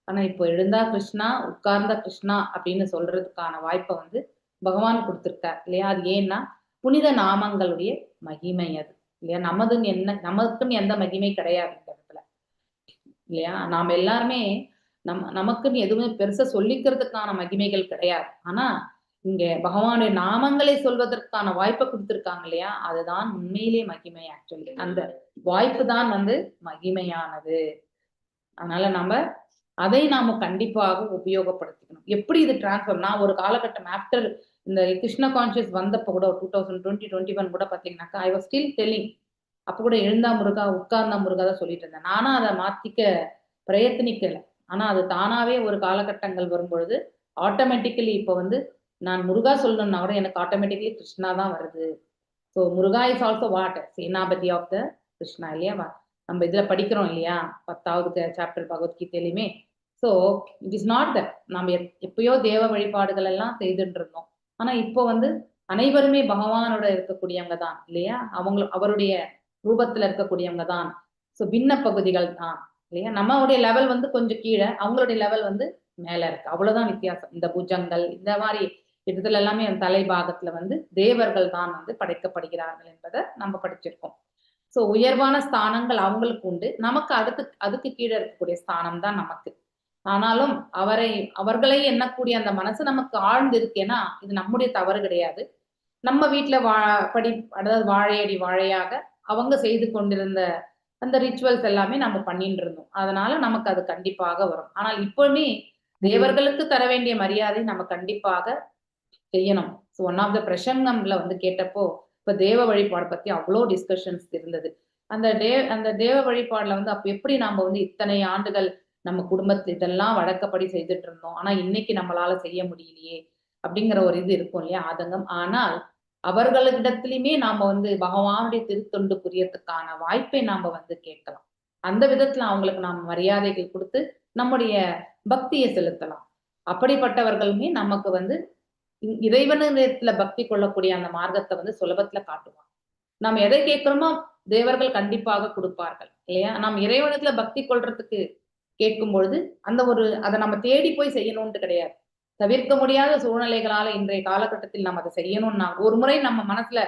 ஆனா இப்போ எழுந்தா கிருஷ்ணா, உட்கார்ந்தா கிருஷ்ணா அப்படின்னு சொல்றதுக்கான வாய்ப்பை வந்து பகவான் கொடுத்திருக்கார், இல்லையா? அது ஏன்னா புனித நாமங்களுடைய மகிமை அது, இல்லையா? நமதுன்னு என்ன, நமக்குன்னு எந்த மகிமை கிடையாது இந்த இடத்துல, இல்லையா? நாம எல்லாருமே நமக்குன்னு எதுவுமே பெருசா சொல்லிக்கிறதுக்கான மகிமைகள் கிடையாது. ஆனா இங்க பகவானுடைய நாமங்களை சொல்வதற்கான வாய்ப்பை கொடுத்திருக்காங்க, இல்லையா? அதுதான் உண்மையிலே மகிமை. ஆக்சுவலி அந்த வாய்ப்பு தான் வந்து மகிமையானது. அதனால நம்ம அதை நாம கண்டிப்பாக உபயோகப்படுத்திக்கணும். எப்படி இது டிரான்ஸ்ஃபார்ம், நான் ஒரு காலகட்டம் ஆஃப்டர் இந்த கிருஷ்ண கான்சியஸ் வந்தப்ப கூட 2020, 21 கூட பாத்தீங்கன்னாக்கா I was still telling. அப்ப கூட எழுந்தா முருகா, உட்கார்ந்தா முருகா தான் சொல்லிட்டு இருந்தேன். நானும் அதை மாத்திக்க பிரயத்தனிக்கல. ஆனா அது தானாவே ஒரு காலகட்டங்கள் வரும்பொழுது ஆட்டோமேட்டிக்கலி இப்ப வந்து நான் முருகா சொல்லணும்னா கூட எனக்கு ஆட்டோமேட்டிக்கலி கிருஷ்ணா தான் வருது. So Muruga is also what? Senapati of the Krishna, இல்லையா? நம்ம இதுல படிக்கிறோம் இல்லையா, 10வது chapter பகவத்கீதையிலுமே. So it is not that நம்ம எப்பயோ தேவ வழிபாடுகள் எல்லாம் செய்துட்டு இருந்தோம். ஆனா இப்போ வந்து அனைவருமே பகவானோட இருக்கக்கூடியவங்க தான், இல்லையா? அவங்க அவருடைய ரூபத்துல இருக்கக்கூடியவங்க தான். ஸோ பின்ன பகுதிகள் தான், இல்லையா? நம்மளுடைய லெவல் வந்து கொஞ்சம் கீழே, அவங்களுடைய லெவல் வந்து மேல இருக்கு, அவ்வளவுதான் வித்தியாசம். இந்த புஜங்கள் இந்த மாதிரி இடத்துல எல்லாமே தலை பாகத்துல வந்து தேவர்கள் தான் வந்து படைக்கப்படுகிறார்கள் என்பதை நம்ம படிச்சிருக்கோம். ஸோ உயர்வான ஸ்தானங்கள் அவங்களுக்கு உண்டு, நமக்கு அடுத்து அதுக்கு கீழே இருக்கக்கூடிய ஸ்தானம் தான் நமக்கு. ஆனாலும் அவர்களை எண்ணக்கூடிய அந்த மனசு நமக்கு ஆழ்ந்து இருக்கேன்னா இது நம்முடைய தவறு கிடையாது. நம்ம வீட்டுல அதாவது வாழையடி வாழையாக அவங்க செய்து கொண்டிருந்த அந்த ரிச்சுவல்ஸ் எல்லாமே நம்ம பண்ணிட்டு இருந்தோம். அதனால நமக்கு அது கண்டிப்பாக வரும். ஆனால் இப்பவுமே தேவர்களுக்கு தர வேண்டிய மரியாதை நம்ம கண்டிப்பாக செய்யணும். ஸோ ஒன் ஆஃப் the பிரசங்கம்ல வந்து கேட்டப்போ இப்ப தேவ வழிபாடு பத்தி அவ்வளோ டிஸ்கஷன்ஸ் இருந்தது. அந்த தேவ வழிபாடுல வந்து அப்ப எப்படி நாம வந்து இத்தனை ஆண்டுகள் நம்ம குடும்பத்துல இதெல்லாம் வழக்கப்படி செய்துட்டு இருந்தோம், ஆனா இன்னைக்கு நம்மளால செய்ய முடியலையே அப்படிங்கிற ஒரு இது இருக்கும் இல்லையா, ஆதங்கம். ஆனால் அவர்களிடத்திலுமே நாம வந்து பகவானுடைய திருத்தொண்டு புரியறதுக்கான வாய்ப்பை நாம வந்து கேட்கலாம். அந்த விதத்துல அவங்களுக்கு நாம் மரியாதைகள் கொடுத்து நம்முடைய பக்தியை செலுத்தலாம். அப்படிப்பட்டவர்களுமே நமக்கு வந்து இறைவனிடத்துல பக்தி கொள்ளக்கூடிய அந்த மார்க்கத்தை வந்து சுலபத்துல காட்டுவாங்க. நாம் எதை கேட்கிறோமோ தேவர்கள் கண்டிப்பாக கொடுப்பார்கள், இல்லையா? நாம் இறைவனத்துல பக்தி கொள்றதுக்கு கேட்கும் பொழுது அந்த ஒரு அதை நம்ம தேடி போய் செய்யணும்னு கிடையாது. தவிர்க்க முடியாத சூழ்நிலைகளால இன்றைய காலகட்டத்தில் நம்ம அதை செய்யணும்னா ஒரு முறை நம்ம மனசுல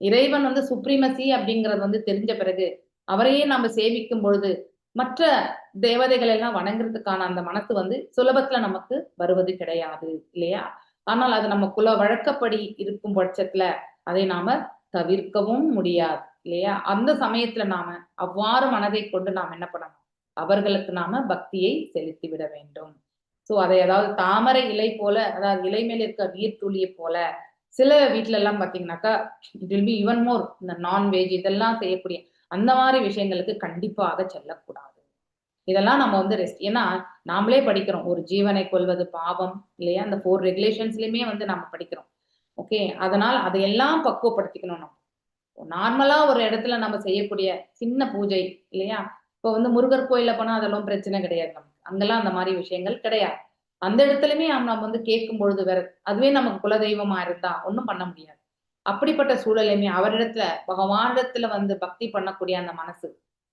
இறைவன் வந்து சுப்ரீமசி அப்படிங்கிறது வந்து தெரிஞ்ச பிறகு அவரையே நாம சேவிக்கும் பொழுது மற்ற தேவதைகள் எல்லாம் வணங்குறதுக்கான அந்த மனசு வந்து சுலபத்துல நமக்கு வருவது கிடையாது, இல்லையா? ஆனால் அது நம்ம குல வழக்கப்படி இருக்கும் பட்சத்துல அதை நாம தவிர்க்கவும் முடியாது, இல்லையா? அந்த சமயத்துல நாம அவ்வாறு மனதை கொண்டு நாம் என்ன பண்ணணும், அவர்களுக்கு நாம பக்தியை செலுத்தி விட வேண்டும். சோ அதை அதாவது தாமரை இலை போல, அதாவது இலை மேல் இருக்க நீர் துளியை போல, சில வீட்டுல எல்லாம் பாத்தீங்கன்னாக்கா it will be even more இந்த நான்வெஜ் இதெல்லாம் செய்யக்கூடிய அந்த மாதிரி விஷயங்களுக்கு கண்டிப்பாக செல்லக்கூடாது. இதெல்லாம் நம்ம வந்து ரெஸ்ட். ஏன்னா நாமளே படிக்கிறோம், ஒரு ஜீவனை கொல்வது பாவம், இல்லையா? அந்த 4 ரெகுலேஷன்ஸ்லயுமே வந்து நம்ம படிக்கிறோம். ஓகே, அதனால் அதையெல்லாம் பக்குவப்படுத்திக்கணும். நம்ம நார்மலா ஒரு இடத்துல நம்ம செய்யக்கூடிய சின்ன பூஜை, இல்லையா? இப்போ வந்து முருகர் கோயில்ல போனா அதெல்லாம் பிரச்சனை கிடையாது நமக்கு, அங்கெல்லாம் அந்த மாதிரி விஷயங்கள் கிடையாது. அந்த இடத்துலயுமே நம்ம வந்து கேட்கும் பொழுது வேற, அதுவே நமக்கு குலதெய்வமா இருந்தா ஒண்ணும் பண்ண முடியாது. அப்படிப்பட்ட சூழலையுமே அவரிடத்துல பகவானிடத்துல வந்து பக்தி பண்ணக்கூடிய அந்த மனசு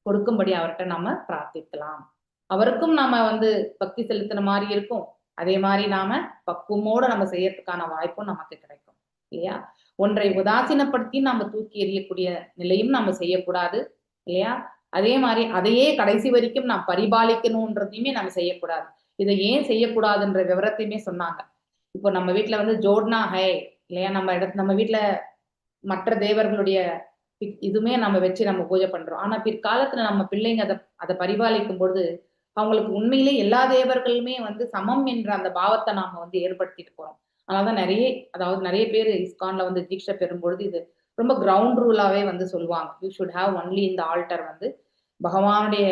கொடுக்கும்படி அவர்கிட்ட நாம பிரார்த்திக்கலாம். அவருக்கும் நாம வந்து பக்தி செலுத்தின மாதிரி இருக்கும். அதே மாதிரி நாம பக்குவமோடு நம்ம செய்யறதுக்கான வாய்ப்பும் நமக்கு கிடைக்கும், இல்லையா? ஒன்றை உதாசீனப்படுத்தி நாம தூக்கி எறியக்கூடிய நிலையும் நாம செய்யக்கூடாது, இல்லையா? அதே மாதிரி அதையே கடைசி வரைக்கும் நாம் பரிபாலிக்கணும்ன்றதையுமே நம்ம செய்யக்கூடாது. இதை ஏன் செய்யக்கூடாதுன்ற விவரத்தையுமே சொன்னாங்க. இப்போ நம்ம வீட்டுல வந்து ஜோட்னா ஹை, இல்லையா? நம்ம வீட்டுல மற்ற தேவர்களுடைய இதுவுமே நம்ம வச்சு நம்ம பூஜை பண்றோம். ஆனா பிற்காலத்துல நம்ம பிள்ளைங்க அதை அதை பரிபாலிக்கும் பொழுது அவங்களுக்கு உண்மையிலே எல்லா தேவர்களுமே வந்து சமம் என்ற அந்த பாவத்தை நாம வந்து ஏற்படுத்திட்டு போறோம். அதனாலதான் நிறைய பேர் இஸ்கான்ல வந்து தீட்சை பெறும் பொழுது இது ரொம்ப கிரவுண்ட் ரூலாவே வந்து சொல்லுவாங்க. You should have only இந்த ஆல்டர் வந்து பகவானுடைய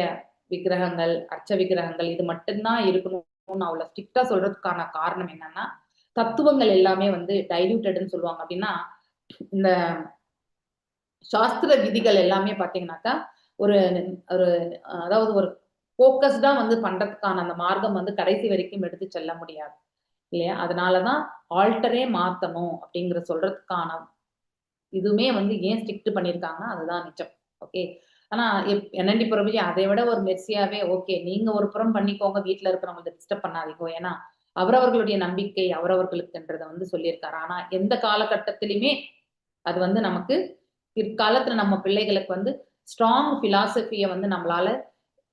விக்கிரகங்கள், அர்ச்ச விக்கிரகங்கள் இது மட்டும்தான் இருக்கணும்னு அவ்வளவு ஸ்ட்ரிக்டா சொல்றதுக்கான காரணம் என்னன்னா, தத்துவங்கள் எல்லாமே வந்து டைல்யூட்டட்னு சொல்லுவாங்க. அப்படின்னா இந்த சாஸ்திர விதிகள் எல்லாமே பாத்தீங்கன்னாக்கா ஒரு ஒரு அதாவது ஒரு போக்கஸ்டா வந்து பண்றதுக்கான அந்த மார்க்கம் வந்து கடைசி வரைக்கும் எடுத்து செல்ல முடியாது, இல்லையா? அதனாலதான் ஆல்டரே மாத்தணும் அப்படிங்கிற சொல்றதுக்கான இதுவுமே வந்து ஏன் ஸ்ட்ரிக்ட் பண்ணிருக்காங்கன்னா அதுதான் நிஜம். ஓகே, ஆனா என்என்டி பிரபுஜி அதை விட ஒரு மெர்சியாவே ஓகே நீங்க ஒரு புறம் பண்ணிக்கோங்க, வீட்டுல இருக்கிறவங்களை டிஸ்டர்ப் பண்ணாதீங்க, ஏன்னா அவரவர்களுடைய நம்பிக்கை அவரவர்களுக்குன்றதை வந்து சொல்லியிருக்காரு. ஆனா எந்த காலகட்டத்திலுமே அது வந்து நமக்கு பிற்காலத்துல நம்ம பிள்ளைகளுக்கு வந்து ஸ்ட்ராங் பிலாசபிய வந்து நம்மளால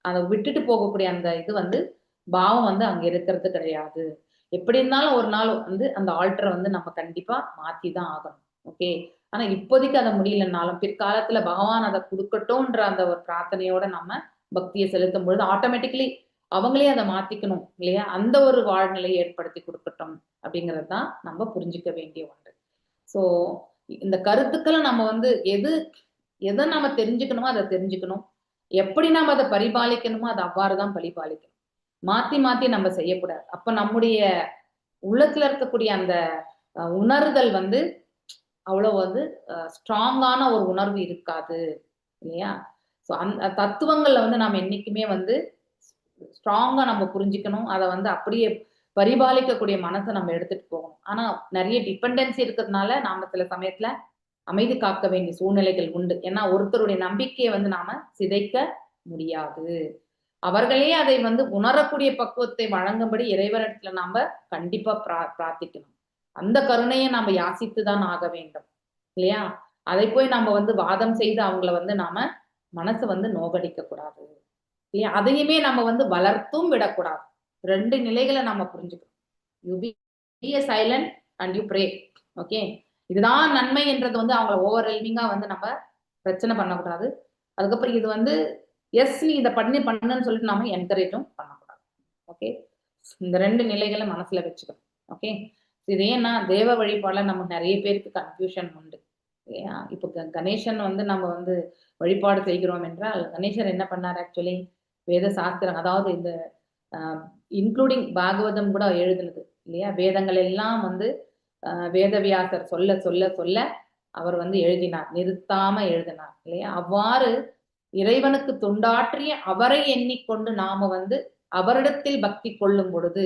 அதை விட்டுட்டு போகக்கூடிய அந்த இது வந்து பாவம் வந்து அங்க இருக்கிறது கிடையாது. எப்படி இருந்தாலும் ஒரு நாள் வந்து அந்த ஆல்டரை வந்து நம்ம கண்டிப்பா மாத்தி தான் ஆகணும். ஓகே, ஆனா இப்போதைக்கு அதை முடியலன்னாலும் பிற்காலத்துல பகவான் அதை கொடுக்கட்டும்ன்ற அந்த ஒரு பிரார்த்தனையோட நம்ம பக்தியை செலுத்தும் பொழுது ஆட்டோமேட்டிக்கலி அவங்களே அதை மாத்திக்கணும், இல்லையா? அந்த ஒரு வாழ்நிலையை ஏற்படுத்தி கொடுக்கட்டும் அப்படிங்கிறது தான் நம்ம புரிஞ்சுக்க வேண்டிய ஒன்று. சோ இந்த கருத்துக்களை நம்ம வந்து எதை நாம தெரிஞ்சுக்கணுமோ அதை தெரிஞ்சுக்கணும், எப்படி நாம அதை பரிபாலிக்கணுமோ அதை அவ்வாறுதான் பரிபாலிக்கணும். மாத்தி மாத்தி நம்ம செய்யக்கூடாது. அப்ப நம்முடைய உள்ளத்துல இருக்கக்கூடிய அந்த உணர்தல் வந்து அவ்வளவு வந்து ஸ்ட்ராங்கான ஒரு உணர்வு இருக்காது, இல்லையா? ஸோ அந்த தத்துவங்கள்ல வந்து நாம் என்னைக்குமே வந்து ஸ்ட்ராங்கா நம்ம புரிஞ்சுக்கணும். அதை வந்து அப்படியே பரிபாலிக்கக்கூடிய மனசை நம்ம எடுத்துட்டு போகணும். ஆனா நிறைய டிபெண்டன்சி இருக்கிறதுனால நாம சில சமயத்துல அமைதி காக்க வேண்டிய சூழ்நிலைகள் உண்டு. ஏன்னா ஒருத்தருடைய நம்பிக்கையை வந்து நாம சிதைக்க முடியாது. அவர்களே அதை வந்து உணரக்கூடிய பக்குவத்தை வழங்கும்படி இறைவனிடத்துல நாம கண்டிப்பா பிரார்த்திக்கணும். அந்த கருணையை நாம யாசித்துதான் ஆக வேண்டும், இல்லையா? அதை போய் நாம வந்து வாதம் செய்து அவங்கள வந்து நாம மனசை வந்து நோகடிக்க கூடாது, இல்லையா? அதையுமே நம்ம வந்து வளர்த்தும் விடக்கூடாது. ரெண்டு நிலைகளை நாம புரிஞ்சுக்கணும். You be silent and you pray, okay? இதுதான் நன்மை என்றது வந்து அவங்கள ஓவர்வெல்மிங்கா வந்து நம்ம பிரச்சனை பண்ணக்கூடாது. அதுக்கப்புறம் இது வந்து எஸ் நீ இதை பண்ணி பண்ணுன்னு சொல்லிட்டு நாம என்கரேஜும் பண்ணக்கூடாது. ஓகே, இந்த ரெண்டு நிலைகளை மனசுல வச்சுக்கணும். ஓகே, இது ஏன்னா தேவ வழிபாடுல நமக்கு நிறைய பேருக்கு கன்ஃபியூஷன் உண்டு, இல்லையா? இப்போ கணேசன் வந்து நம்ம வந்து வழிபாடு செய்கிறோம் என்றால் கணேசர் என்ன பண்ணார் ஆக்சுவலி? வேத சாஸ்திரம், அதாவது இந்த இன்க்ளூடிங் பாகவதம் கூட எழுதுனது, இல்லையா? வேதங்கள் எல்லாம் வந்து வேதவியாசர் சொல்ல சொல்ல சொல்ல அவர் வந்து எழுதினார், நிறுத்தாம எழுதினார், இல்லையா? அவ்வாறு இறைவனுக்கு தொண்டாற்றிய அவரை எண்ணிக்கொண்டு நாம வந்து அவரிடத்தில் பக்தி கொள்ளும் பொழுது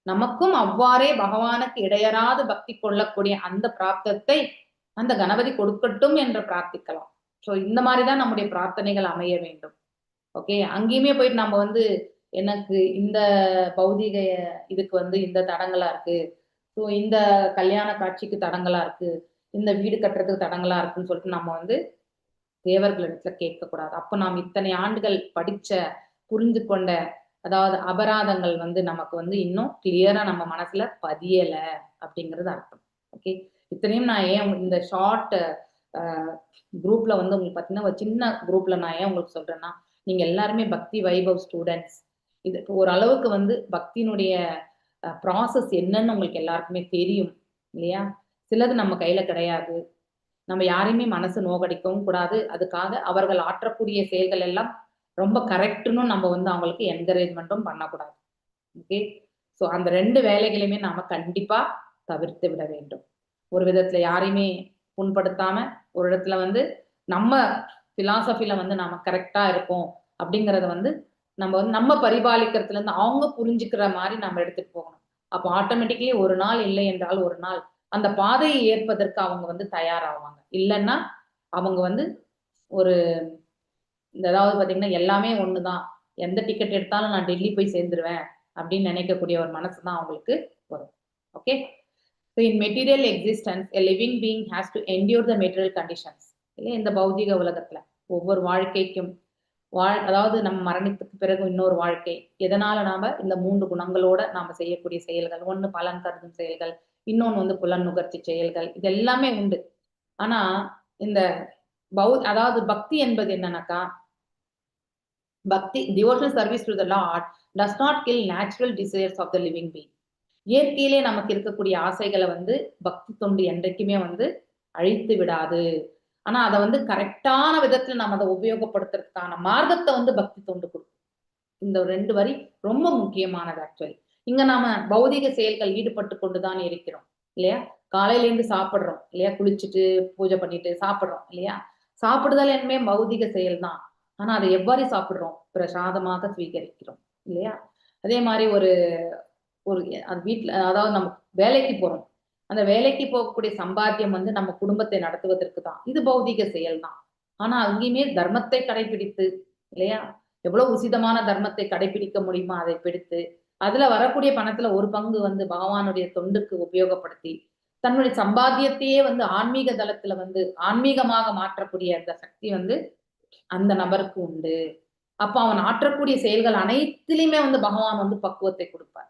நமக்கும் அவ்வாறே பகவானுக்கு இடையறாது பக்தி கொள்ளக்கூடிய அந்த பிராப்தத்தை அந்த கணபதி கொடுக்கட்டும் என்று பிரார்த்திக்கலாம். ஸோ இந்த மாதிரிதான் நம்முடைய பிரார்த்தனைகள் அமைய வேண்டும். ஓகே, அங்கேயுமே போயிட்டு நம்ம வந்து எனக்கு இந்த பௌதிக இதுக்கு வந்து இந்த தடங்களா இருக்கு, ஸோ இந்த கல்யாண காட்சிக்கு தடங்களா இருக்கு, இந்த வீடு கட்டுறதுக்கு தடங்களா இருக்குன்னு சொல்லிட்டு நம்ம வந்து தேவர்களிடத்துல கேட்கக்கூடாது. அப்ப நாம் இத்தனை ஆண்டுகள் படிச்ச புரிஞ்சு கொண்ட அதாவது அபராதங்கள் வந்து நமக்கு வந்து இன்னும் கிளியரா நம்ம மனசுல பதியல அப்படிங்கிறது அர்த்தம். ஓகே, இத்தனையும் நான் ஏன் இந்த ஷார்ட் குரூப்ல வந்து உங்களுக்கு பார்த்தீங்கன்னா ஒரு சின்ன குரூப்ல நான் ஏன் உங்களுக்கு சொல்றேன்னா, நீங்க எல்லாருமே பக்தி வைபவ் ஸ்டூடெண்ட்ஸ். இது ஓரளவுக்கு வந்து பக்தியினுடைய ப்ராசஸ் என்னன்னு உங்களுக்கு எல்லாருக்குமே தெரியும், இல்லையா? சிலது நம்ம கையில கிடையாது. நம்ம யாரையுமே மனசு நோகடிக்கவும் கூடாது. அதுக்காக அவர்கள் ஆற்றக்கூடிய செயல்கள் எல்லாம் ரொம்ப கரெக்டுன்னு நம்ம வந்து அவங்களுக்கு என்கரேஜ்மெண்ட்டும் பண்ணக்கூடாது. ஓகே, ஸோ அந்த ரெண்டு வேலைகளையுமே நாம கண்டிப்பா தவிர்த்து விட வேண்டும். ஒரு விதத்துல யாரையுமே புண்படுத்தாம ஒரு இடத்துல வந்து நம்ம பிலாசபில வந்து நாம கரெக்டா இருக்கோம் அப்படிங்கறத வந்து நம்ம வந்து நம்ம பரிபாலிக்கிறதுல இருந்து அவங்க புரிஞ்சுக்கிற மாதிரி நம்ம எடுத்துட்டு போகணும். அப்போ ஆட்டோமேட்டிக்கலி ஒரு நாள் இல்லை என்றால் ஒரு நாள் அந்த பாதையை ஏற்பதற்கு அவங்க வந்து தயாராவாங்க. இல்லைன்னா அவங்க வந்து ஒரு இந்த அதாவது பாத்தீங்கன்னா எல்லாமே ஒண்ணுதான், எந்த டிக்கெட் எடுத்தாலும் நான் டெல்லி போய் சேர்ந்துருவேன் அப்படின்னு நினைக்கக்கூடிய ஒரு மனசு தான் அவங்களுக்கு வரும். Okay, so in material existence a living being has to endure the material conditions. இல்லையா? இந்த பௌதிக உலகத்துல ஒவ்வொரு வாழ்க்கைக்கும் அதாவது நம்ம மரணத்துக்கு பிறகு இன்னொரு வாழ்க்கை. எதனால நாம இந்த மூன்று குணங்களோட நாம செய்யக்கூடிய செயல்கள், ஒண்ணு பலன் கருதும் செயல்கள், இன்னொன்னு வந்து புலன் நுகர்ச்சி செயல்கள், இது எல்லாமே உண்டு. ஆனா இந்த அதாவது பக்தி என்பது என்னன்னாக்கா, பக்தி devotional service to the Lord does not kill natural desires of the living being. இயற்கையிலே நமக்கு இருக்கக்கூடிய ஆசைகளை வந்து பக்தி தொண்டு என்றைக்குமே வந்து அழித்து விடாது. ஆனா அதை வந்து கரெக்டான விதத்துல நம்ம அதை உபயோகப்படுத்துறதுக்கான மார்க்கத்தை வந்து பக்தி தொண்டு கொடுக்கும். இந்த ரெண்டு வரி ரொம்ப முக்கியமானது. ஆக்சுவலி இங்க நாம பௌதிக செயல்கள் ஈடுபட்டு கொண்டுதான் இருக்கிறோம், இல்லையா? காலையில இருந்து சாப்பிடுறோம், இல்லையா? குளிச்சுட்டு பூஜை பண்ணிட்டு சாப்பிடுறோம், இல்லையா? சாப்பிடுதல் என்பே பௌதிக செயல் தான். ஆனா அதை எவ்வாறு சாப்பிடுறோம்? பிரசாதமாக ஸ்வீகரிக்கிறோம், இல்லையா? அதே மாதிரி ஒரு ஒரு அது வீட்டுல அதாவது நம்ம வேலைக்கு போறோம், அந்த வேலைக்கு போகக்கூடிய சம்பாத்தியம் வந்து நம்ம குடும்பத்தை நடத்துவதற்கு தான். இது பௌதிக செயல் தான். ஆனா அங்கேயுமே தர்மத்தை கடைபிடித்து, இல்லையா? எவ்வளவு உசிதமான தர்மத்தை கடைபிடிக்க முடியுமோ அதை பிடித்து அதுல வரக்கூடிய பணத்துல ஒரு பங்கு வந்து பகவானுடைய தொண்டுக்கு உபயோகப்படுத்தி தன்னுடைய சம்பாத்தியத்தையே வந்து ஆன்மீக தளத்துல வந்து ஆன்மீகமாக மாற்றக்கூடிய அந்த சக்தி வந்து அந்த நபருக்கு உண்டு. அப்ப அவன் ஆற்றக்கூடிய செயல்கள் அனைத்திலுமே வந்து பகவான் வந்து பக்குவத்தை கொடுப்பார்.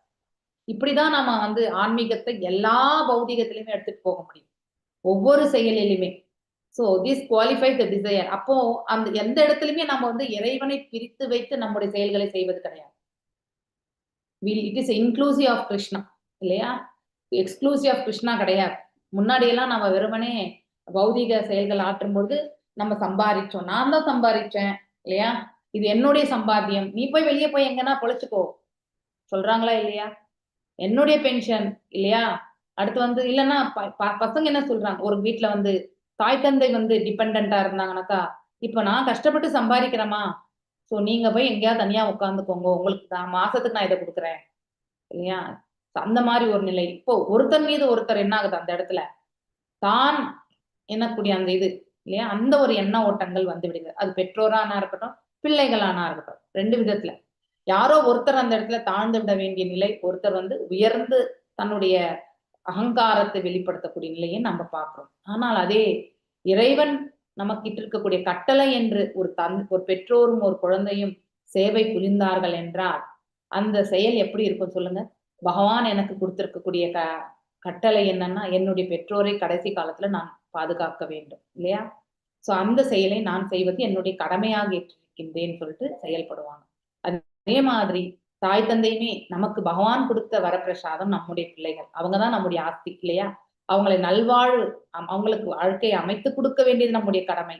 இப்படிதான் நாம வந்து ஆன்மீகத்தை எல்லா பௌதிகத்திலையுமே எடுத்துட்டு போக முடியும், ஒவ்வொரு செயலிலுமே. So this qualify the desire. அப்போ அந்த எந்த இடத்துலயுமே நம்ம வந்து இறைவனை பிரித்து வைத்து நம்முடைய செயல்களை செய்வது கிடையாது. It is inclusive of Krishna, இல்லையா? எக்ஸ்க்ளூசிவ் ஆஃப் கிருஷ்ணா கிடையாது. முன்னாடி எல்லாம் நம்ம வெறுமனே பௌதிக செயல்கள் ஆற்றும் பொழுது நம்ம சம்பாதிச்சோம், நான் தான் சம்பாதிச்சேன், இல்லையா? இது என்னுடைய சம்பாத்தியம், நீ போய் வெளியே போய் எங்கன்னா பொழைச்சுக்கோ. சொல்றாங்களா இல்லையா? என்னுடைய பென்ஷன் இல்லையா? அடுத்து வந்து இல்லைன்னா பசங்க என்ன சொல்றாங்க, ஒரு வீட்டுல வந்து தாய் தந்தை வந்து டிபெண்டா இருந்தாங்கனாக்கா, இப்ப நான் கஷ்டப்பட்டு சம்பாதிக்கிறேமா, சோ நீங்க போய் எங்கேயாவது தனியா உட்காந்துக்கோங்க, உங்களுக்கு நான் மாசத்துக்கு நான் இதை கொடுக்குறேன் இல்லையா? அந்த மாதிரி ஒரு நிலை. இப்போ ஒருத்தர் மீது ஒருத்தர் என்ன ஆகுது அந்த இடத்துல, தான் என்னக்கூடிய அந்த இது இல்லையா, அந்த ஒரு எண்ண ஓட்டங்கள் வந்து விடுகிறது. அது பெற்றோரானா இருக்கட்டும், பிள்ளைகளானா இருக்கட்டும், ரெண்டு விதத்துல யாரோ ஒருத்தர் அந்த இடத்துல தாழ்ந்து விட வேண்டிய நிலை, ஒருத்தர் வந்து உயர்ந்து தன்னுடைய அகங்காரத்தை வெளிப்படுத்தக்கூடிய நிலையை நம்ம பார்க்கிறோம். ஆனால் அதே இறைவன் நமக்கு இருக்கக்கூடிய கட்டளை என்று ஒரு ஒரு பெற்றோரும் ஒரு குழந்தையும் சேவை புரிந்தார்கள் என்றால் அந்த செயல் எப்படி இருக்கும் சொல்லுங்க? பகவான் எனக்கு கொடுத்திருக்கக்கூடிய கட்டளை என்னன்னா, என்னுடைய பெற்றோரை கடைசி காலத்துல நான் பாதுகாக்க வேண்டும் இல்லையா? சோ அந்த செயலை நான் செய்வது என்னுடைய கடமையாக ஏற்றிருக்கின்றேன்னு சொல்லிட்டு செயல்படுவாங்க. அதே மாதிரி தாய் தந்தையுமே நமக்கு பகவான் கொடுத்த வரப்பிரசாதம் நம்முடைய பிள்ளைகள், அவங்கதான் நம்முடைய ஆஸ்தி இல்லையா? அவங்களை நல்வாழ்வு, அவங்களுக்கு வாழ்க்கையை அமைத்து கொடுக்க வேண்டியது நம்முடைய கடமை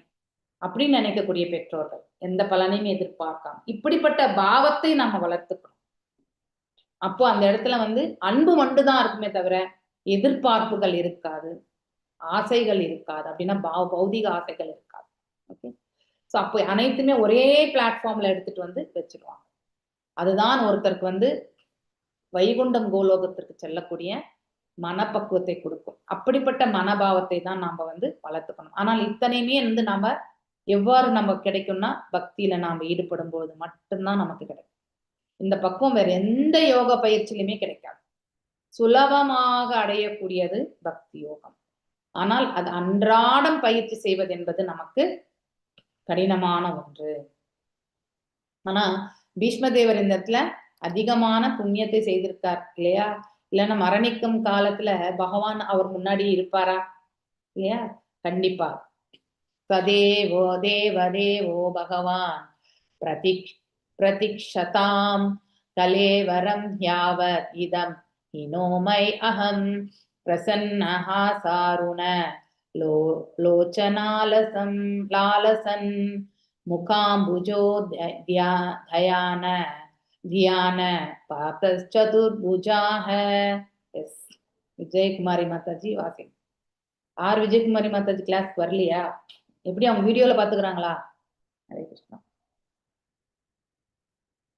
அப்படின்னு நினைக்கக்கூடிய பெற்றோர்கள் எந்த பலனையும் எதிர்பார்க்காம இப்படிப்பட்ட பாவத்தை நம்ம வளர்த்துக்கணும். அப்போ அந்த இடத்துல வந்து அன்பு மட்டும்தான் இருக்குமே தவிர எதிர்பார்ப்புகள் இருக்காது, ஆசைகள் இருக்காது. அப்படின்னா பௌதிக ஆசைகள் இருக்காது. ஓகே, சோ அப்போ அனைத்துமே ஒரே பிளாட்ஃபார்ம்ல எடுத்துட்டு வந்து வச்சிருவாங்க. அதுதான் ஒருத்தருக்கு வந்து வைகுண்டம் கோலோகத்திற்கு செல்லக்கூடிய மனப்பக்குவத்தை கொடுக்கும். அப்படிப்பட்ட மனபாவத்தை தான் நாம வந்து வளர்த்துக்கணும். ஆனால் இத்தனையுமே வந்து நாம எவ்வாறு நம்ம கிடைக்கும்னா, பக்தியில நாம ஈடுபடும் போது மட்டும்தான் நமக்கு கிடைக்கும். இந்த பக்குவம் வேற எந்த யோக பயிற்சியிலுமே கிடைக்காது. சுலபமாக அடையக்கூடியது பக்தி யோகம். ஆனால் அது அன்றாடம் பயிற்சி செய்வது என்பது நமக்கு கடினமான ஒன்று. ஆனா பீஷ்மதேவர் இந்த இடத்துல அதிகமான புண்ணியத்தை செய்திருக்கார் இல்லையா? இல்லைன்னா மரணிக்கும் காலத்துல பகவான் அவர் முன்னாடி இருப்பாரா இல்லையா? கண்டிப்பா. சதேவோ தேவதேவோ பகவான் பிரதிக்ஷதாம் கலேவரம் யாவத் இதம் இனோமை அகம் பிரசன்னஹாசாருண லோச்சனாலசம் லாலசன் முகாம்புஜோ தயான தியான பாப்தச்சதுர்புஜாஹ. எஸ், விஜயகுமாரி மாதாஜி வாசி. ஆர் விஜயகுமாரி மாதாஜி கிளாஸ் வரலையா? எப்படி அவங்க வீடியோல பாத்துக்கிறாங்களா? ஹரே கிருஷ்ணா.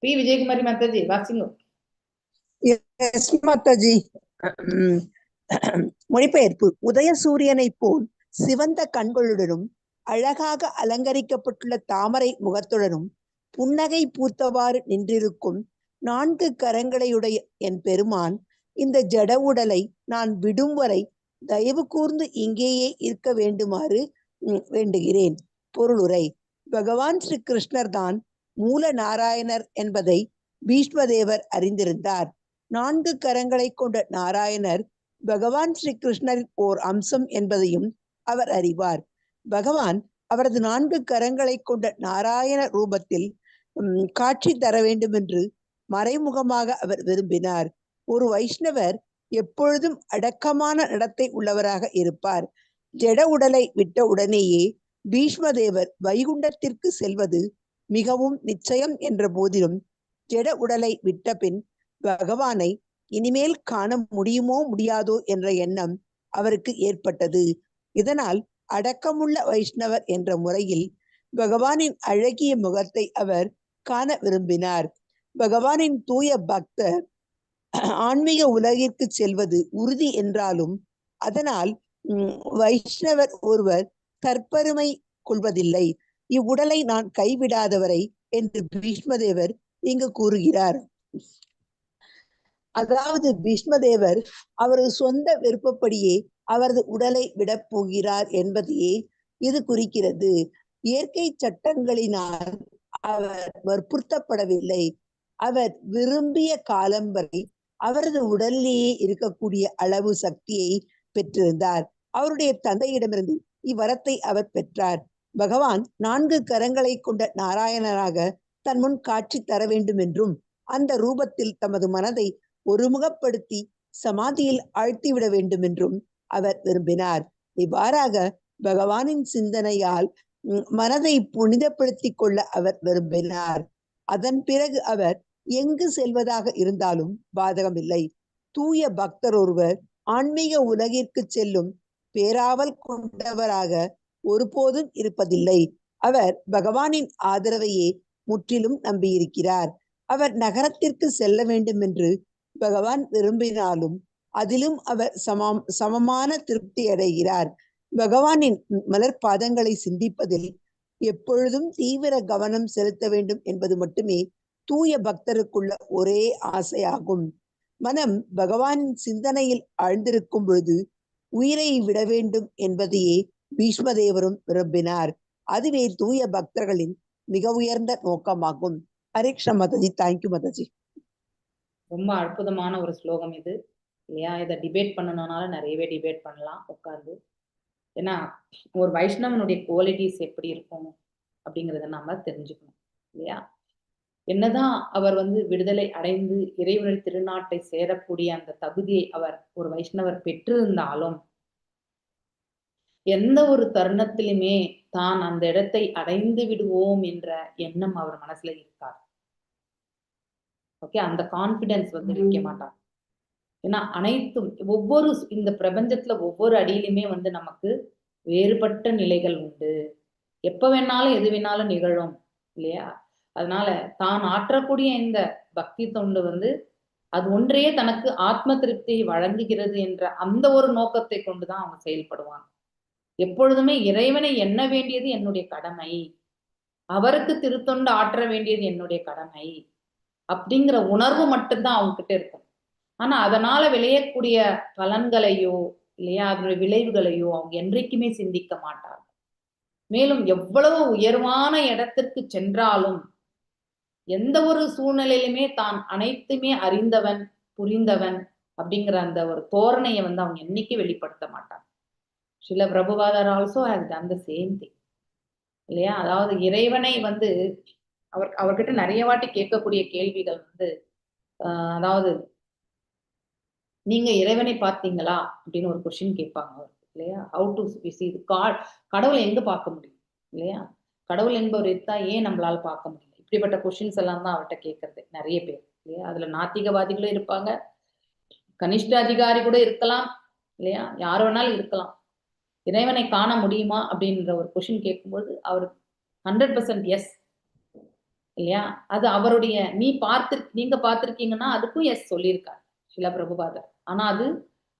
பி விஜயகுமாரி மாதாஜி வாசிங்க. எஸ் மாதாஜி. மொழிபெயர்ப்பு: உதய சூரியனை போல் சிவந்த கண்களுடனும் அழகாக அலங்கரிக்கப்பட்டுள்ள தாமரை முகத்துடனும் புன்னகை பூத்தவாறு நின்றிருக்கும் நான்கு கரங்களையுடைய என் பெருமான் இந்த ஜட உடலை நான் விடும் வரை தயவு கூர்ந்து இங்கேயே இருக்க வேண்டுமாறு வேண்டுகிறேன். பொருளுரை: பகவான் ஸ்ரீ கிருஷ்ணர் தான் மூல நாராயணர் என்பதை பீஷ்மதேவர் அறிந்திருந்தார். நான்கு கரங்களை கொண்ட நாராயணர் பகவான் ஸ்ரீ கிருஷ்ணரின் ஓர் அம்சம் என்பதையும் அவர் அறிவார். பகவான் அவரது நான்கு கரங்களை கொண்ட நாராயண ரூபத்தில் காட்சி தர வேண்டும் என்று மறைமுகமாக அவர் விரும்பினார். ஒரு வைஷ்ணவர் எப்பொழுதும் அடக்கமான நடத்தை உள்ளவராக இருப்பார். ஜட உடலை விட்ட உடனேயே பீஷ்மதேவர் வைகுண்டத்திற்கு செல்வது மிகவும் நிச்சயம் என்ற போதிலும், ஜட உடலை விட்ட பின் பகவானை இனிமேல் காண முடியுமோ முடியாதோ என்ற எண்ணம் அவருக்கு ஏற்பட்டது. இதனால் அடக்கமுள்ள வைஷ்ணவர் என்ற முறையில் பகவானின் அழகிய முகத்தை அவர் காண விரும்பினார். பகவானின் தூய பக்தர் ஆன்மீக உலகிற்கு செல்வது உறுதி என்றாலும் அதனால் வைஷ்ணவர் ஒருவர் தற்பெருமை கொள்வதில்லை. இவ்வுடலை நான் கைவிடாதவரை என்று பீஷ்மதேவர் இங்கு கூறுகிறார். அதாவது பீஷ்மதேவர் அவரது சொந்த விருப்பப்படியே அவரது உடலை விடப் போகிறார் என்பதையே இது குறிக்கிறது. இயற்கை சட்டங்களினால் அவர் வற்புறுத்தப்படவில்லை. அவர் விரும்பிய காலம் வரை அவரது உடலிலேயே இருக்கக்கூடிய அளவு சக்தியை பெற்றிருந்தார். அவருடைய தந்தையிடமிருந்து இவ்வரத்தை அவர் பெற்றார். பகவான் நான்கு கரங்களை கொண்ட நாராயணராக தன் முன் காட்சி தர வேண்டும் என்றும் அந்த ரூபத்தில் தமது மனதை ஒருமுகப்படுத்தி சமாதியில் ஆழ்த்திவிட வேண்டும் என்றும் அவர் விரும்பினார். இவ்வாறாக பகவானின் சிந்தனையால் மனதை புனிதப்படுத்திக் கொள்ள அவர் விரும்பினார். அதன் பிறகு அவர் எங்கு செல்வதாக இருந்தாலும் பாதகமில்லை. தூய பக்தர் ஒருவர் ஆன்மீக உலகிற்கு செல்லும் பேராவல் கொண்டவராக ஒருபோதும் இருப்பதில்லை. அவர் பகவானின் ஆதரவையே முற்றிலும் நம்பியிருக்கிறார். அவர் நகரத்திற்கு செல்ல வேண்டும் என்று பகவான் விரும்பினாலும் அதிலும் அவர் சமமான திருப்தி அடைகிறார். பகவானின் மலர் பாதங்களை சிந்திப்பதில் எப்பொழுதும் தீவிர கவனம் செலுத்த வேண்டும் என்பது மட்டுமே தூய பக்தருக்குள்ள ஒரே ஆசையாகும். மனம் பகவானின் சிந்தனையில் ஆழ்ந்திருக்கும் பொழுது உயிரை விட வேண்டும் என்பதையே பீஷ்மதேவரும் விரும்பினார். அதுவே தூய பக்தர்களின் மிக உயர்ந்த நோக்கமாகும். Hare Krishna Mataji. Thank you Mataji. ரொம்ப அற்புதமான ஒரு ஸ்லோகம் இது, இல்லையா? இதை டிபேட் பண்ணணும்னாலும் நிறையவே டிபேட் பண்ணலாம் உட்கார்ந்து. ஏன்னா ஒரு வைஷ்ணவனுடைய குவாலிட்டிஸ் எப்படி இருக்கும் அப்படிங்கிறத நாம தெரிஞ்சுக்கணும், இல்லையா? என்னதான் அவர் வந்து விடுதலை அடைந்து இறைவனுடைய திருநாட்டை சேரக்கூடிய அந்த தகுதியை அவர் ஒரு வைஷ்ணவர் பெற்றிருந்தாலும், எந்த ஒரு தருணத்திலுமே தான் அந்த இடத்தை அடைந்து விடுவோம் என்ற எண்ணம் அவர் மனசுல இருக்காது. ஓகே, அந்த கான்பிடன்ஸ் வந்து வைக்க மாட்டார். ஏன்னா அனைத்தும் ஒவ்வொரு இந்த பிரபஞ்சத்துல ஒவ்வொரு அடியிலுமே வந்து நமக்கு வேறுபட்ட நிலைகள் உண்டு. எப்ப வேணாலும் எது வேணாலும் நிகழும், இல்லையா? அதனால தான் ஆற்றக்கூடிய இந்த பக்தி தொண்டு வந்து அது ஒன்றே தனக்கு ஆத்ம திருப்தியை வழங்குகிறது என்ற அந்த ஒரு நோக்கத்தை கொண்டுதான் அவங்க செயல்படுவாங்க. எப்பொழுதுமே இறைவனை எண்ண வேண்டியது என்னுடைய கடமை, அவருக்கு திருத்தொண்டு ஆற்ற வேண்டியது என்னுடைய கடமை அப்படிங்கிற உணர்வு மட்டும்தான் அவங்க கிட்ட இருக்கும். ஆனா அதனால விளையக்கூடிய பலன்களையோ, இல்லையா, அதனுடைய விளைவுகளையோ அவங்க என்றைக்குமே சிந்திக்க மாட்டாங்க. மேலும் எவ்வளவு உயர்வான இடத்திற்கு சென்றாலும் எந்த ஒரு சூழ்நிலையிலுமே தான் அனைத்துமே அறிந்தவன், புரிந்தவன் அப்படிங்கிற அந்த ஒரு தோரணையை வந்து அவங்க என்னைக்கு வெளிப்படுத்த மாட்டாங்க. Srila Prabhupada also has done the same thing, இல்லையா? அதாவது இறைவனை வந்து அவர்கிட்ட நிறைய வாட்டி கேட்கக்கூடிய கேள்விகள் வந்து அதாவது நீங்க இறைவனை பார்த்தீங்களா அப்படின்னு ஒரு கொஸ்டின் கேட்பாங்க அவருக்கு, இல்லையா? How to see God, கடவுளை எங்க பார்க்க முடியும், இல்லையா? கடவுள் என்பவர் இருந்தா ஏன் நம்மளால பார்க்க முடியல? இப்படிப்பட்ட கொஸ்டின்ஸ் எல்லாம் தான் அவர்கிட்ட கேட்கறது நிறைய பேர், இல்லையா? அதுல நாத்திகவாதிகளும் இருப்பாங்க, கனிஷ்ட அதிகாரி கூட இருக்கலாம், இல்லையா? யார் வேணாலும் இருக்கலாம். இறைவனை காண முடியுமா அப்படின்ற ஒரு கொஸ்டின் கேட்கும்போது அவர் 100% எஸ், இல்லையா? அது அவருடைய நீங்க பார்த்திருக்கீங்கன்னா அதுக்கும் எஸ் சொல்லியிருக்கார் ஸ்ரீல பிரபுபாதர். ஆனா அது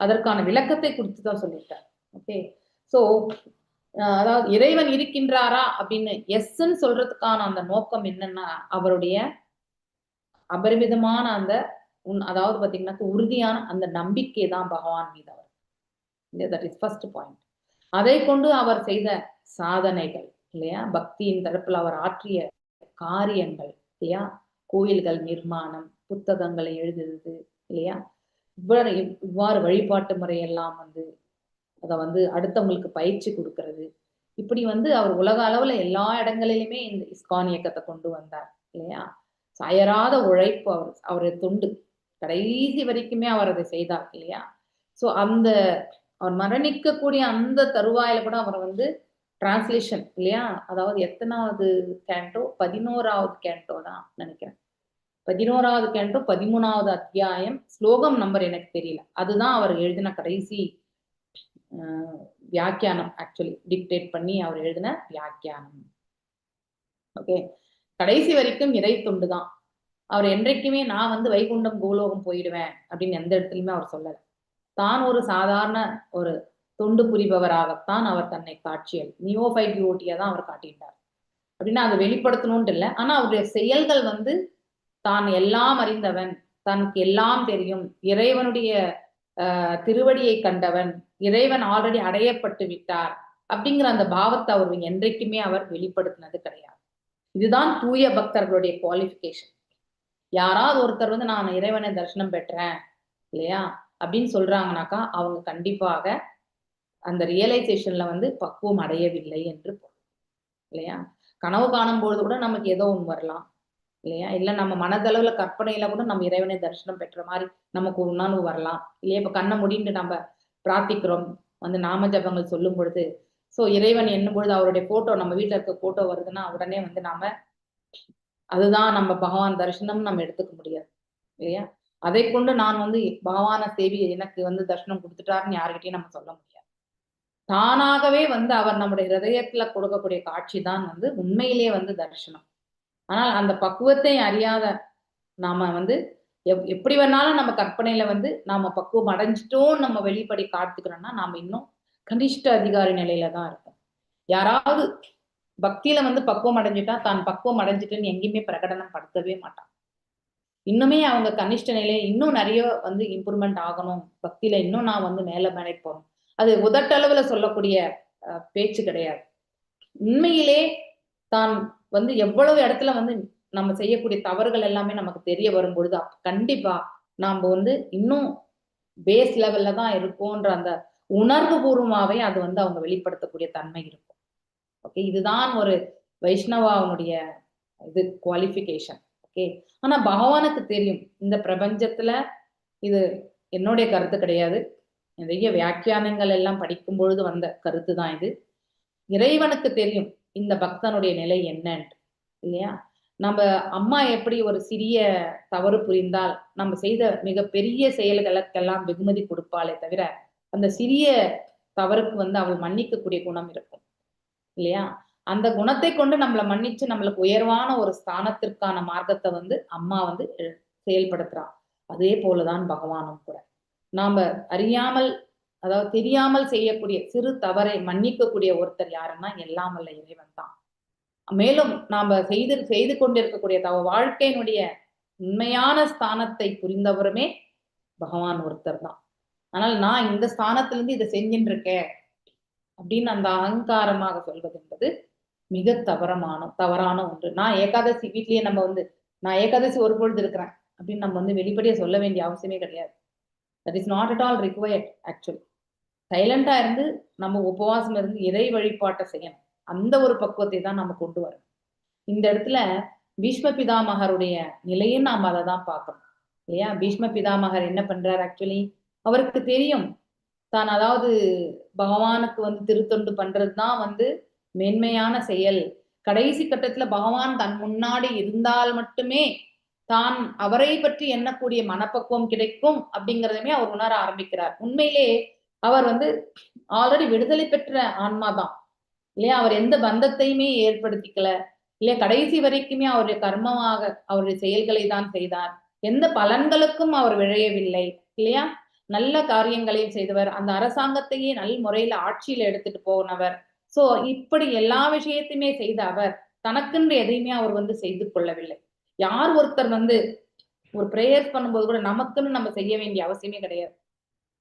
அதற்கான விளக்கத்தை கொடுத்துதான் சொல்லியிருக்கார். ஓகே, சோ அதாவது இறைவன் இருக்கின்றாரா அப்படின்னு எஸ்ன்னு சொல்றதுக்கான அந்த நோக்கம் என்னன்னா அவருடைய அபரிமிதமான அந்த அதாவது பாத்தீங்கன்னா உறுதியான அந்த நம்பிக்கை தான் பகவான் மீது அவர். That is first point. அதை கொண்டு அவர் செய்த சாதனைகள், இல்லையா? பக்தியின் தரப்பில் அவர் ஆற்றிய காரியங்கள், இல்லையா? கோயில்கள் நிர்மாணம், புத்தகங்களை எழுதுறது, இல்லையா? இவ்வாறு வழிபாட்டு முறையெல்லாம் வந்து அதை வந்து அடுத்தவங்களுக்கு பயிற்சி கொடுக்கறது, இப்படி வந்து அவர் உலக அளவுல எல்லா இடங்களிலுமே இந்த இஸ்கான் இயக்கத்தை கொண்டு வந்தார், இல்லையா? அயராத உழைப்பு அவர், அவருடைய தொண்டு கடைசி வரைக்குமே அவர் அதை செய்தார், இல்லையா? சோ அந்த அவர் மரணிக்கக்கூடிய அந்த தருவாயில கூட அவர் வந்து டிரான்ஸ்லேஷன், இல்லையா? அதாவது எத்தனாவது கேண்டோ, 11வது கேண்டோ தான் நினைக்கிறேன், 11வது கேண்டோ 13வது அத்தியாயம், ஸ்லோகம் நம்பர் எனக்கு தெரியல, அதுதான் அவர் எழுதின கடைசி வியாக்கியானம், ஆக்சுவலி டிக்டேட் பண்ணி அவர் எழுதின வியாக்கியானம். ஓகே, கடைசி வரைக்கும் இறை தொண்டு தான். அவர் என்றைக்குமே நான் வந்து வைகுண்டம் கோலோகம் போயிடுவேன் அப்படின்னு எந்த இடத்துலயுமே அவர் சொல்லலை. தான் ஒரு சாதாரண ஒரு தொண்டு புரிபவராகத்தான் அவர் தன்னை காட்சியல் நியோஃபைட் டிவோட்டியா தான் அவர் காட்டிட்டார். அப்படின்னா அதை வெளிப்படுத்தணும்ட்டு இல்லை, ஆனா அவருடைய செயல்கள் வந்து தான் எல்லாம் அறிந்தவன், தனக்கு எல்லாம் தெரியும், இறைவனுடைய திருவடியை கண்டவன், இறைவன் ஆல்ரெடி அடையப்பட்டு விட்டார் அப்படிங்கிற அந்த பாவத்தை அவர் என்றைக்குமே அவர் வெளிப்படுத்தினது கிடையாது. இதுதான் தூய பக்தர்களுடைய குவாலிஃபிகேஷன். யாராவது ஒருத்தர் வந்து நான் இறைவனை தரிசனம் பெற்றேன் இல்லையா அப்படின்னு சொல்றாங்கனாக்கா அவங்க கண்டிப்பாக அந்த ரியலைசேஷன்ல வந்து பக்குவம் அடையவில்லை என்று பொருள், இல்லையா? கனவு காணும் பொழுது கூட நமக்கு ஏதோ ஒன்று வரலாம், இல்லையா? இல்ல நம்ம மனதளவுல கற்பனையில கூட நம்ம இறைவனை தரிசனம் பெற்ற மாதிரி நமக்கு ஒரு உணர்வு வரலாம், இல்லையா? இப்ப கண்ணை முடிந்து நம்ம பிரார்த்திக்கிறோம் வந்து நாம ஜபங்கள் சொல்லும் பொழுது, சோ இறைவன் என்னும் பொழுது அவருடைய போட்டோ நம்ம வீட்டுல இருக்க போட்டோ வருதுன்னா உடனே வந்து நாம அதுதான் நம்ம பகவான் தரிசனம் நம்ம எடுத்துக்க முடியாது இல்லையா? அதை கொண்டு நான் வந்து பகவான சேவி எனக்கு வந்து தரிசனம் கொடுத்துட்டாருன்னு யாருக்கிட்டையும் நம்ம சொல்ல முடியாது. தானாகவே வந்து அவர் நம்முடைய ஹிருதயத்துல கொடுக்கக்கூடிய காட்சி தான் வந்து உண்மையிலே வந்து தரிசனம். ஆனால் அந்த பக்குவத்தை அறியாத நாம வந்து எப்படி வேணாலும் நம்ம கற்பனையில வந்து நாம பக்குவம் அடைஞ்சிட்டோம் நம்ம வெளிப்படி காத்துக்கிறோம்னா நாம இன்னும் கனிஷ்ட அதிகாரி நிலையில தான் இருக்கோம். யாராவது பக்தியில வந்து பக்குவம் அடைஞ்சிட்டா தான் பக்குவம் அடைஞ்சிட்டுன்னு எங்கேயுமே பிரகடனம் படுத்தவே மாட்டான். இன்னுமே அவங்க கனிஷ்ட நிலையை இன்னும் நிறைய வந்து இம்ப்ரூவ்மெண்ட் ஆகணும், பக்தியில இன்னும் நான் வந்து மேல மேலே போகணும். அது உதட்டளவுல சொல்லக்கூடிய பேச்சு கிடையாது. உண்மையிலே தான் வந்து எவ்வளவு இடத்துல வந்து நம்ம செய்யக்கூடிய தவறுகள் எல்லாமே நமக்கு தெரிய வரும் பொழுது கண்டிப்பா நாம வந்து இன்னும் பேஸ் லெவல்ல தான் இருக்கோன்ற அந்த உணர்வு பூர்வமாவே அது வந்து அவங்க வெளிப்படுத்தக்கூடிய தன்மை இருக்கும். ஓகே, இதுதான் ஒரு வைஷ்ணவாவுடைய இது குவாலிஃபிகேஷன். ஓகே, ஆனா பகவானுக்கு தெரியும் இந்த பிரபஞ்சத்துல, இது என்னுடைய கருத்து கிடையாது, நிறைய வியாக்கியானங்கள் எல்லாம் படிக்கும் பொழுது வந்த கருத்து தான் இது. இறைவனுக்கு தெரியும் இந்த பக்தனுடைய நிலை என்னன்ட்டு இல்லையா? நம்ம அம்மா எப்படி ஒரு சிறிய தவறு புரிந்தால் நம்ம செய்த மிகப்பெரிய செயல்களுக்கெல்லாம் வெகுமதி கொடுப்பாளே தவிர அந்த சிறிய தவறுக்கு வந்து அவள் மன்னிக்கக்கூடிய குணம் இருக்கும் இல்லையா? அந்த குணத்தை கொண்டு நம்மளை மன்னிச்சு நம்மளுக்கு உயர்வான ஒரு ஸ்தானத்திற்கான மார்க்கத்தை வந்து அம்மா வந்து செயல்படுத்துறா. அதே போலதான் பகவானும் கூட நாம அறியாமல், அதாவது தெரியாமல் செய்யக்கூடிய சிறு தவறை மன்னிக்கக்கூடிய ஒருத்தர் யாருன்னா எல்லாம் வல்ல இறைவன் தான். மேலும் நாம செய்து செய்து கொண்டிருக்கக்கூடிய தவ வாழ்க்கையினுடைய உண்மையான ஸ்தானத்தை புரிந்தவருமே பகவான் ஒருத்தர் தான். ஆனால் நான் இந்த ஸ்தானத்திலிருந்து இதை செஞ்சுட்டு இருக்கேன் அப்படின்னு அந்த அகங்காரமாக சொல்வது என்பது மிக தவறான ஒன்று. நான் ஏகாதசி வீட்லயே நம்ம வந்து நான் ஏகாதசி ஒரு பொழுது இருக்கிறேன் அப்படின்னு நம்ம வந்து வெளிப்படையா சொல்ல வேண்டிய அவசியமே கிடையாது. That is not at all required actually. சைலண்டா இருந்து நம்ம உபவாசம் இருந்து இறை வழிபாட்டை செய்யணும். அந்த ஒரு பக்குவத்தை தான் நம்ம கொண்டு வரணும். இந்த இடத்துல பீஷ்ம பிதாமகருடைய நிலையும் நாம் அதை தான் பார்க்கணும் இல்லையா? பீஷ்ம பிதாமகர் என்ன பண்றாரு ஆக்சுவலி, அவருக்கு தெரியும் தான், அதாவது பகவானுக்கு வந்து திருத்தொண்டு பண்றதுதான் வந்து மேன்மையான செயல். கடைசி கட்டத்துல பகவான் தன் முன்னாடி இருந்தால் மட்டுமே தான் அவரை பற்றி எண்ணக்கூடிய மனப்பக்குவம் கிடைக்கும் அப்படிங்கிறதுமே அவர் உணர ஆரம்பிக்கிறார். உண்மையிலே அவர் வந்து ஆல்ரெடி விடுதலை பெற்ற ஆன்மா தான் இல்லையா? அவர் எந்த பந்தத்தையுமே ஏற்படுத்திக்கல இல்லையா? கடைசி வரைக்குமே அவருடைய கர்மமாக அவருடைய செயல்களை தான் செய்தார். எந்த பலன்களுக்கும் அவர் விழையவில்லை இல்லையா? நல்ல காரியங்களையும் செய்தவர், அந்த அரசாங்கத்தையே நல்ல முறையில ஆட்சியில எடுத்துட்டு போனவர். சோ இப்படி எல்லா விஷயத்தையுமே செய்த அவர் தனக்கென்று எதையுமே அவர் வந்து செய்து கொள்ளவில்லை. யார் ஒருத்தர் வந்து ஒரு பிரேயர்ஸ் பண்ணும்போது கூட நமக்குன்னு நம்ம செய்ய வேண்டிய அவசியமே கிடையாது.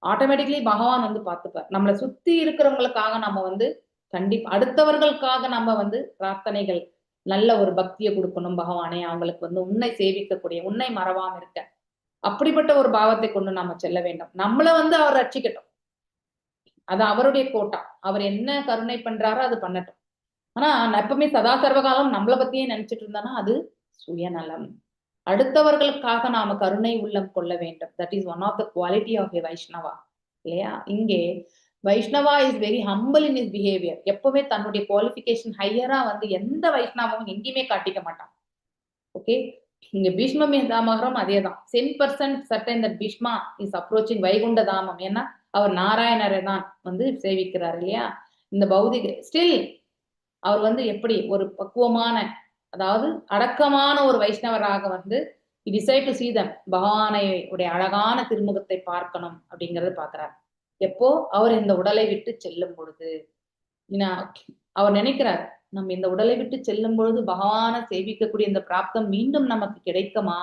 ஆட்டோமேட்டிக்கலி பகவான் வந்து பார்த்துப்பார். நம்மளை சுத்தி இருக்கிறவங்களுக்காக நம்ம வந்து கண்டிப்பா அடுத்தவர்களுக்காக நம்ம வந்து பிரார்த்தனைகள் நல்ல ஒரு பக்தியை கொடுக்கணும். பகவானே அவங்களுக்கு வந்து உன்னை சேவிக்கக்கூடிய, உன்னை மறவாம இருக்க, அப்படிப்பட்ட ஒரு பாவத்தை கொண்டு நாம செல்ல வேண்டும். நம்மளை வந்து அவர் ரட்சிக்கட்டும், அது அவருடைய கோட்டா. அவர் என்ன கருணை பண்றாரோ அது பண்ணட்டும். ஆனா எப்பவுமே சதா சர்வகாலம் நம்மளை பத்தியே நினைச்சிட்டு இருந்தானா அது சுயநலம். அடுத்தவர்களுக்காக நாம கருணை உள்ளம் கொள்ள வேண்டும். That is one of the quality of a Vaishnava இல்லையா? இங்கே Vaishnava is very humble in his behaviour. எப்பவுமே தன்னுடைய குவாலிஃபிகேஷன் ஹையரா வந்து எந்த வைஷ்ணவமும் எங்கேயுமே காட்டிக்க மாட்டான். ஓகே, இங்க பீஷ்ம பிதாமகரும் அதேதான். 10% certain that Bhishma is approaching Vaikuntha தாமம். ஏன்னா அவர் நாராயணரை தான் வந்து சேவிக்கிறார் இல்லையா? இந்த பௌதிக ஸ்டில் அவர் வந்து எப்படி ஒரு பக்குவமான, அதாவது அடக்கமான ஒரு வைஷ்ணவராக வந்து டிசைட் டு see them, பகவானை உடைய அழகான திருமுகத்தை பார்க்கணும் அப்படிங்கறத பாக்குறார். எப்போ அவர் இந்த உடலை விட்டு செல்லும் பொழுது அவர் நினைக்கிறார், நம்ம இந்த உடலை விட்டு செல்லும் பொழுது பகவானை சேவிக்கக்கூடிய இந்த பிராப்தம் மீண்டும் நமக்கு கிடைக்குமா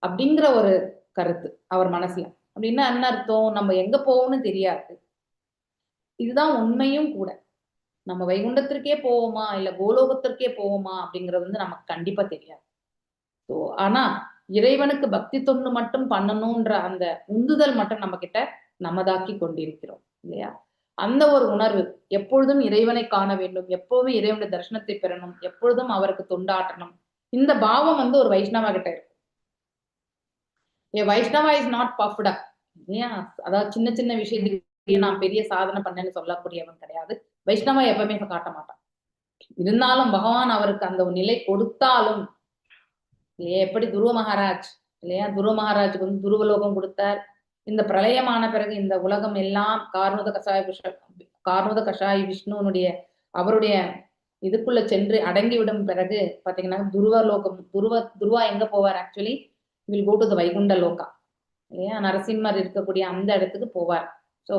அப்படிங்கிற ஒரு கருத்து அவர் மனசுல. அப்படின்னா என்ன அர்த்தம்? நம்ம எங்க போவோம்னு தெரியாது. இதுதான் உண்மையும் கூட. நம்ம வைகுண்டத்திற்கே போவோமா இல்ல கோலோகத்திற்கே போவோமா அப்படிங்கிறது வந்து நமக்கு கண்டிப்பா தெரியாது. ஸோ ஆனா இறைவனுக்கு பக்தி தொண்டு மட்டும் பண்ணணும்ன்ற அந்த உந்துதல் மட்டும் நம்ம கிட்ட நமதாக்கி கொண்டிருக்கிறோம் இல்லையா? அந்த ஒரு உணர்வு, எப்பொழுதும் இறைவனை காண வேண்டும், எப்பவுமே இறைவனுடைய தரிசனத்தை பெறணும், எப்பொழுதும் அவருக்கு தொண்டாற்றணும், இந்த பாவம் வந்து ஒரு வைஷ்ணவா கிட்ட இருக்கும். A Vaishnava is not puffed up இல்லையா? அதாவது சின்ன சின்ன விஷயத்துக்கு நான் பெரிய சாதனை பண்ணேன்னு சொல்லக்கூடியவன் கிடையாது. வைஷ்ணவா எப்பவுமே காட்ட மாட்டான். இருந்தாலும் பகவான் அவருக்கு அந்த ஒரு நிலை கொடுத்தாலும் இல்லையா? எப்படி துருவ மகாராஜ் இல்லையா, துருவ மகாராஜுக்கு வந்து துருவலோகம் கொடுத்தார். இந்த பிரளயமான பிறகு இந்த உலகம் எல்லாம் கார்ணோத கஷாயி விஷ்ணுனுடைய அவருடைய இதுக்குள்ள சென்று அடங்கிவிடும் பிறகு பாத்தீங்கன்னா துருவலோகம், துருவா எங்க போவார்? Actually will go to the Vaikunta Loka இல்லையா? நரசிம்மர் இருக்கக்கூடிய அந்த இடத்துக்கு போவார். ஸோ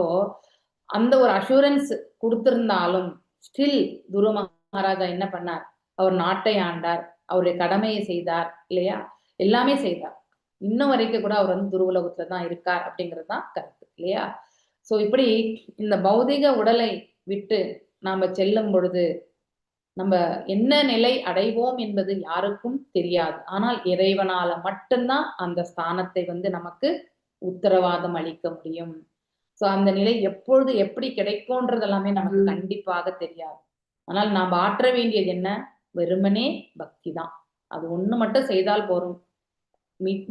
அந்த ஒரு அஷூரன்ஸ் கொடுத்திருந்தாலும் ஸ்டில் துருவ மகாராஜா என்ன பண்ணார்? அவர் நாட்டை ஆண்டார், அவருடைய கடமையை செய்தார் இல்லையா? எல்லாமே செய்தார். இன்னும் வரைக்கும் கூட அவர் வந்து துருவலோகத்துல தான் இருக்கார் அப்படிங்கிறது தான் கருத்து இல்லையா? சோ இப்படி இந்த பௌதிக உடலை விட்டு நாம செல்லும் பொழுது நம்ம என்ன நிலை அடைவோம் என்பது யாருக்கும் தெரியாது. ஆனால் இறைவனால மட்டும்தான் அந்த ஸ்தானத்தை வந்து நமக்கு உத்தரவாதம் அளிக்க முடியும். சோ அந்த நிலை எப்பொழுது எப்படி கிடைக்கும்ன்றது எல்லாமே நமக்கு கண்டிப்பாக தெரியாது. ஆனால் நாம் ஆற்ற வேண்டியது என்ன? வெறுமனே பக்தி தான். அது ஒண்ணு மட்டும் செய்தால் போதும்.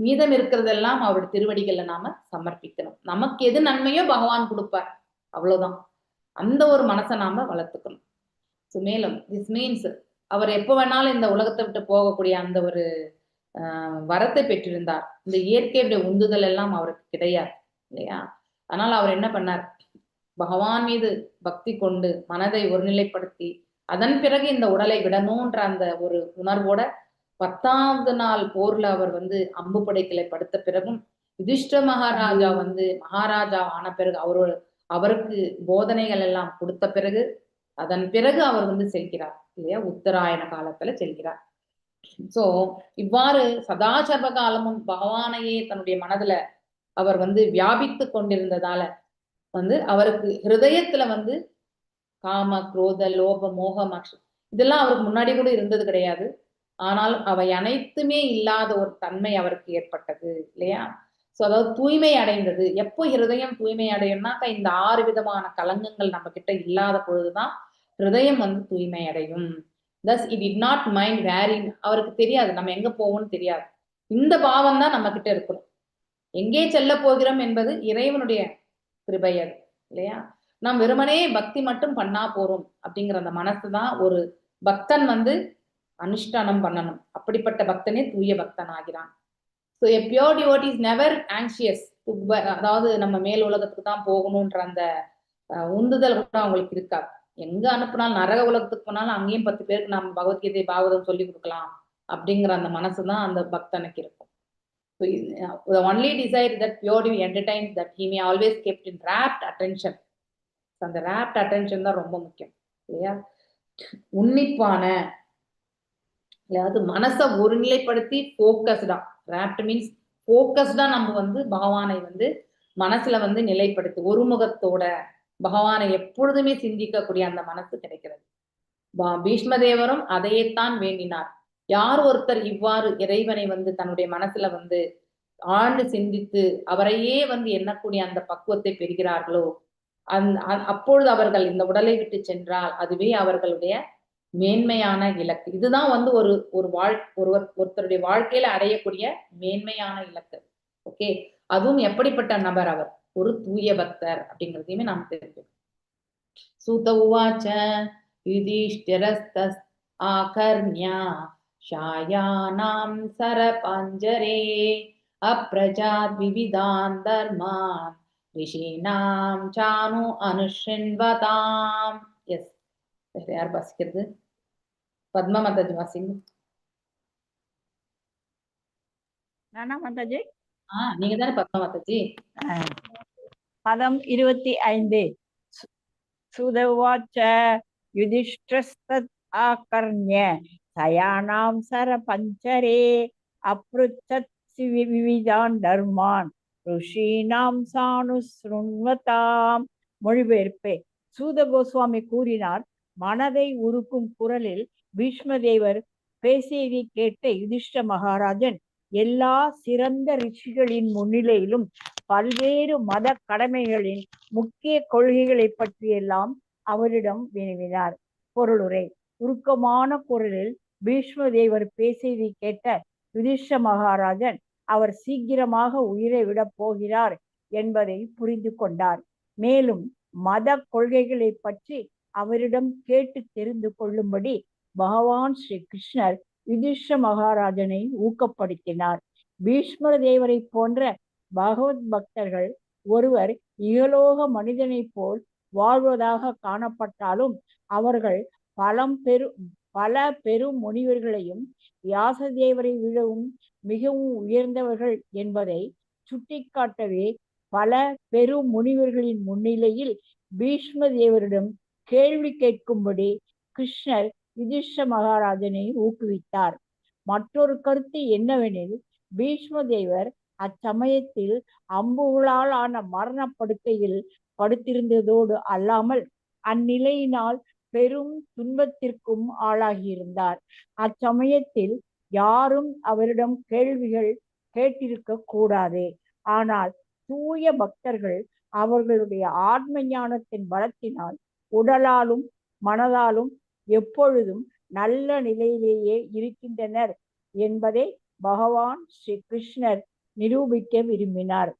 மீதம் இருக்கிறதெல்லாம் அவருடைய திருவடிகளை நாம சமர்ப்பிக்கணும். நமக்கு எது நன்மையோ பகவான் கொடுப்பார், அவ்வளவுதான். அந்த ஒரு மனசை நாம வளர்த்துக்கணும். ஸோ மேலும் this means அவர் எப்போ வேணாலும் இந்த உலகத்தை விட்டு போகக்கூடிய அந்த ஒரு வரத்தை பெற்றிருந்தார். இந்த இயற்கையுடைய உந்துதல் எல்லாம் அவருக்கு கிடையாது இல்லையா? அதனால அவர் என்ன பண்ணார்? பகவான் மீது பக்தி கொண்டு மனதை ஒருநிலைப்படுத்தி அதன் பிறகு இந்த உடலை விடணும்ன்ற அந்த ஒரு உணர்வோட 10வது நாள் போர்ல அவர் வந்து அம்பு படைக்கலை படுத்த பிறகும் யுதிஷ்ட மகாராஜா வந்து மகாராஜா ஆன பிறகு அவருக்கு போதனைகள் எல்லாம் கொடுத்த பிறகு அதன் பிறகு அவர் வந்து செல்கிறார் இல்லையா? உத்தராயண காலத்துல செல்கிறார். சோ இவ்வாறு சதாசர்வ காலமும் பகவானையே தன்னுடைய மனதுல அவர் வந்து வியாபித்து கொண்டிருந்ததால வந்து அவருக்கு ஹிருதயத்துல வந்து காம குரோத லோப மோக மக்ஷ இதெல்லாம் அவருக்கு முன்னாடி கூட இருந்தது கிடையாது. ஆனால் அவை அனைத்துமே இல்லாத ஒரு தன்மை அவருக்கு ஏற்பட்டது இல்லையா? சோ அதாவது தூய்மை அடைந்தது. எப்போ ஹிருதயம் தூய்மை அடையும்னாக்கா இந்த 6 விதமான கலங்கங்கள் நம்ம கிட்ட இல்லாத பொழுதுதான் ஹிருதயம் வந்து தூய்மை அடையும். Thus it did not mind wherein, அவருக்கு தெரியாது நம்ம எங்க போவோம்னு தெரியாது. இந்த பாவம் தான் நம்ம கிட்ட இருக்கணும். எங்கே செல்ல போகிறோம் என்பது இறைவனுடைய கிருபை அது இல்லையா? நாம் வெறுமனே பக்தி மட்டும் பண்ணா போறோம் அப்படிங்கிற அந்த மனசுதான் ஒரு பக்தன் வந்து அனுஷ்டானம் பண்ணணும். அப்படிப்பட்ட பக்தனே தூய பக்தன் ஆகிறான். So a pure devotee is never anxious. அதாவது நம்ம மேல் உலகத்துக்கு தான் போகணுன்ற அந்த உந்துதல் கூட அவங்களுக்கு இருக்காது. எங்க அனுப்புனாலும் நரக உலகத்துக்கு போனாலும் அங்கேயும் 10 பேருக்கு நம்ம பகவத்கீதை பாகவதம் சொல்லி கொடுக்கலாம் அப்படிங்கிற அந்த மனசுதான் அந்த பக்தனுக்கு இருக்கும். So the only desire that pure devotee entertains that he may always kept in rapt attention. So அந்த rapt attention தான் ரொம்ப முக்கியம் இல்லையா? உன்னிப்பான, அதாவது மனசை ஒருநிலைப்படுத்தி போக்கஸ்டா, ராப்ட் மீன்ஸ் போக்கஸ்டா நம்ம வந்து பகவானை வந்து மனசுல வந்து நிலைப்படுத்தி ஒருமுகத்தோட பகவானை எப்பொழுதுமே சிந்திக்கக்கூடிய அந்த மனசு கிடைக்கிறது. பீஷ்மதேவரும் அதையேத்தான் வேண்டினார். யார் ஒருத்தர் இவ்வாறு இறைவனை வந்து தன்னுடைய மனசுல வந்து ஆழ்ந்து சிந்தித்து அவரையே வந்து எண்ணக்கூடிய அந்த பக்குவத்தை பெறுகிறார்களோ அப்பொழுது அவர்கள் இந்த உடலை விட்டு சென்றால் அதுவே அவர்களுடைய மேன்மையான இலக்கு. இதுதான் வந்து ஒரு ஒரு வாழ் ஒருவர் ஒருத்தருடைய வாழ்க்கையில அடையக்கூடிய மேன்மையான இலக்கு. ஓகே, அதுவும் எப்படிப்பட்ட நபர் அவர்? ஒரு தூய பக்தர் அப்படிங்கிறதையுமே நாம் தெரிஞ்சுக்கணும். சூத உவாச்ச யுதிஷ்டிரஸ்தஸ் ஆகர்ண்யா ஷாயானாம் சரபஞ்சரே அப்ரஜாத் விவிதான் தர்மான் ரிஷீணாம் சானு அனுஷிண்வதாம். எஸ், வேற யார் வாசிக்கிறது? பத்மா மாதாஜி வாசிங்க. நானா மாதாஜி? நீங்க தானே பத்மா மாதாஜி. பதம் 25. சுதவாச்ச யுதிஷ்டிரஸ்தத் ஆகர்ண்ய சயானாம் சரபஞ்சரே அப்ருச்சத் விவிதான் தர்மான் ருஷீணாம் சானுஸ்ருண்வதாம். மொழிபெயர்ப்பே. சூத கோஸ்வாமி கூறினார், மனதை உருக்கும் குரலில் பீஷ்மதேவர் பேசியதை கேட்ட யுதிஷ்ட மகாராஜன் எல்லா சிறந்த ரிஷிகளின் முன்னிலையிலும் பல்வேறு மத கடமைகளின் முக்கிய கொள்கைகளை பற்றியெல்லாம் அவரிடம் வினவினார். பொருளுரை. உருக்கமான குரலில் பீஷ்மதேவர் பேசியதை கேட்ட யுதிஷ்ட மகாராஜன் அவர் சீக்கிரமாக உயிரை விடப் போகிறார் என்பதை புரிந்து கொண்டார். மேலும் மத கொள்கைகளை பற்றி அவரிடம் கேட்டு தெரிந்து கொள்ளும்படி பகவான் ஸ்ரீ கிருஷ்ணர் யுதிஷ்ட மகாராஜனை ஊக்கப்படுத்தினார். பீஷ்மர தேவரை போன்ற பகவத் பக்தர்கள் ஒருவர் இகலோக மனிதனைப் போல் வாழ்வதாக காணப்பட்டாலும் அவர்கள் பல பெரும் முனிவர்களையும் வியாசதேவரை விடவும் மிகவும் உயர்ந்தவர்கள் என்பதை சுட்டிக்காட்டவே பல பெரும் முனிவர்களின் முன்னிலையில் பீஷ்ம தேவரிடம் கேள்வி கேட்கும்படி கிருஷ்ணர் யுதிஷ்ட மகாராஜனை ஊக்குவித்தார். மற்றொரு கருத்து என்னவெனில், பீஷ்ம தேவர் அச்சமயத்தில் அம்புகளால் ஆன மரணப்படுக்கையில் படுத்திருந்ததோடு அல்லாமல் அந்நிலையினால் பெரும் துன்பத்திற்கும் ஆளாகியிருந்தார். அச்சமயத்தில் யாரும் அவரிடம் கேள்விகள் கேட்டிருக்க கூடாது. ஆனால் தூய பக்தர்கள் அவர்களுடைய ஆத்ம ஞானத்தின் பலத்தினால் உடலாலும் மனதாலும் எப்பொழுதும் நல்ல நிலையிலேயே இருக்கின்றனர் என்பதை பகவான் ஸ்ரீ கிருஷ்ணர் நிரூபிக்க விரும்பினார்.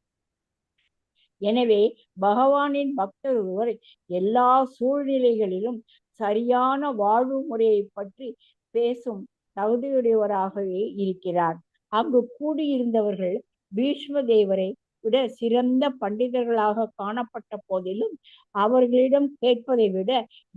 எனவே பகவானின் பக்தர் ஒருவர் எல்லா சூழ்நிலைகளிலும் சரியான வாழ்வு முறையை பற்றி பேசும் தகுதியுடையவராகவே இருக்கிறார். அங்கு கூடியிருந்தவர்கள் பீஷ்ம தேவரை விட சிறந்த பண்டிதர்களாக காணப்பட்ட போதிலும் அவர்களிடம் கேட்பதை விட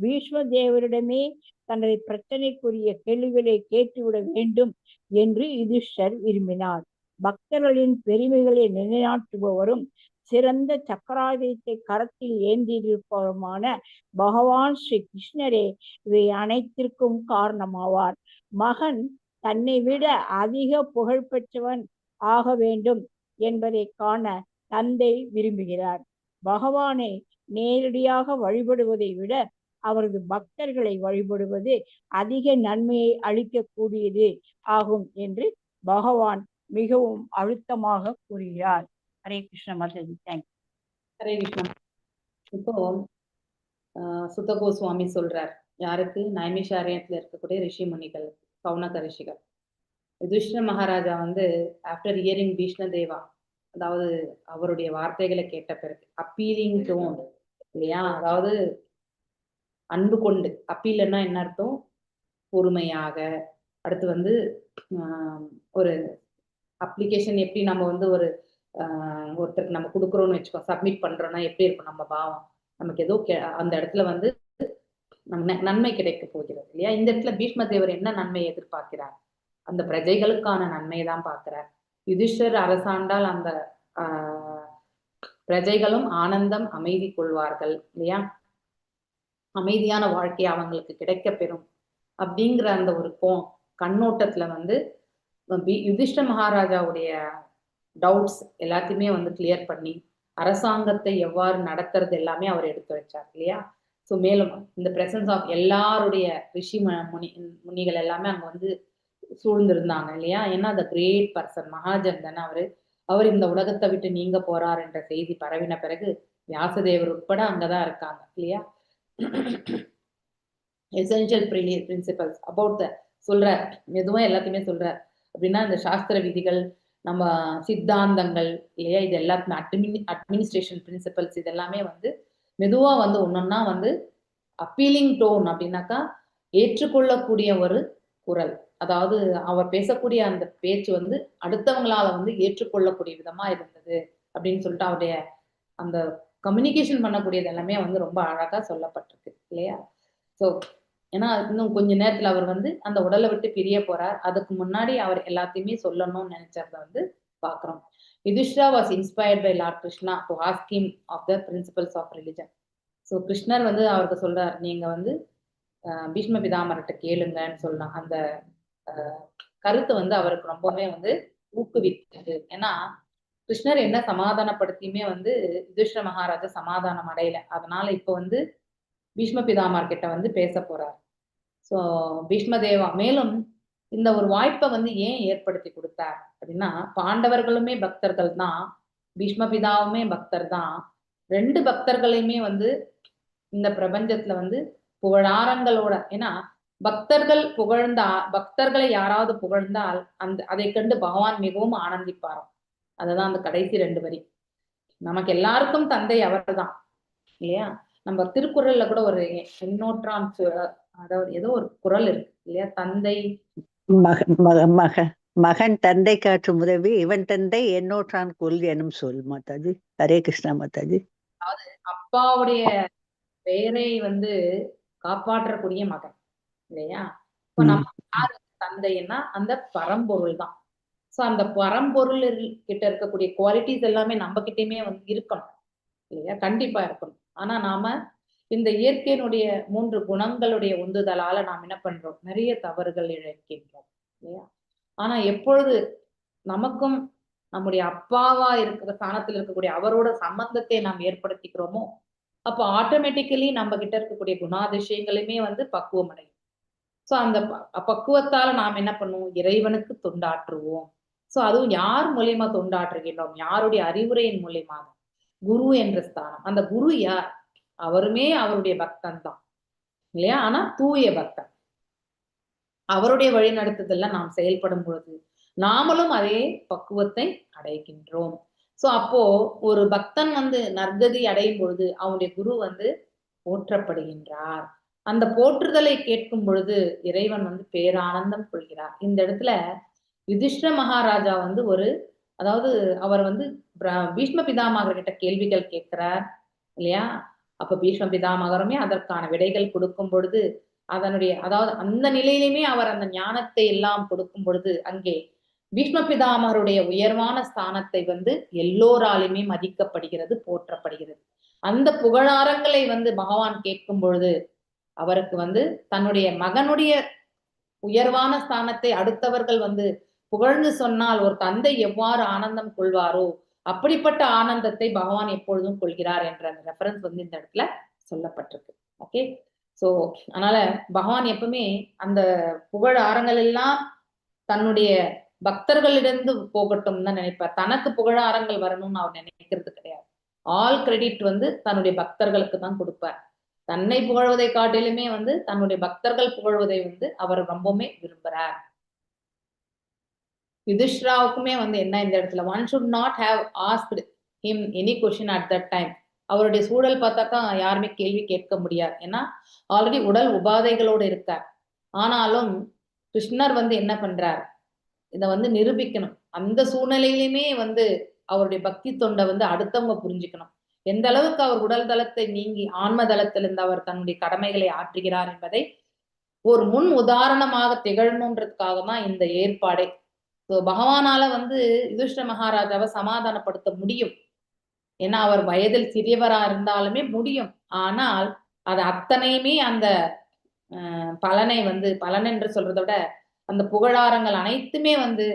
பீஷ்ம தேவரிடமே தனது பிரச்சனைக்குரிய கேள்விகளை கேட்டுவிட வேண்டும் என்று யுதிஷ்டர் விரும்பினார். பக்தர்களின் பெருமைகளை நிலைநாட்டுபவரும் சிறந்த சக்கராயுதத்தை கரத்தில் ஏந்தியிருப்பவருமான பகவான் ஸ்ரீ கிருஷ்ணரே இவை அனைத்திற்கும் காரணமாவார். மகன் தன்னை விட அதிக புகழ் பெற்றவன் ஆக வேண்டும் என்பதை காண தந்தை விரும்புகிறார். பகவானை நேரடியாக வழிபடுவதை விட அவரது பக்தர்களை வழிபடுவது அதிக நன்மையை அளிக்கக்கூடியது ஆகும் என்று பகவான் மிகவும் அழுத்தமாக கூறுகிறார். Hare Krishna Mataji, thank. Hare Krishna. இப்போ சுத கோஸ்வாமி சொல்றார், யாருக்கு? நைமிஷாரண்யத்துல இருக்கக்கூடிய ரிஷி முனிகள், சௌனக ரிஷிகள். யுதிஷ்டிர மகாராஜா வந்து ஆஃப்டர் ஹியரிங் பீஷ்ண தேவா, அதாவது அவருடைய வார்த்தைகளை கேட்ட பிறகு அப்பீலிங் டோன் இல்லையா, அதாவது அன்பு கொண்டு, அப்பீல்னா என்ன அர்த்தம்? பொறுமையாக. அடுத்து வந்து ஒரு அப்ளிகேஷன் எப்படி நம்ம வந்து ஒரு ஒருத்தருக்கு நம்ம கொடுக்குறோம்னு வச்சுக்கோ, சப்மிட் பண்றோம்னா எப்படி இருக்கும் நம்ம பாவம்? நமக்கு ஏதோ அந்த இடத்துல வந்து நம்ம நன்மை கிடைக்க போகிறது இல்லையா? இந்த இடத்துல பீஷ்ம தேவர் என்ன நன்மை எதிர்பார்க்கிறார்? அந்த பிரஜைகளுக்கான நன்மையை தான் பார்க்கிறார். யுதிஷ்டர் அரசாண்டால் அந்த பிரஜைகளும் ஆனந்தம் அமைதி கொள்வார்கள் இல்லையா? அமைதியான வாழ்க்கை அவங்களுக்கு கிடைக்க பெறும் அப்படிங்கிற அந்த ஒரு கண்ணோட்டத்துல வந்து யுதிஷ்ட மகாராஜாவுடைய டவுட்ஸ் எல்லாத்தையுமே வந்து கிளியர் பண்ணி அரசாங்கத்தை எவ்வாறு நடத்துறது எல்லாமே அவர் எடுத்து வச்சார் இல்லையா? ஸோ மேலும் இந்த பிரசன்ஸ் ஆஃப் எல்லாருடைய ரிஷி முனிகள் எல்லாமே அங்க வந்து சூழ்ந்திருந்தாங்க இல்லையா? ஏன்னா அந்த கிரேட் பர்சன் மகாஜன் தானே அவரு. அவர் இந்த உலகத்தை விட்டு நீங்க போறார் என்ற செய்தி பரவின பிறகு வியாசதேவர் உட்பட அங்கதான் இருக்காங்க இல்லையா? எசென்ஷியல் பிரின்சிபல்ஸ் அபவுட் the சொல்றார், எதுவும் எல்லாத்தையுமே சொல்றார். அப்படின்னா இந்த சாஸ்திர விதிகள், நம்ம சித்தாந்தங்கள் இல்லையா, இது எல்லாத்துமே அட்மினிஸ்ட்ரேஷன் பிரின்சிபல்ஸ் இதெல்லாமே வந்து மெதுவா வந்து ஒன்னொன்னா வந்து அப்பீலிங் டோன் அப்படின்னாக்கா ஏற்றுக்கொள்ளக்கூடிய ஒரு குரல், அதாவது அவர் பேசக்கூடிய அந்த பேச்சு வந்து அடுத்தவங்களால வந்து ஏற்றுக்கொள்ளக்கூடிய விதமா இருந்தது அப்படின்னு சொல்லிட்டு அவருடைய அந்த கம்யூனிகேஷன் பண்ணக்கூடியது எல்லாமே வந்து ரொம்ப அழகா சொல்லப்பட்டிருக்கு இல்லையா? ஸோ ஏன்னா இன்னும் கொஞ்ச நேரத்துல அவர் வந்து அந்த உடலை விட்டு பிரிய போறார். அதுக்கு முன்னாடி அவர் எல்லாத்தையுமே சொல்லணும்னு நினைச்சத வந்து பாக்குறோம். Yudhishthira was inspired by Lord Krishna to ask him of the principles of religion. So கிருஷ்ணர் வந்து அவருக்கு சொல்றார், நீங்க வந்து பீஷ்ம பிதாமர்கிட்ட கேளுங்கன்னு சொல்லலாம். அந்த கருத்து வந்து அவருக்கு ரொம்பவுமே வந்து ஊக்குவித்தது. ஏன்னா கிருஷ்ணர் என்ன சமாதானப்படுத்தியுமே வந்து யுதிஷ்டிர மகாராஜா சமாதானம் அடையல. அதனால இப்ப வந்து பீஷ்ம பிதாமர் கிட்ட வந்து பேச போறார். சோ பீஷ்மதேவா மேலும் இந்த ஒரு வாய்ப்பை வந்து ஏன் ஏற்படுத்தி கொடுத்தார் அப்படின்னா, பாண்டவர்களுமே பக்தர்கள் தான், பீஷ்ம பிதாவுமே பக்தர் தான். ரெண்டு பக்தர்களையுமே வந்து இந்த பிரபஞ்சத்துல வந்து புகழாரங்களோட, ஏன்னா பக்தர்கள் புகழ்ந்தா, பக்தர்களை யாராவது புகழ்ந்தால் அந்த அதை கண்டு பகவான் மிகவும் ஆனந்திப்பாராம். அதுதான் அந்த கடைசி ரெண்டு வரி. நமக்கு எல்லாருக்கும் தந்தை அவர்தான் இல்லையா? நம்ம திருக்குறள்ல கூட ஒரு எண்ணோற்றான், அதாவது ஏதோ ஒரு குறள் இருக்கு இல்லையா? தந்தை மக மக மக மகன் தந்தை காற்றும் உதவி இவன் தந்தை என்னோற்றான் கொல் எனும் சொல் மாதாஜி. ஹரே கிருஷ்ணா மாதாஜி. அப்பாவுடைய பெயரை வந்து காப்பாற்றக்கூடிய மகன் இல்லையா? இப்ப நம்ம யாரு தந்தைன்னா அந்த பரம்பொருள் தான். சோ அந்த பரம்பொருள் கிட்ட இருக்கக்கூடிய குவாலிட்டிஸ் எல்லாமே நம்ம கிட்டயுமே வந்து இருக்கணும் இல்லையா? கண்டிப்பா இருக்கணும். ஆனா நாம இந்த இயற்கையினுடைய மூன்று குணங்களுடைய உந்துதலால நாம் என்ன பண்றோம்? நிறைய தவறுகள் இழைக்கின்றோம் இல்லையா? ஆனா எப்பொழுது நமக்கும் நம்முடைய அப்பாவா இருக்கிற ஸ்தானத்தில் இருக்கக்கூடிய அவரோட சம்பந்தத்தை நாம் ஏற்படுத்திக்கிறோமோ, அப்போ ஆட்டோமேட்டிக்கலி நம்ம கிட்ட இருக்கக்கூடிய குணாதிசயங்களுமே வந்து பக்குவம் அடையும். சோ அந்த பக்குவத்தால நாம் என்ன பண்ணுவோம்? இறைவனுக்கு தொண்டாற்றுவோம். சோ அதுவும் யார் மூலியமா தொண்டாற்றுகின்றோம்? யாருடைய அறிவுரையின் மூலியமாக? குரு என்ற ஸ்தானம். அந்த குரு யார்? அவருமே அவருடைய பக்தன் தான் இல்லையா? ஆனா தூய பக்தன். அவருடைய வழிநடத்துதல்ல நாம் செயல்படும் பொழுது நாமளும் அதே பக்குவத்தை அடைகின்றோம். சோ அப்போ ஒரு பக்தன் வந்து நற்கதி அடையும் பொழுது அவனுடைய குரு வந்து போற்றப்படுகின்றார். அந்த போற்றுதலை கேட்கும் பொழுது இறைவன் வந்து பேரானந்தம் கொள்கிறார். இந்த இடத்துல யுதிஷ்டிர மகாராஜா வந்து ஒரு, அதாவது அவர் வந்து பீஷ்ம பிதாமகர் கிட்ட கேள்விகள் கேட்கிறார் இல்லையா? அப்ப பீஷ்ம பிதாமகருமே அதற்கான விடைகள் கொடுக்கும் பொழுது அதனுடைய, அதாவது அந்த நிலையிலுமே அவர் அந்த ஞானத்தை எல்லாம் கொடுக்கும் பொழுது அங்கே பீஷ்ம பிதாமகருடைய உயர்வான ஸ்தானத்தை வந்து எல்லோராலுமே மதிக்கப்படுகிறது, போற்றப்படுகிறது. அந்த புகழாரங்களை வந்து பகவான் கேட்கும் பொழுது அவருக்கு வந்து தன்னுடைய மகனுடைய உயர்வான ஸ்தானத்தை அடுத்தவர்கள் வந்து புகழ்ந்து சொன்னால் ஒரு தந்தை எவ்வாறு ஆனந்தம் கொள்வாரோ அப்படிப்பட்ட ஆனந்தத்தை பகவான் எப்பொழுதும் கொள்கிறார் என்ற அந்த ரெஃபரன்ஸ் வந்து இந்த இடத்துல சொல்லப்பட்டிருக்கு. ஓகே, சோ அதனால பகவான் எப்பவுமே அந்த புகழ் ஆரங்கள் எல்லாம் தன்னுடைய பக்தர்களிடந்து போகட்டும் தான் நினைப்பார். தனக்கு புகழாரங்கள் வரணும்னு அவர் நினைக்கிறது கிடையாது. ஆல் கிரெடிட் வந்து தன்னுடைய பக்தர்களுக்கு தான் கொடுப்பார். தன்னை புகழ்வதை காட்டிலுமே வந்து தன்னுடைய பக்தர்கள் புகழ்வதை வந்து அவர் ரொம்பவுமே விரும்புறார். யுதிஷ்டிராவுக்குமே வந்து என்ன இந்த இடத்துல one should not have asked him any question at that time. அவருடைய சூழல் பார்த்தாக்கா யாருமே கேள்வி கேட்க முடியாது. ஏன்னா ஆல்ரெடி உடல் உபாதைகளோடு இருக்கார். ஆனாலும் கிருஷ்ணர் வந்து என்ன பண்றார்? இதை வந்து நிரூபிக்கணும். அந்த சூழ்நிலையிலுமே வந்து அவருடைய பக்தி தொண்டை வந்து அடுத்தவங்க புரிஞ்சுக்கணும். எந்த அளவுக்கு அவர் உடல் தளத்தை நீங்கி ஆன்ம தளத்திலிருந்து அவர் தன்னுடைய கடமைகளை ஆற்றுகிறார் என்பதை ஒரு முன் உதாரணமாக திகழணுன்றதுக்காக தான் இந்த ஏற்பாடே. ஸோ பகவானால வந்து யுதிஷ்டிர மகாராஜாவை சமாதானப்படுத்த முடியும். ஏன்னா அவர் வயதில் சிறியவரா இருந்தாலுமே முடியும். ஆனால் அது அத்தனையுமே அந்த பலனை வந்து, பலன் என்று சொல்றதை விட அந்த புகழாரங்கள் அனைத்துமே வந்து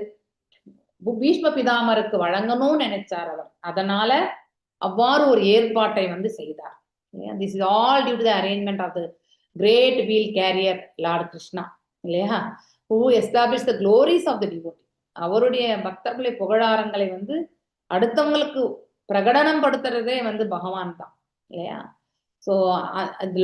பீஷ்ம பிதாமருக்கு வழங்கணும்னு நினைச்சார் அவர். அதனால அவ்வாறு ஒரு ஏற்பாட்டை வந்து செய்தார். This is all due to the arrangement of the great wheel carrier Lord Krishna இல்லையா? Who establish the glories of the devotee. அவருடைய பக்தர்களுடைய புகழாரங்களை வந்து அடுத்தவங்களுக்கு பிரகடனம் படுத்துறதே வந்து பகவான் தான் இல்லையா? So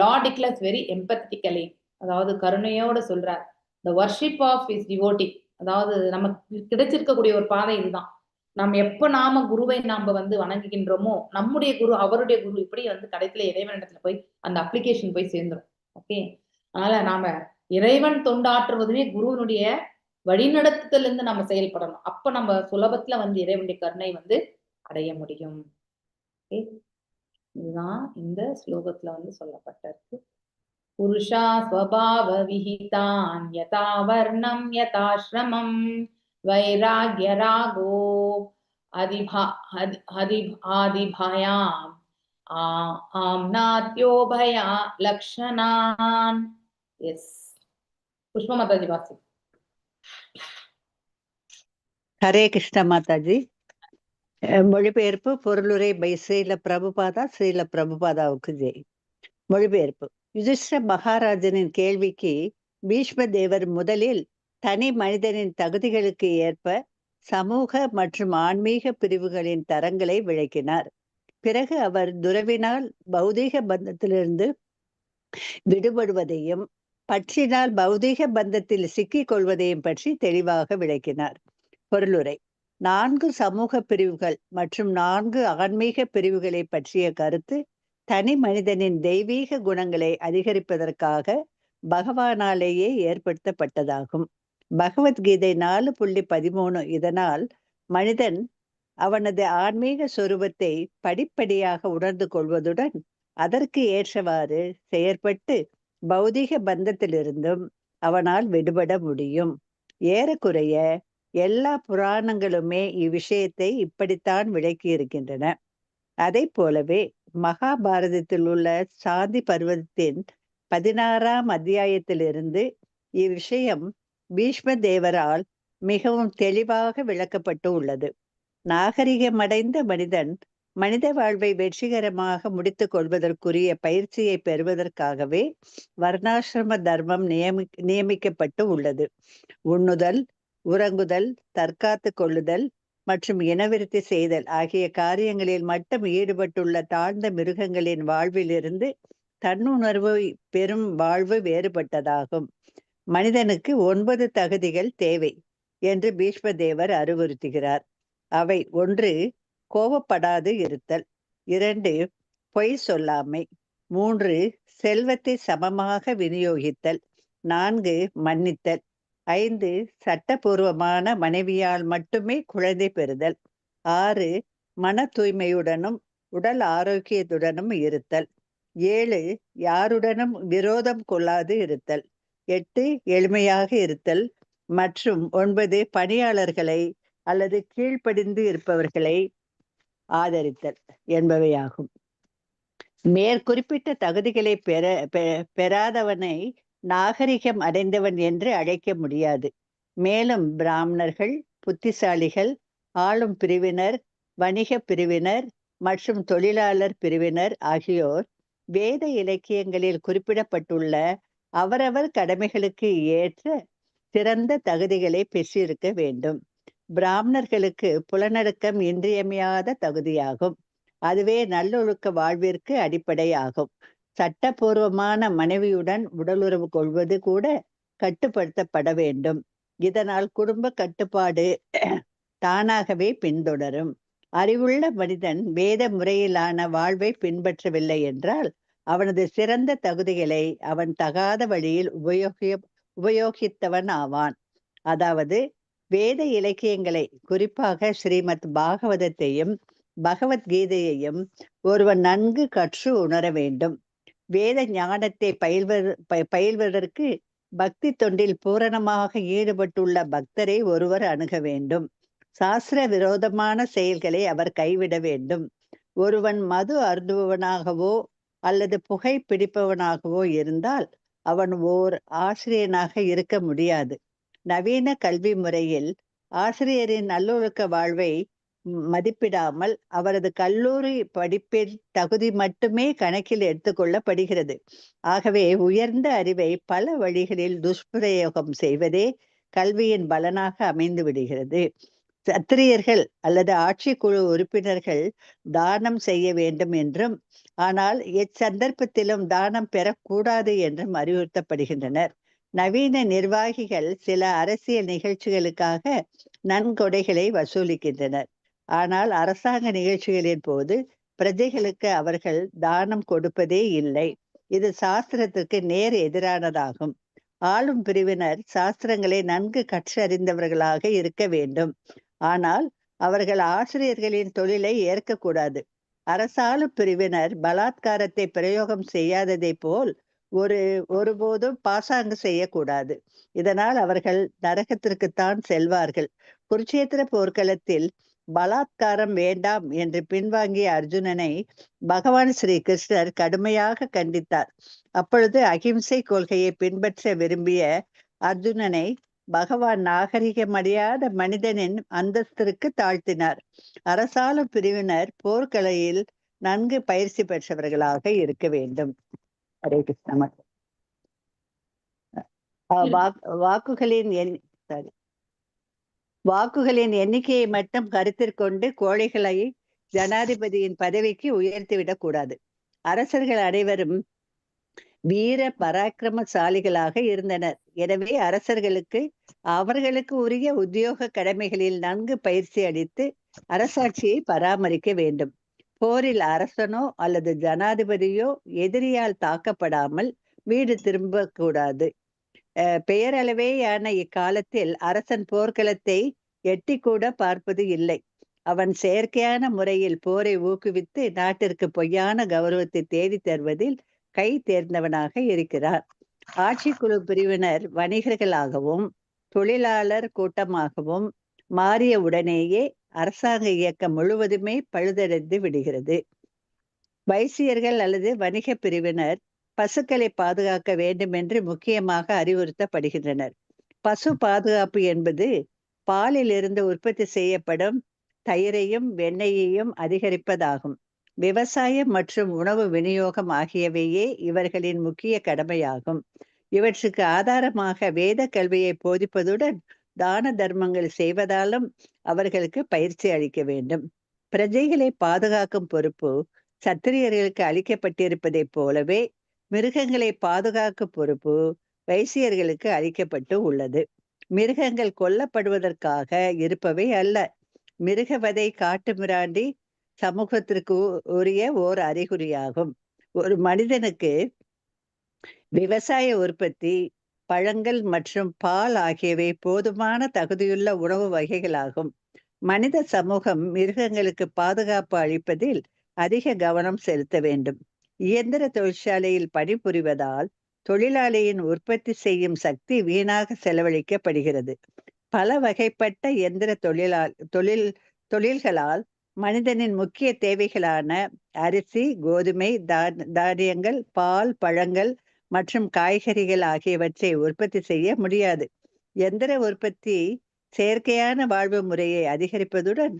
Lord declares very empathetically, அதாவது கருணையோட சொல்றார், the worship of his devotee. அதாவது நமக்கு கிடைச்சிருக்கக்கூடிய ஒரு பாதை இதுதான். நாம் எப்ப நாம குருவை நாம வந்து வணங்குகின்றோமோ நம்முடைய குரு அவருடைய குரு இப்படி வந்து கடைசியில இறைவனிடத்துல போய் அந்த அப்ளிகேஷன் போய் சேர்ந்துரும். ஓகே, அதனால நாம இறைவன் தொண்டாற்றுவதுமே குருவினுடைய வழிநடத்துதல இருந்து நம்ம செயல்படணும். அப்ப நம்ம சுலபத்துல வந்து இறைவனுடைய கருணை வந்து அடைய முடியும். ஓகே, இதுதான் இந்த ஸ்லோகத்துல வந்து சொல்லப்பட்டிருக்கு. புருஷா ஸ்வபாவ விஹிதான் யதா வர்ணம் யதாஸ்ரமம் வைராக்ய ராகோ அதிபா அதி ஆதிபயாம் ஆம்நாத்யோபயா லக்ஷணான். எஸ், புஷ்ப மாதாஜி வாசி. ஹரே கிருஷ்ண மாதாஜி. மொழிபெயர்ப்பு பொருளுரை பை ஸ்ரீல பிரபுபாதா. ஸ்ரீல பிரபுபாதாவுக்கு ஜெய். மொழிபெயர்ப்பு: யுதிஷ்டிர மகாராஜனின் கேள்விக்கு பீஷ்ம தேவர் முதலில் தனி மனிதனின் தகுதிகளுக்கு ஏற்ப சமூக மற்றும் ஆன்மீக பிரிவுகளின் தரங்களை விளக்கினார். பிறகு அவர் துறவினால் பௌதீக பந்தத்திலிருந்து விடுபடுவதையும் பற்றினால் பௌதீக பந்தத்தில் சிக்கிக் கொள்வதையும் பற்றி தெளிவாக விளக்கினார். பொருளுரை: 4 சமூக பிரிவுகள் மற்றும் 4 ஆன்மீக பிரிவுகளை பற்றிய கருத்து தனி மனிதனின் தெய்வீக குணங்களை அதிகரிப்பதற்காக பகவானாலேயே ஏற்படுத்தப்பட்டதாகும். பகவத்கீதை 4.13. இதனால் மனிதன் அவனது ஆன்மீக சொரூபத்தை படிப்படியாக உணர்ந்து கொள்வதுடன் அதற்கு ஏற்றவாறு செயற்பட்டு பௌதிக பந்தத்திலிருந்தும் அவனால் விடுபட முடியும். ஏறக்குறைய எல்லா புராணங்களுமே இவ்விஷயத்தை இப்படித்தான் விளக்கி இருக்கின்றன. அதை போலவே மகாபாரதத்தில் உள்ள சாந்தி பர்வதத்தின் 16ஆம் அத்தியாயத்திலிருந்து இவ்விஷயம் பீஷ்ம தேவரால் மிகவும் தெளிவாக விளக்கப்பட்டு உள்ளது. நாகரிகமடைந்த மனிதன் மனித வாழ்வை வெற்றிகரமாக முடித்துக் கொள்வதற்குரிய பயிற்சியை பெறுவதற்காகவே வர்ணாசிரம தர்மம் நியமிக்கப்பட்டு உள்ளது. உண்ணுதல், உறங்குதல், தற்காத்து கொள்ளுதல் மற்றும் இனவிருத்தி செய்தல் ஆகிய காரியங்களில் மட்டும் ஈடுபட்டுள்ள தாழ்ந்த மிருகங்களின் வாழ்விலிருந்து தன்னுணர்வு பெறும் வாழ்வு வேறுபட்டதாகும். மனிதனுக்கு 9 தகுதிகள் தேவை என்று பீஷ்ம தேவர் அறிவுறுத்துகிறார். அவை: 1. கோபப்படாது இருத்தல். 2. பொய் சொல்லாமை. 3. செல்வத்தை சமமாக விநியோகித்தல். 4. மன்னித்தல். 5. சட்டபூர்வமான மனைவியால் மட்டுமே குழந்தை பெறுதல். 6. மன தூய்மையுடனும் உடல் ஆரோக்கியத்துடனும் இருத்தல். 7. யாருடனும் விரோதம் கொள்ளாது இருத்தல். 8. எளிமையாக இருத்தல் மற்றும் 9. பணியாளர்களை அல்லது கீழ்ப்படிந்து இருப்பவர்களை ஆதரித்தல் என்பவையாகும். மேற்குறிப்பிட்ட தகுதிகளை பெறாதவனை நாகரிகம் அடைந்தவன் என்று அழைக்க முடியாது. மேலும் பிராமணர்கள், புத்திசாலிகள், ஆளும் பிரிவினர், வணிக பிரிவினர் மற்றும் தொழிலாளர் பிரிவினர் ஆகியோர் வேத இலக்கியங்களில் குறிப்பிடப்பட்டுள்ள அவரவர் கடமைகளுக்கு ஏற்ற சிறந்த தகுதிகளை பெற்றிருக்க வேண்டும். பிராமணர்களுக்கு புலனடக்கம் இன்றியமையாத தகுதியாகும். அதுவே நல்லொழுக்க வாழ்விற்கு அடிப்படையாகும். சட்டபூர்வமான மனைவியுடன் உடலுறவு கொள்வது கூட கட்டுப்படுத்தப்பட வேண்டும். இதனால் குடும்ப கட்டுப்பாடு தானாகவே பின்தொடரும். அறிவுள்ள மனிதன் வேத முறையிலான வாழ்வை பின்பற்றவில்லை என்றால் அவனது சிறந்த தகுதிகளை அவன் தகாத வழியில் உபயோகித்தவன் ஆவான். அதாவது வேத இலக்கியங்களை, குறிப்பாக ஸ்ரீமத் பாகவதத்தையும் பகவத்கீதையையும் ஒருவன் நன்கு கற்று உணர வேண்டும். வேத ஞானத்தை பயில்வதற்கு பக்தி தொண்டில் பூரணமாக ஈடுபட்டுள்ள பக்தரை ஒருவர் அணுக வேண்டும். சாஸ்திர விரோதமான செயல்களை அவர் கைவிட வேண்டும். ஒருவன் மது அருந்துபவனாகவோ அல்லது புகை பிடிப்பவனாகவோ இருந்தால் அவன் ஓர் ஆசிரியனாக இருக்க முடியாது. நவீன கல்வி முறையில் ஆசிரியரின் நல்லொழுக்க வாழ்வை மதிப்பிடாமல் அவரது கல்லூரி படிப்பில் தகுதி மட்டுமே கணக்கில் எடுத்துக்கொள்ளப்படுகிறது. ஆகவே உயர்ந்த அறிவை பல வழிகளில் துஷ்பிரயோகம் செய்வதே கல்வியின் பலனாக அமைந்து விடுகிறது. சத்திரியர்கள் அல்லது ஆட்சிக்குழு உறுப்பினர்கள் தானம் செய்ய வேண்டும் என்றும், ஆனால் எச்சந்தர்ப்பத்திலும் தானம் பெறக்கூடாது என்றும் அறிவுறுத்தப்படுகின்றனர். நவீன நிர்வாகிகள் சில அரசியல் நிகழ்ச்சிகளுக்காக நன்கொடைகளை வசூலிக்கின்றனர். ஆனால் அரசாங்க நிகழ்ச்சிகளின் போது பிரஜைகளுக்கு அவர்கள் தானம் கொடுப்பதே இல்லை. இது சாஸ்திரத்திற்கு நேர் எதிரானதாகும். ஆளும் பிரிவினர் சாஸ்திரங்களை நன்கு கற்றறிந்தவர்களாக இருக்க வேண்டும். ஆனால் அவர்கள் ஆசிரியர்களின் தொழிலை ஏற்கக்கூடாது. அரசாளும் பிரிவினர் பலாத்காரத்தை பிரயோகம் செய்யாததை போல் ஒருபோதும் பாசாங்கு செய்யக்கூடாது. இதனால் அவர்கள் நரகத்திற்குத்தான் செல்வார்கள். குருட்சேத்திர போர்க்களத்தில் பலாத்காரம் வேண்டாம் என்று பின்வாங்கிய அர்ஜுனனை பகவான் ஸ்ரீ கிருஷ்ணர் கடுமையாக கண்டித்தார். அப்பொழுது அகிம்சை கொள்கையை பின்பற்ற விரும்பிய அர்ஜுனனை பகவான் நாகரிகமடையாத மனிதனின் அந்தஸ்திற்கு தாழ்த்தினார். அரசாளும் பிரிவினர் போர்க்கலையில் நன்கு பயிற்சி பெற்றவர்களாக இருக்க வேண்டும். ஹரே கிருஷ்ணா. வாக்குகளின் வாக்குகளின் எண்ணிக்கையை மட்டும் கருத்திற்கொண்டு கோழைகளை ஜனாதிபதியின் பதவிக்கு உயர்த்திவிடக் கூடாது. அரசர்கள் அனைவரும் வீர பராக்கிரமசாலிகளாக இருந்தனர். எனவே அரசர்களுக்கு அவர்களுக்கு உரிய உத்தியோக கடமைகளில் நன்கு பயிற்சி அளித்து அரசாட்சியை பராமரிக்க வேண்டும். போரில் அரசனோ அல்லது ஜனாதிபதியோ எதிரியால் தாக்கப்படாமல் வீடு திரும்பக்கூடாது. பெயரளவேயான இக்காலத்தில் அரசன் போர்க்களத்தை எட்டி கூட பார்ப்பது இல்லை. அவன் செயற்கையான முறையில் போரை ஊக்குவித்து நாட்டிற்கு பொய்யான கௌரவத்தை தேடி தருவதில் கை தேர்ந்தவனாக இருக்கிறார். ஆட்சிக்குழு பிரிவினர் வணிகர்களாகவும் தொழிலாளர் கூட்டமாகவும் மாறிய உடனேயே அரசாங்க இயக்கம் முழுவதுமே பழுதடைந்து விடுகிறது. வைசியர்கள் அல்லது வணிக பிரிவினர் பசுக்களை பாதுகாக்க வேண்டும் என்று முக்கியமாக அறிவுறுத்தப்படுகின்றனர். பசு பாதுகாப்பு என்பது பாலில் இருந்து உற்பத்தி செய்யப்படும் தயிரையும் வெண்ணெயையும் அதிகரிப்பதாகும். விவசாயம் மற்றும் உணவு விநியோகம் ஆகியவையே இவர்களின் முக்கிய கடமையாகும். இவற்றுக்கு ஆதாரமாக வேத கல்வியை போதிப்பதுடன் தான தர்மங்கள் செய்வதாலும் அவர்களுக்கு பயிற்சி அளிக்க வேண்டும். பிரஜைகளை பாதுகாக்கும் பொறுப்பு சத்திரியர்களுக்கு அளிக்கப்பட்டிருப்பதைப் போலவே மிருகங்களை பாதுகாக்கும் பொறுப்பு வைசியர்களுக்கு அளிக்கப்பட்டு உள்ளது. மிருகங்கள் கொல்லப்படுவதற்காக இருப்பவை அல்ல. மிருகவதை காட்டுமிராண்டி சமூகத்திற்கு உரிய ஓர் அறிகுறியாகும். ஒரு மனிதனுக்கு விவசாய உற்பத்தி, பழங்கள் மற்றும் பால் ஆகியவை போதுமான தகுதியுள்ள உணவு வகைகளாகும். மனித சமூகம் மிருகங்களுக்கு பாதுகாப்பு அளிப்பதில் அதிக கவனம் செலுத்த வேண்டும். இயந்திர தொழிற்சாலையில் பணிபுரிவதால் தொழிலாளியின் உற்பத்தி செய்யும் சக்தி வீணாக செலவழிக்கப்படுகிறது. பல வகைப்பட்ட இயந்திர தொழில்களால் மனிதனின் முக்கிய தேவைகளான அரிசி, கோதுமை, தானியங்கள், பால், பழங்கள் மற்றும் காய்கறிகள் ஆகியவற்றை உற்பத்தி செய்ய முடியாது. எந்திர உற்பத்தி செயற்கையான வாழ்வு முறையை அதிகரிப்பதுடன்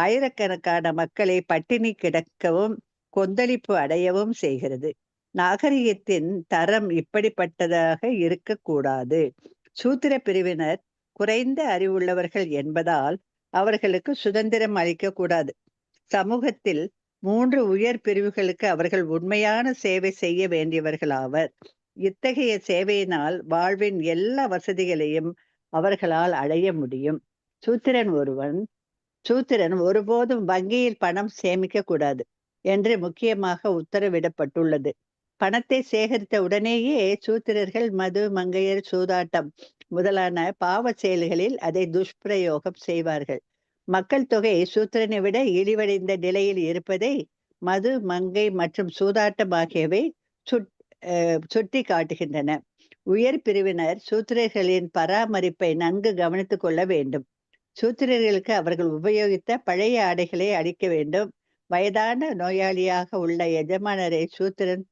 ஆயிரக்கணக்கான மக்களை பட்டினி கிடக்கவும் கொந்தளிப்பு அடையவும் செய்கிறது. நாகரிகத்தின் தரம் இப்படிப்பட்டதாக இருக்கக்கூடாது. சூத்திர பிரிவினர் குறைந்த அறிவுள்ளவர்கள் என்பதால் அவர்களுக்கு சுதந்திரம் அளிக்க கூடாது. சமூகத்தில் 3 உயர் பிரிவுகளுக்கு அவர்கள் உண்மையான சேவை செய்ய வேண்டியவர்களாவர். இத்தகைய சேவையினால் வாழ்வின் எல்லா வசதிகளையும் அவர்களால் அடைய முடியும். சூத்திரன் ஒருபோதும் வங்கியில் பணம் சேமிக்க கூடாது என்று முக்கியமாக உத்தரவிடப்பட்டுள்ளது. பணத்தை சேகரித்த உடனேயே சூத்திரர்கள் மது, மங்கையர், சூதாட்டம் முதலான பாவ செயல்களில் அதை துஷ்பிரயோகம் செய்வார்கள். மக்கள் தொகை சூத்திரனை விட இழிவடைந்த நிலையில் இருப்பதை மது, மங்கை மற்றும் சூதாட்டம் ஆகியவை சுட்டி காட்டுகின்றன. உயர் பிரிவினர் சூத்திரர்களின் பராமரிப்பை நன்கு கவனித்துக் கொள்ள வேண்டும். சூத்திரர்களுக்கு அவர்கள் உபயோகித்த பழைய ஆடைகளை அளிக்க வேண்டும். வயதான நோயாளியாக உள்ள எஜமானரை சூத்திரன்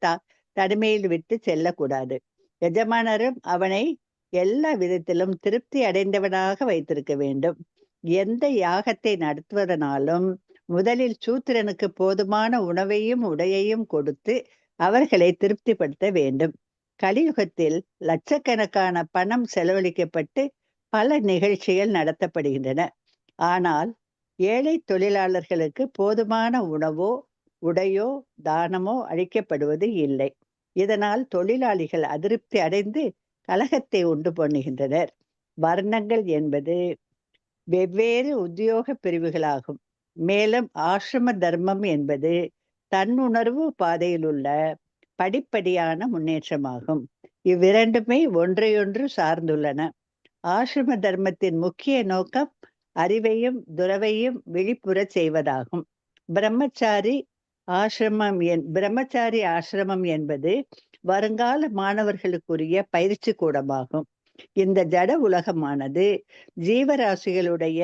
தனிமையில் விட்டு செல்லக்கூடாது. எஜமானரும் அவனை எல்லா விதத்திலும் திருப்தி அடைந்தவனாக வைத்திருக்க வேண்டும். எந்த யாகத்தை நடத்துவதனாலும் முதலில் சூத்திரனுக்கு போதுமான உணவையும் உடையையும் கொடுத்து அவர்களை திருப்திப்படுத்த வேண்டும். கலியுகத்தில் லட்சக்கணக்கான பணம் செலவழிக்கப்பட்டு பல நிகழ்ச்சிகள் நடத்தப்படுகின்றன. ஆனால் ஏழை தொழிலாளர்களுக்கு போதுமான உணவோ உடையோ தானமோ அளிக்கப்படுவது இல்லை. இதனால் தொழிலாளிகள் அதிருப்தி அடைந்து கலகத்தை உண்டு பண்ணுகின்றனர். வர்ணங்கள் என்பது வெவ்வேறு உத்தியோக பிரிவுகளாகும். மேலும் ஆசிரம தர்மம் என்பது தன்னுணர்வு பாதையில் உள்ள படிப்படியான முன்னேற்றமாகும். இவ்விரண்டுமே ஒன்றையொன்று சார்ந்துள்ளன. ஆசிரம தர்மத்தின் முக்கிய நோக்கம் அறிவையும் துறவையும் விழிப்புறச் செய்வதாகும். பிரம்மச்சாரி ஆசிரமம் என்பது வருங்கால மாணவர்களுக்குரிய பயிற்சி கூடமாகும். இந்த ஜட உலகமானது ஜீவராசிகளுடைய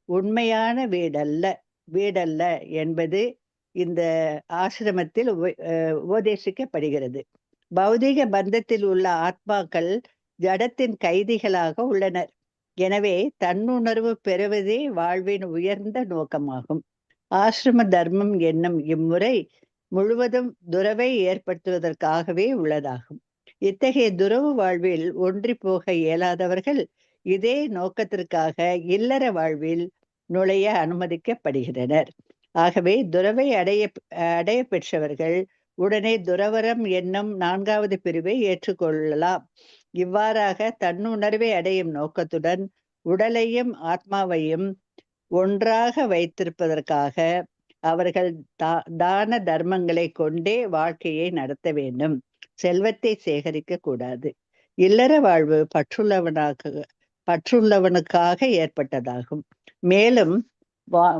உண்மையான வீடல்ல என்பது இந்த ஆசிரமத்தில் உபதேசிக்கப்படுகிறது. பௌதிக பந்தத்தில் உள்ள ஆத்மாக்கள் ஜடத்தின் கைதிகளாக உள்ளனர். எனவே தன்னுணர்வு பெறுவதே வாழ்வின் உயர்ந்த நோக்கமாகும். ஆசிரம தர்மம் என்னும் இம்முறை முழுவதும் துறவை ஏற்படுத்துவதற்காகவே உள்ளதாகும். இத்தகைய துறவு வாழ்வில் ஒன்றி போக இயலாதவர்கள் இதே நோக்கத்திற்காக இல்லற வாழ்வில் நுழைய அனுமதிக்கப்படுகின்றனர். ஆகவே துறவை அடைய பெற்றவர்கள் உடனே துறவரம் என்னும் 4வது பிரிவை ஏற்றுக்கொள்ளலாம். இவ்வாறாக தன்னுணர்வை அடையும் நோக்கத்துடன் உடலையும் ஆத்மாவையும் ஒன்றாக வைத்திருப்பதற்காக அவர்கள் தான தர்மங்களை கொண்டே வாழ்க்கையை நடத்த வேண்டும். செல்வத்தை சேகரிக்க கூடாது. இல்லற வாழ்வு பற்றுள்ளவனுக்காக ஏற்பட்டதாகும். மேலும்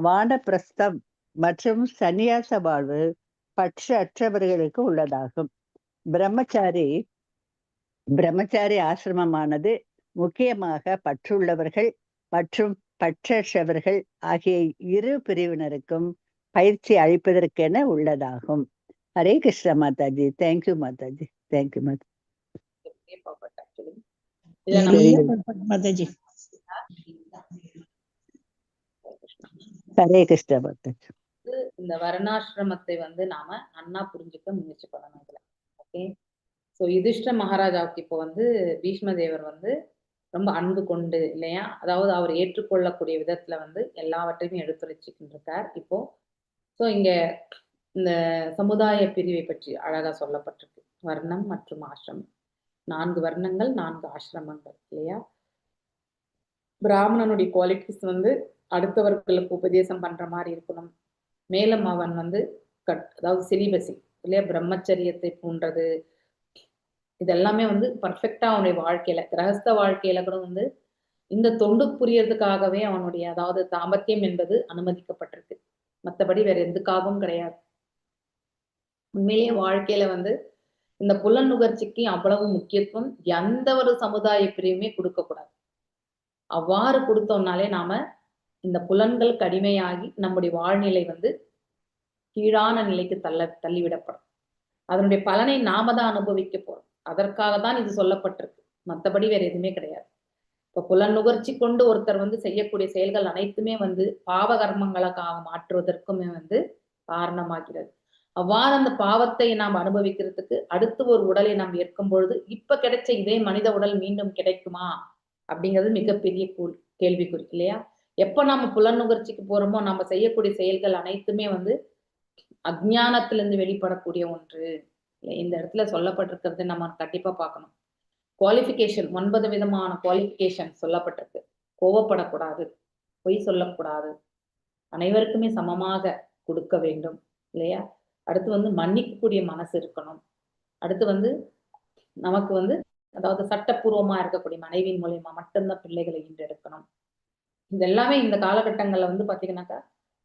வானப்பிரஸ்தம் மற்றும் சந்நியாச வாழ்வு பற்று அற்றவர்களுக்கு உள்ளதாகும். பிரம்மச்சாரி பிரம்மச்சாரி ஆசிரமமானது முக்கியமாக பற்றுள்ளவர்கள் மற்றும் பற்றற்றவர்கள் ஆகிய இரு பிரிவினருக்கும் பயிற்சி அளிப்பதற்கென உள்ளதாகும். Hare Krishna Mataji. Thank you Mataji. Thank you Mata. Perfect actually. இத நம்ம வெரி பர்ஃபெக்ட் மாதாஜி. ஹரே கிருஷ்ணா மாதாஜி. இந்த வர்ணாசிரமத்தை வந்து நாம நன்னா புரிஞ்சுக்க முயற்சி பண்ணணும் இதுல. ஓகே, சோ யுதிஷ்ட மகாராஜாவுக்கு இப்போ வந்து பீஷ்ம தேவர் வந்து ரொம்ப அன்பு கொண்டு இல்லையா, அதாவது அவர் ஏற்றுக்கொள்ளக்கூடிய விதத்துல வந்து எல்லாவற்றையுமே எடுத்துரைச்சுக்கிட்டு இருக்கார் இப்போ. சோ இங்க இந்த சமுதாய பிரிவை பற்றி அழகா சொல்லப்பட்டிருக்கு. வர்ணம் மற்றும் ஆசிரமம், 4 வர்ணங்கள் 4 ஆசிரமங்கள் இல்லையா. பிராமணனுடைய குவாலிட்டிஸ் வந்து அடுத்தவர்களுக்கு உபதேசம் பண்ற மாதிரி இருக்கணும். மேலும் அவன் வந்து அதாவது சிலிபசி இல்லையா, பிரம்மச்சரியத்தை போன்றது இதெல்லாமே வந்து பர்ஃபெக்டா அவனுடைய வாழ்க்கையில கிரகஸ்த வாழ்க்கையில கூட வந்து இந்த தொண்டு புரியறதுக்காகவே அவனுடைய அதாவது தாம்பத்தியம் என்பது அனுமதிக்கப்பட்டிருக்கு. மற்றபடி வேற எதுக்காகவும் கிடையாது. உண்மையிலேயே வாழ்க்கையில வந்து இந்த புலன் நுகர்ச்சிக்கு அவ்வளவு முக்கியத்துவம் எந்த ஒரு சமுதாய பிரிவுமே கொடுக்க கூடாது. அவ்வாறு கொடுத்தோம்னாலே நாம இந்த புலன்கள் கடுமையாகி நம்முடைய வாழ்நிலை வந்து கீழான நிலைக்கு தள்ளிவிடப்படும். அதனுடைய பலனை நாம தான் அனுபவிக்க போறோம். அதற்காக தான் இது சொல்லப்பட்டிருக்கு, மற்றபடி வேற எதுவுமே கிடையாது. இப்ப புலன் நுகர்ச்சி கொண்டு ஒருத்தர் வந்து செய்யக்கூடிய செயல்கள் அனைத்துமே வந்து பாவ கர்மங்களுக்காக மாற்றுவதற்குமே வந்து காரணமாகிறது. அவ்வாறு அந்த பாவத்தை நாம் அனுபவிக்கிறதுக்கு அடுத்து ஒரு உடலை நாம் ஏற்கும் பொழுது இப்ப கிடைச்ச இதே மனித உடல் மீண்டும் கிடைக்குமா அப்படிங்கிறது மிகப்பெரிய கேள்விக்குறி இல்லையா. எப்ப நாம புலன் நுகர்ச்சிக்கு போறோமோ நாம செய்யக்கூடிய செயல்கள் அனைத்துமே வந்து அஜ்ஞானத்திலிருந்து வெளிப்படக்கூடிய ஒன்று. இந்த இடத்துல சொல்லப்பட்டிருக்கிறது நம்ம கண்டிப்பா பார்க்கணும். குவாலிஃபிகேஷன் 9 விதமான குவாலிஃபிகேஷன் சொல்லப்பட்டிருக்கு. கோவப்படக்கூடாது, பொய் சொல்லக்கூடாது, அனைவருக்குமே சமமாக கொடுக்க வேண்டும் இல்லையா. அடுத்து வந்து மன்னிக்கக்கூடிய மனசு இருக்கணும். அடுத்து வந்து நமக்கு வந்து அதாவது சட்டப்பூர்வமா இருக்கக்கூடிய மனைவியின் மூலியமா மட்டும்தான் பிள்ளைகளை ஈன்றெடுக்கணும். இது எல்லாமே இந்த காலகட்டங்கள்ல வந்து பாத்தீங்கன்னாக்கா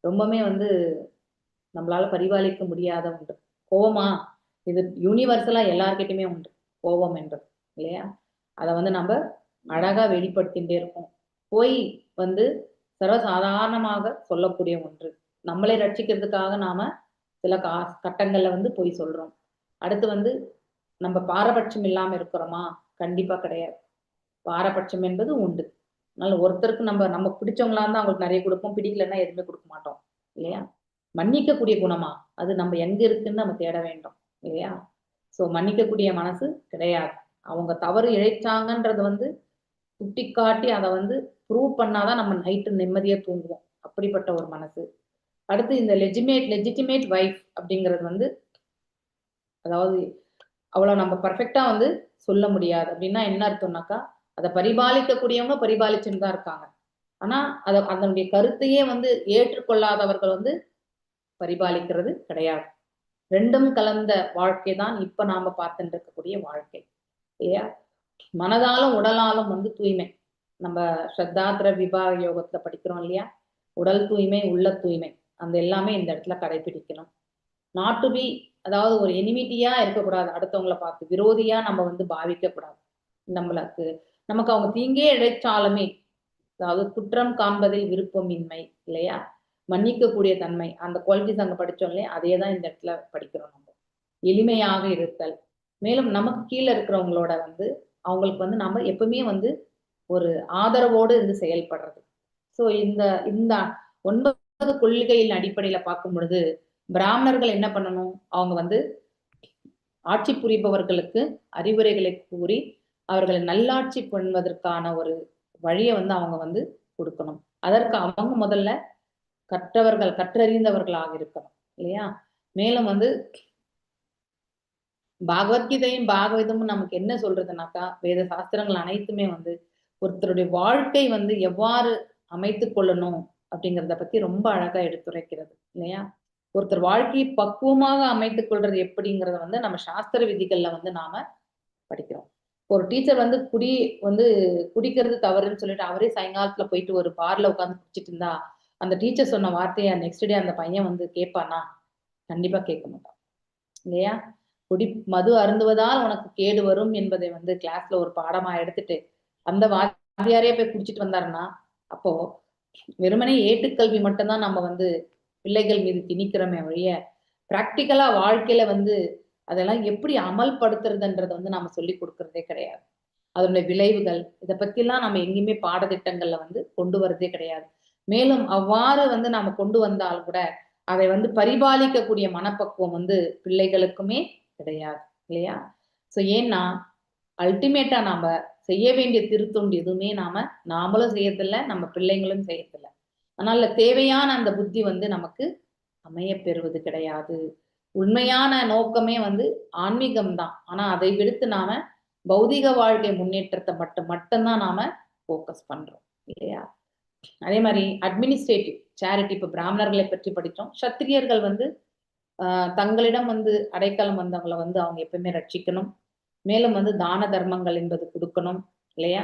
ரொம்பவுமே வந்து நம்மளால பரிபாலிக்க முடியாத ஒன்று. கோவமா இது யூனிவர்சலா எல்லார்கிட்டயுமே உண்டு கோபம் என்றது இல்லையா. அதை வந்து நம்ம அழகா வெளிப்படுத்திட்டே இருக்கோம். போய் வந்து சர்வசாதாரணமாக சொல்லக்கூடிய ஒன்று. நம்மளை ரட்சிக்கிறதுக்காக நாம சில கட்டங்கள்ல வந்து பொய் சொல்றோம். அடுத்து வந்து நம்ம பாரபட்சம் இல்லாம இருக்கிறோமா? கண்டிப்பா கிடையாது. பாரபட்சம் என்பது உண்டு. அதனால ஒருத்தருக்கு நம்ம நம்ம பிடிச்சவங்களா இருந்தா அவங்களுக்கு நிறைய கொடுப்போம், பிடிக்கலன்னா எதுவுமே கொடுக்க மாட்டோம் இல்லையா. மன்னிக்கக்கூடிய குணமா அது நம்ம எங்க இருக்குன்னு நம்ம தேட வேண்டும் இல்லையா. சோ மன்னிக்கக்கூடிய மனசு கிடையாது. அவங்க தவறு இழைச்சாங்கன்றது வந்து சுட்டி காட்டி அதை வந்து ப்ரூவ் பண்ணாதான் நம்ம நைட்டு நிம்மதியா தூங்குவோம். அப்படிப்பட்ட ஒரு மனசு. அடுத்து இந்த லெஜிட்டிமேட் வைஃப் அப்படிங்கிறது வந்து அதாவது அவ்வளவு நம்ம பர்ஃபெக்டா வந்து சொல்ல முடியாது. அப்படின்னா என்ன அர்த்தம்னாக்கா அதை பரிபாலிக்கக்கூடியவங்க பரிபாலிச்சுன்னு தான் இருக்காங்க. ஆனா அதை அதனுடைய கருத்தையே வந்து ஏற்றுக்கொள்ளாதவர்கள் வந்து பரிபாலிக்கிறது கிடையாது. ரெண்டும் கலந்த வாழ்க்கை தான் இப்ப நாம பார்த்துட்டு இருக்கக்கூடிய வாழ்க்கை இல்லையா. மனதாலும் உடலாலும் வந்து தூய்மை. நம்ம ஸ்ரத்தாத்திர விபாக யோகத்துல படிக்கிறோம் இல்லையா. உடல் தூய்மை, உள்ள தூய்மை, அந்த எல்லாமே இந்த இடத்துல கடைபிடிக்கணும். Not to be அதாவது ஒரு எனிமிட்டியா இருக்கக்கூடாது. அடுத்தவங்களை பார்த்து விரோதியா நம்ம வந்து பாவிக்க கூடாது. நமக்கு அவங்க தீங்கே இழைச்சாலுமே அதாவது குற்றம் காண்பதில் விருப்பமின்மை இல்லையா, மன்னிக்கக்கூடிய தன்மை, அந்த குவாலிட்டிஸ் அங்க படிச்சோம் இல்லையா, அதே தான் இந்த இடத்துல படிக்கிறோம் நம்ம. எளிமையாக இருத்தல். மேலும் நமக்கு கீழே இருக்கிறவங்களோட வந்து அவங்களுக்கு வந்து நம்ம எப்பவுமே வந்து ஒரு ஆதரவோடு இருந்து செயல்படுறது. ஸோ இந்த இந்த 9 கொள்கையின் அடிப்படையில பார்க்கும் பொழுது பிராமணர்கள் என்ன பண்ணணும், அவங்க வந்து ஆட்சி புரிபவர்களுக்கு அறிவுரைகளை கூறி அவர்களை நல்லாட்சி பண்ணுவதற்கான ஒரு வழியை வந்து அவங்க வந்து கொடுக்கணும். அதற்கு அவங்க முதல்ல கற்றவர்கள், கற்றறிந்தவர்களாக இருக்கணும் இல்லையா. மேலும் வந்து பகவத்கீதையும் பாகவதமும் நமக்கு என்ன சொல்றதுனாக்கா வேத சாஸ்திரங்கள் அனைத்துமே வந்து ஒருத்தருடைய வாழ்க்கை வந்து எவ்வாறு அமைத்துக் கொள்ளணும் அப்படிங்கிறத பத்தி ரொம்ப அழகா எடுத்துரைக்கிறது இல்லையா. ஒருத்தர் வாழ்க்கையை பக்குவமாக அமைத்துக் கொள்றது எப்படிங்கிறத வந்து நம்ம சாஸ்திர விதிகள்ல வந்து நாம படிக்கிறோம். ஒரு டீச்சர் வந்து குடி வந்து குடிக்கிறது தவறுன்னு சொல்லிட்டு அவரே சாயங்காலத்துல போயிட்டு ஒரு பார்ல உட்காந்து குடிச்சிட்டு இருந்தா, அந்த டீச்சர் சொன்ன வார்த்தையை நெக்ஸ்ட் டே அந்த பையன் வந்து கேட்பானா? கண்டிப்பா கேட்க மாட்டான், இல்லையா? மது அருந்துவதால் உனக்கு கேடு வரும் என்பதை வந்து கிளாஸ்ல ஒரு பாடமா எடுத்துட்டு அந்த வாத்தியாரே போய் குடிச்சிட்டு வந்தாருன்னா, அப்போ வெறுமனே ஏட்டுக்கல்வி மட்டும்தான் நம்ம வந்து பிள்ளைகள் மீது திணிக்கிறோமே ஒழிய, பிராக்டிக்கலா வாழ்க்கையில வந்து அதெல்லாம் எப்படி அமல்படுத்துறதுன்றதை வந்து நாம சொல்லி கொடுக்கறதே கிடையாது. அதனுடைய விளைவுகள் இதை பத்திலாம் நம்ம எங்கேயுமே பாடத்திட்டங்கள்ல வந்து கொண்டு வரதே கிடையாது. மேலும் அவ்வாறு வந்து நாம கொண்டு வந்தால் கூட அதை வந்து பரிபாலிக்கக்கூடிய மனப்பக்குவம் வந்து பிள்ளைகளுக்குமே கிடையாது, இல்லையா? சோ ஏன்னா அல்டிமேட்டா நாம செய்ய வேண்டிய திருத்தொண்டு எதுவுமே நாமளும் செய்யறதில்ல, நம்ம பிள்ளைங்களும் செய்யறதில்ல. அதனால தேவையான அந்த புத்தி வந்து நமக்கு அமைய பெறுவது கிடையாது. உண்மையான நோக்கமே வந்து ஆன்மீகம் தான். ஆனா அதை விடுத்து நாம பௌதிக வாழ்க்கை முன்னேற்றத்தை மட்டும்தான் நாம போக்கஸ் பண்றோம், இல்லையா? அதே மாதிரி அட்மினிஸ்ட்ரேட்டிவ் சேரிட்டி, இப்ப பிராமணர்களை பற்றி படிச்சோம். சத்திரியர்கள் வந்து தங்களிடம் வந்து அடைக்கலம் வந்தவங்களை வந்து அவங்க எப்பவுமே ரட்சிக்கணும். மேலும் வந்து தான தர்மங்கள் என்பது கொடுக்கணும், இல்லையா?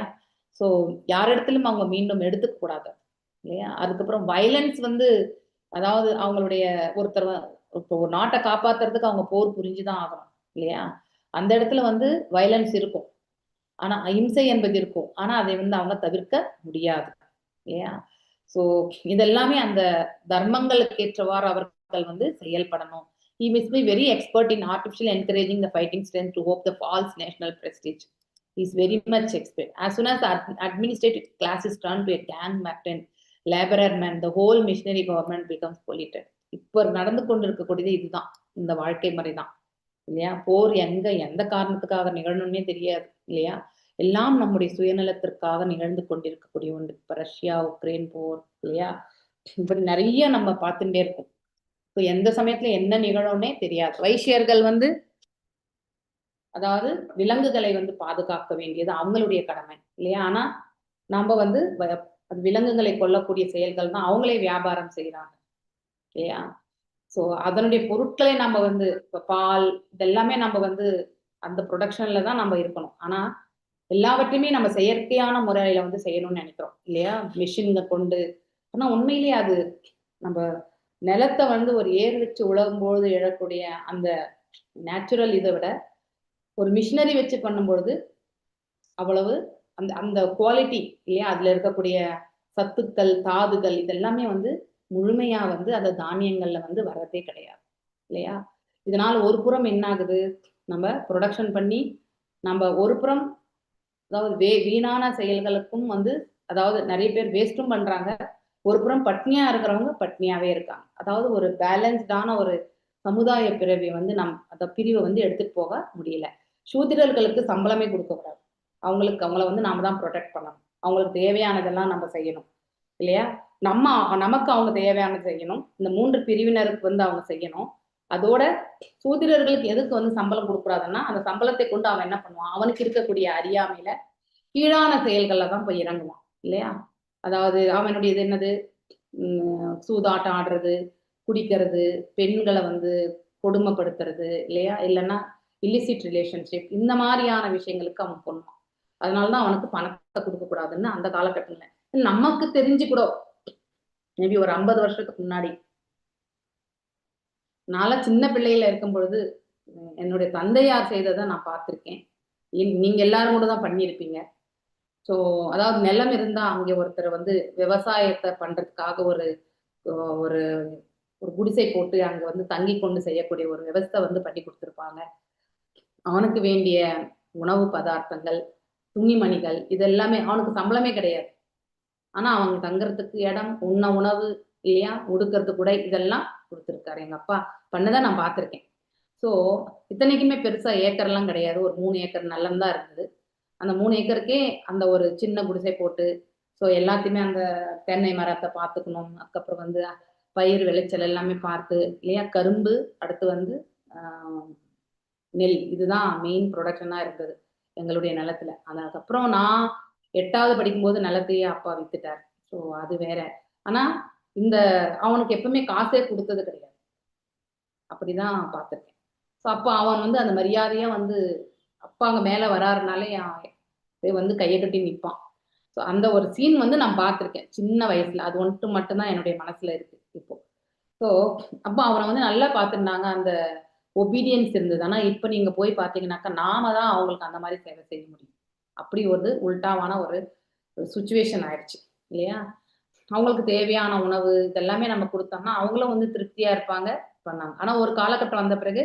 சோ யாரிடத்திலும் அவங்க மீண்டும் எடுத்துக்க கூடாது, இல்லையா? அதுக்கப்புறம் வயலன்ஸ் வந்து, அதாவது அவங்களுடைய ஒருத்தர் இப்போ ஒரு நாட்டை காப்பாத்துறதுக்கு அவங்க போர் புரிஞ்சுதான் ஆகணும், இல்லையா? அந்த இடத்துல வந்து வயலன்ஸ் இருக்கும், ஆனா அஹிம்சை என்பது இருக்கும், ஆனா அதை வந்து அவங்க தவிர்க்க முடியாது, இல்லையா? சோ இதெல்லாமே அந்த தர்மங்களுக்கு ஏற்றவாறு அவர்கள் வந்து செயல்படணும். He must be very expert in artificial encouraging the fighting strength to hope the false national prestige. He is very much expert. As soon as the administrative class is turned to a gang merchant, laborer man, the whole missionary government becomes polluted. இப்ப நடந்து கொண்டிருக்கக்கூடியது இதுதான், இந்த வாழ்க்கை முறைதான், இல்லையா? போர் எங்க எந்த காரணத்துக்காக நிகழணும்னே தெரியாது, இல்லையா? எல்லாம் நம்முடைய சுயநலத்திற்காக நிகழ்ந்து கொண்டிருக்கக்கூடிய ஒன்று. இப்ப ரஷ்யா உக்ரைன் போர், இல்லையா? இப்படி நிறைய நம்ம பார்த்துட்டே இருக்கோம். ஸோ எந்த சமயத்துல என்ன நிகழும்னே தெரியாது. வைசியர்கள் வந்து அதாவது விலங்குகளை வந்து பாதுகாக்க வேண்டியது அவங்களுடைய கடமை, இல்லையா? ஆனா நாம வந்து விலங்குகளை கொல்லக்கூடிய செயல்கள் தான் அவங்களே வியாபாரம் செய்யறாங்க, இல்லையா? சோ அதனுடைய பொருட்களை நம்ம வந்து இப்ப பால் இதெல்லாமே நம்ம வந்து அந்த ப்ரொடக்ஷன்ல தான் நம்ம இருக்கணும். ஆனா எல்லாவற்றையுமே நம்ம செயற்கையான முறையில வந்து செய்யணும்னு நினைக்கிறோம், இல்லையா? மிஷின்க கொண்டு. ஆனா உண்மையிலேயே அது நம்ம நிலத்தை வந்து ஒரு ஏர் வச்சு உழவும்போது எழக்கூடிய அந்த நேச்சுரல் இதை விட ஒரு மிஷினரி வச்சு பண்ணும்பொழுது அவ்வளவு அந்த அந்த குவாலிட்டி, இல்லையா? அதுல இருக்கக்கூடிய சத்துக்கள், தாதுகள் இதெல்லாமே வந்து முழுமையா வந்து அந்த தானியங்கள்ல வந்து வர்றதே கிடையாது, இல்லையா? இதனால ஒரு புறம் என்ன ஆகுது, நம்ம ப்ரொடக்ஷன் பண்ணி நம்ம ஒரு புறம் அதாவது வீணான செயல்களுக்கும் வந்து, அதாவது நிறைய பேர் வேஸ்டும் பண்றாங்க, ஒரு புறம் பட்னியா இருக்கிறவங்க பட்னியாவே இருக்காங்க. அதாவது ஒரு பேலன்ஸ்டான ஒரு சமுதாய பிறவி வந்து நம் அந்த பிரிவை வந்து எடுத்துட்டு போக முடியல. சூத்திரர்களுக்கு சம்பளமே கொடுக்க கூடாது. அவங்களுக்கு அவங்கள வந்து நாம தான் ப்ரொடெக்ட் பண்ணணும். அவங்களுக்கு தேவையானதெல்லாம் நம்ம செய்யணும், இல்லையா? நமக்கு அவங்க தேவையானது செய்யணும். இந்த மூன்று பிரிவினருக்கு வந்து அவங்க செய்யணும். அதோட சூத்திரர்களுக்கு எதுக்கு வந்து சம்பளம் கொடுக்கூடாதுன்னா, அந்த சம்பளத்தை கொண்டு அவன் என்ன பண்ணுவான், அவனுக்கு இருக்கக்கூடிய அறியாமையில கீழான செயல்கள்ல தான் போய் இறங்குவான், இல்லையா? அதாவது அவனுடைய இது என்னது, சூதாட்டம் ஆடுறது, குடிக்கிறது, பெண்களை வந்து கொடுமைப்படுத்துறது, இல்லையா? இல்லைன்னா இல்லிசிட் ரிலேஷன்ஷிப், இந்த மாதிரியான விஷயங்களுக்கு அவன் பண்ணுவான். அதனாலதான் அவனுக்கு பணத்தை கொடுக்க கூடாதுன்னு அந்த காலகட்டத்துல நமக்கு தெரிஞ்சு கூட மேபி ஒரு 50 வருஷத்துக்கு முன்னாடி நான்லாம் சின்ன பிள்ளையில இருக்கும் பொழுது என்னுடைய தந்தையார் செய்ததை நான் பார்த்திருக்கேன். நீங்க எல்லாரும் கூட தான் பண்ணியிருப்பீங்க. ஸோ அதாவது நிலம் இருந்தா அங்கே ஒருத்தர் வந்து விவசாயத்தை பண்றதுக்காக ஒரு ஒரு ஒரு குடிசை போட்டு அங்க வந்து தங்கி கொண்டு செய்யக்கூடிய ஒரு விவஸ்தை வந்து பண்ணி கொடுத்துருப்பாங்க. அவனுக்கு வேண்டிய உணவு பதார்த்தங்கள், துணிமணிகள் இதெல்லாமே, அவனுக்கு சம்பளமே கிடையாது. ஆனா அவங்க தங்குறதுக்கு இடம், உண்ண உணவு, இல்லையா, உடுக்கிறது கூட இதெல்லாம் கொடுத்துருக்காரு. எங்க அப்பா பண்ணதை நான் பார்த்திருக்கேன். ஸோ இத்தனைக்குமே பெருசா ஏக்கர்லாம் கிடையாது, ஒரு 3 ஏக்கர் நிலம் தான் இருந்தது. அந்த 3 ஏக்கருக்கே அந்த ஒரு சின்ன குடிசை போட்டு, ஸோ எல்லாத்தையுமே அந்த தென்னை மரத்தை பார்த்துக்கணும், அதுக்கப்புறம் வந்து பயிர் விளைச்சல் எல்லாமே பார்த்து, இல்லையா, கரும்பு, அடுத்து வந்து நெல், இதுதான் மெயின் ப்ரொடக்ஷனா இருந்தது எங்களுடைய நிலத்துல. அதுக்கப்புறம் நான் 8வது படிக்கும்போது நிலத்தையே அப்பா வித்துட்டார். ஸோ அது வேற. ஆனா இந்த அவனுக்கு எப்பவுமே காசே கொடுத்தது கிடையாது, அப்படிதான் பார்த்திருக்கேன். ஸோ அப்போ அவன் வந்து அந்த மரியாதையா வந்து அப்பா அங்க மேல வராருனாலே வந்து கையை கட்டி நிப்பான். ஸோ அந்த ஒரு சீன் வந்து நான் பார்த்துருக்கேன் சின்ன வயசுல. அது ஒன்று மட்டும்தான் என்னுடைய மனசுல இருக்கு இப்போ. ஸோ அப்போ அவனை வந்து நல்லா பார்த்துருந்தாங்க, அந்த ஒபீடியன்ஸ் இருந்தது. ஆனா இப்ப நீங்க போய் பார்த்தீங்கன்னாக்கா நாம தான் அவங்களுக்கு அந்த மாதிரி சேவை செய்ய முடியும். அப்படி ஒரு உல்டாவான ஒரு சுச்சுவேஷன் ஆயிடுச்சு இல்லையா? அவங்களுக்கு தேவையான உணவு இதெல்லாமே நம்ம கொடுத்தோம்னா அவங்களும் வந்து திருப்தியா இருப்பாங்க, பண்ணாங்க. ஆனா ஒரு காலகட்டம் வந்த பிறகு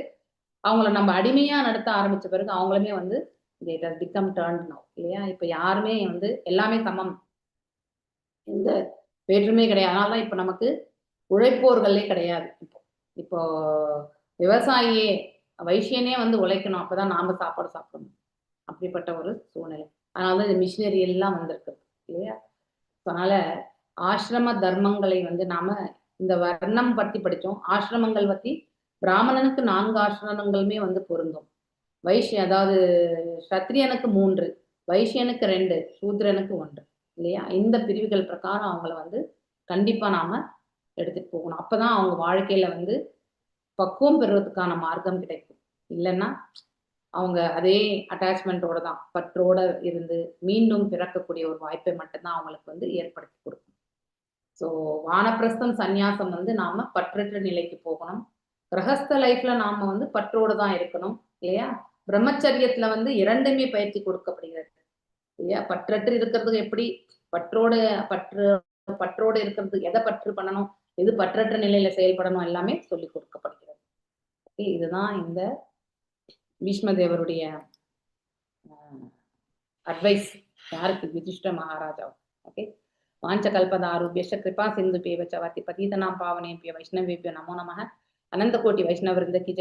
அவங்கள நம்ம அடிமையா நடத்த ஆரம்பிச்ச பிறகு அவங்களுமே வந்து it has become turn now இல்லையா? இப்ப யாருமே வந்து எல்லாமே சமம், எந்த வேற்றுமே கிடையாது. அதனாலதான் இப்ப நமக்கு உழைப்போர்களே கிடையாது. இப்போ இப்போ விவசாயியே வைசியனே வந்து உழைக்கணும், அப்பதான் நாம சாப்பாடு சாப்பிடணும். அப்படிப்பட்ட ஒரு சூழ்நிலை. அதனாலதான் இந்த மிஷினரி எல்லாம் வந்திருக்கு இல்லையா? அதனால ஆசிரம தர்மங்களை வந்து நாம இந்த வர்ணம் பத்தி படிச்சோம். ஆசிரமங்கள் பத்தி பிராமணனுக்கு 4 ஆசிரமங்களுமே வந்து பொருந்தும். வைஷ்ய அதாவது சத்திரியனுக்கு 3, வைசியனுக்கு 2, சூத்ரனுக்கு 1 இல்லையா? இந்த பிரிவுகள் பிரகாரம் அவங்கள வந்து கண்டிப்பா நாம எடுத்துட்டு போகணும். அப்பதான் அவங்க வாழ்க்கையில வந்து பக்குவம் பெறுவதற்கான மார்க்கம் கிடைக்கும். இல்லைன்னா அவங்க அதே அட்டாச்மெண்டோட தான் பற்றோட இருந்து மீண்டும் பிறக்கக்கூடிய ஒரு வாய்ப்பை மட்டும்தான் அவங்களுக்கு வந்து ஏற்படுத்தி கொடுக்கும். ஸோ வானப்பிரஸ்தம் சந்நியாசம் வந்து நாம பற்றற்ற நிலைக்கு போகணும். கிரகஸ்த லைஃப்ல நாம வந்து பற்றோடு தான் இருக்கணும் இல்லையா? பிரம்மச்சரியத்துல வந்து இரண்டுமே பயிற்சி கொடுக்கப்படுகிறது இல்லையா? பற்றற்று இருக்கிறதுக்கு எப்படி, பற்றோடு பற்று பற்றோடு இருக்கிறது எதை பற்று பண்ணணும், எது பற்றற்ற நிலையில செயல்படணும் எல்லாமே சொல்லி கொடுக்கப்படுகிறது. இதுதான் இந்த பீஷ்மதேவருடைய அட்வைஸ் யாருக்கு? யுதிஷ்ட மகாராஜா. ஓகே. வாஞ்ச கல்பதாருபியஷ கிருபா சிந்து பேவச்ச வதி பதீதனாம் பாவனேபிய வைஷ்ணவேபியோ நமோ நமः. அனந்த கோட்டி வைஷ்ணவ விருந்த கி.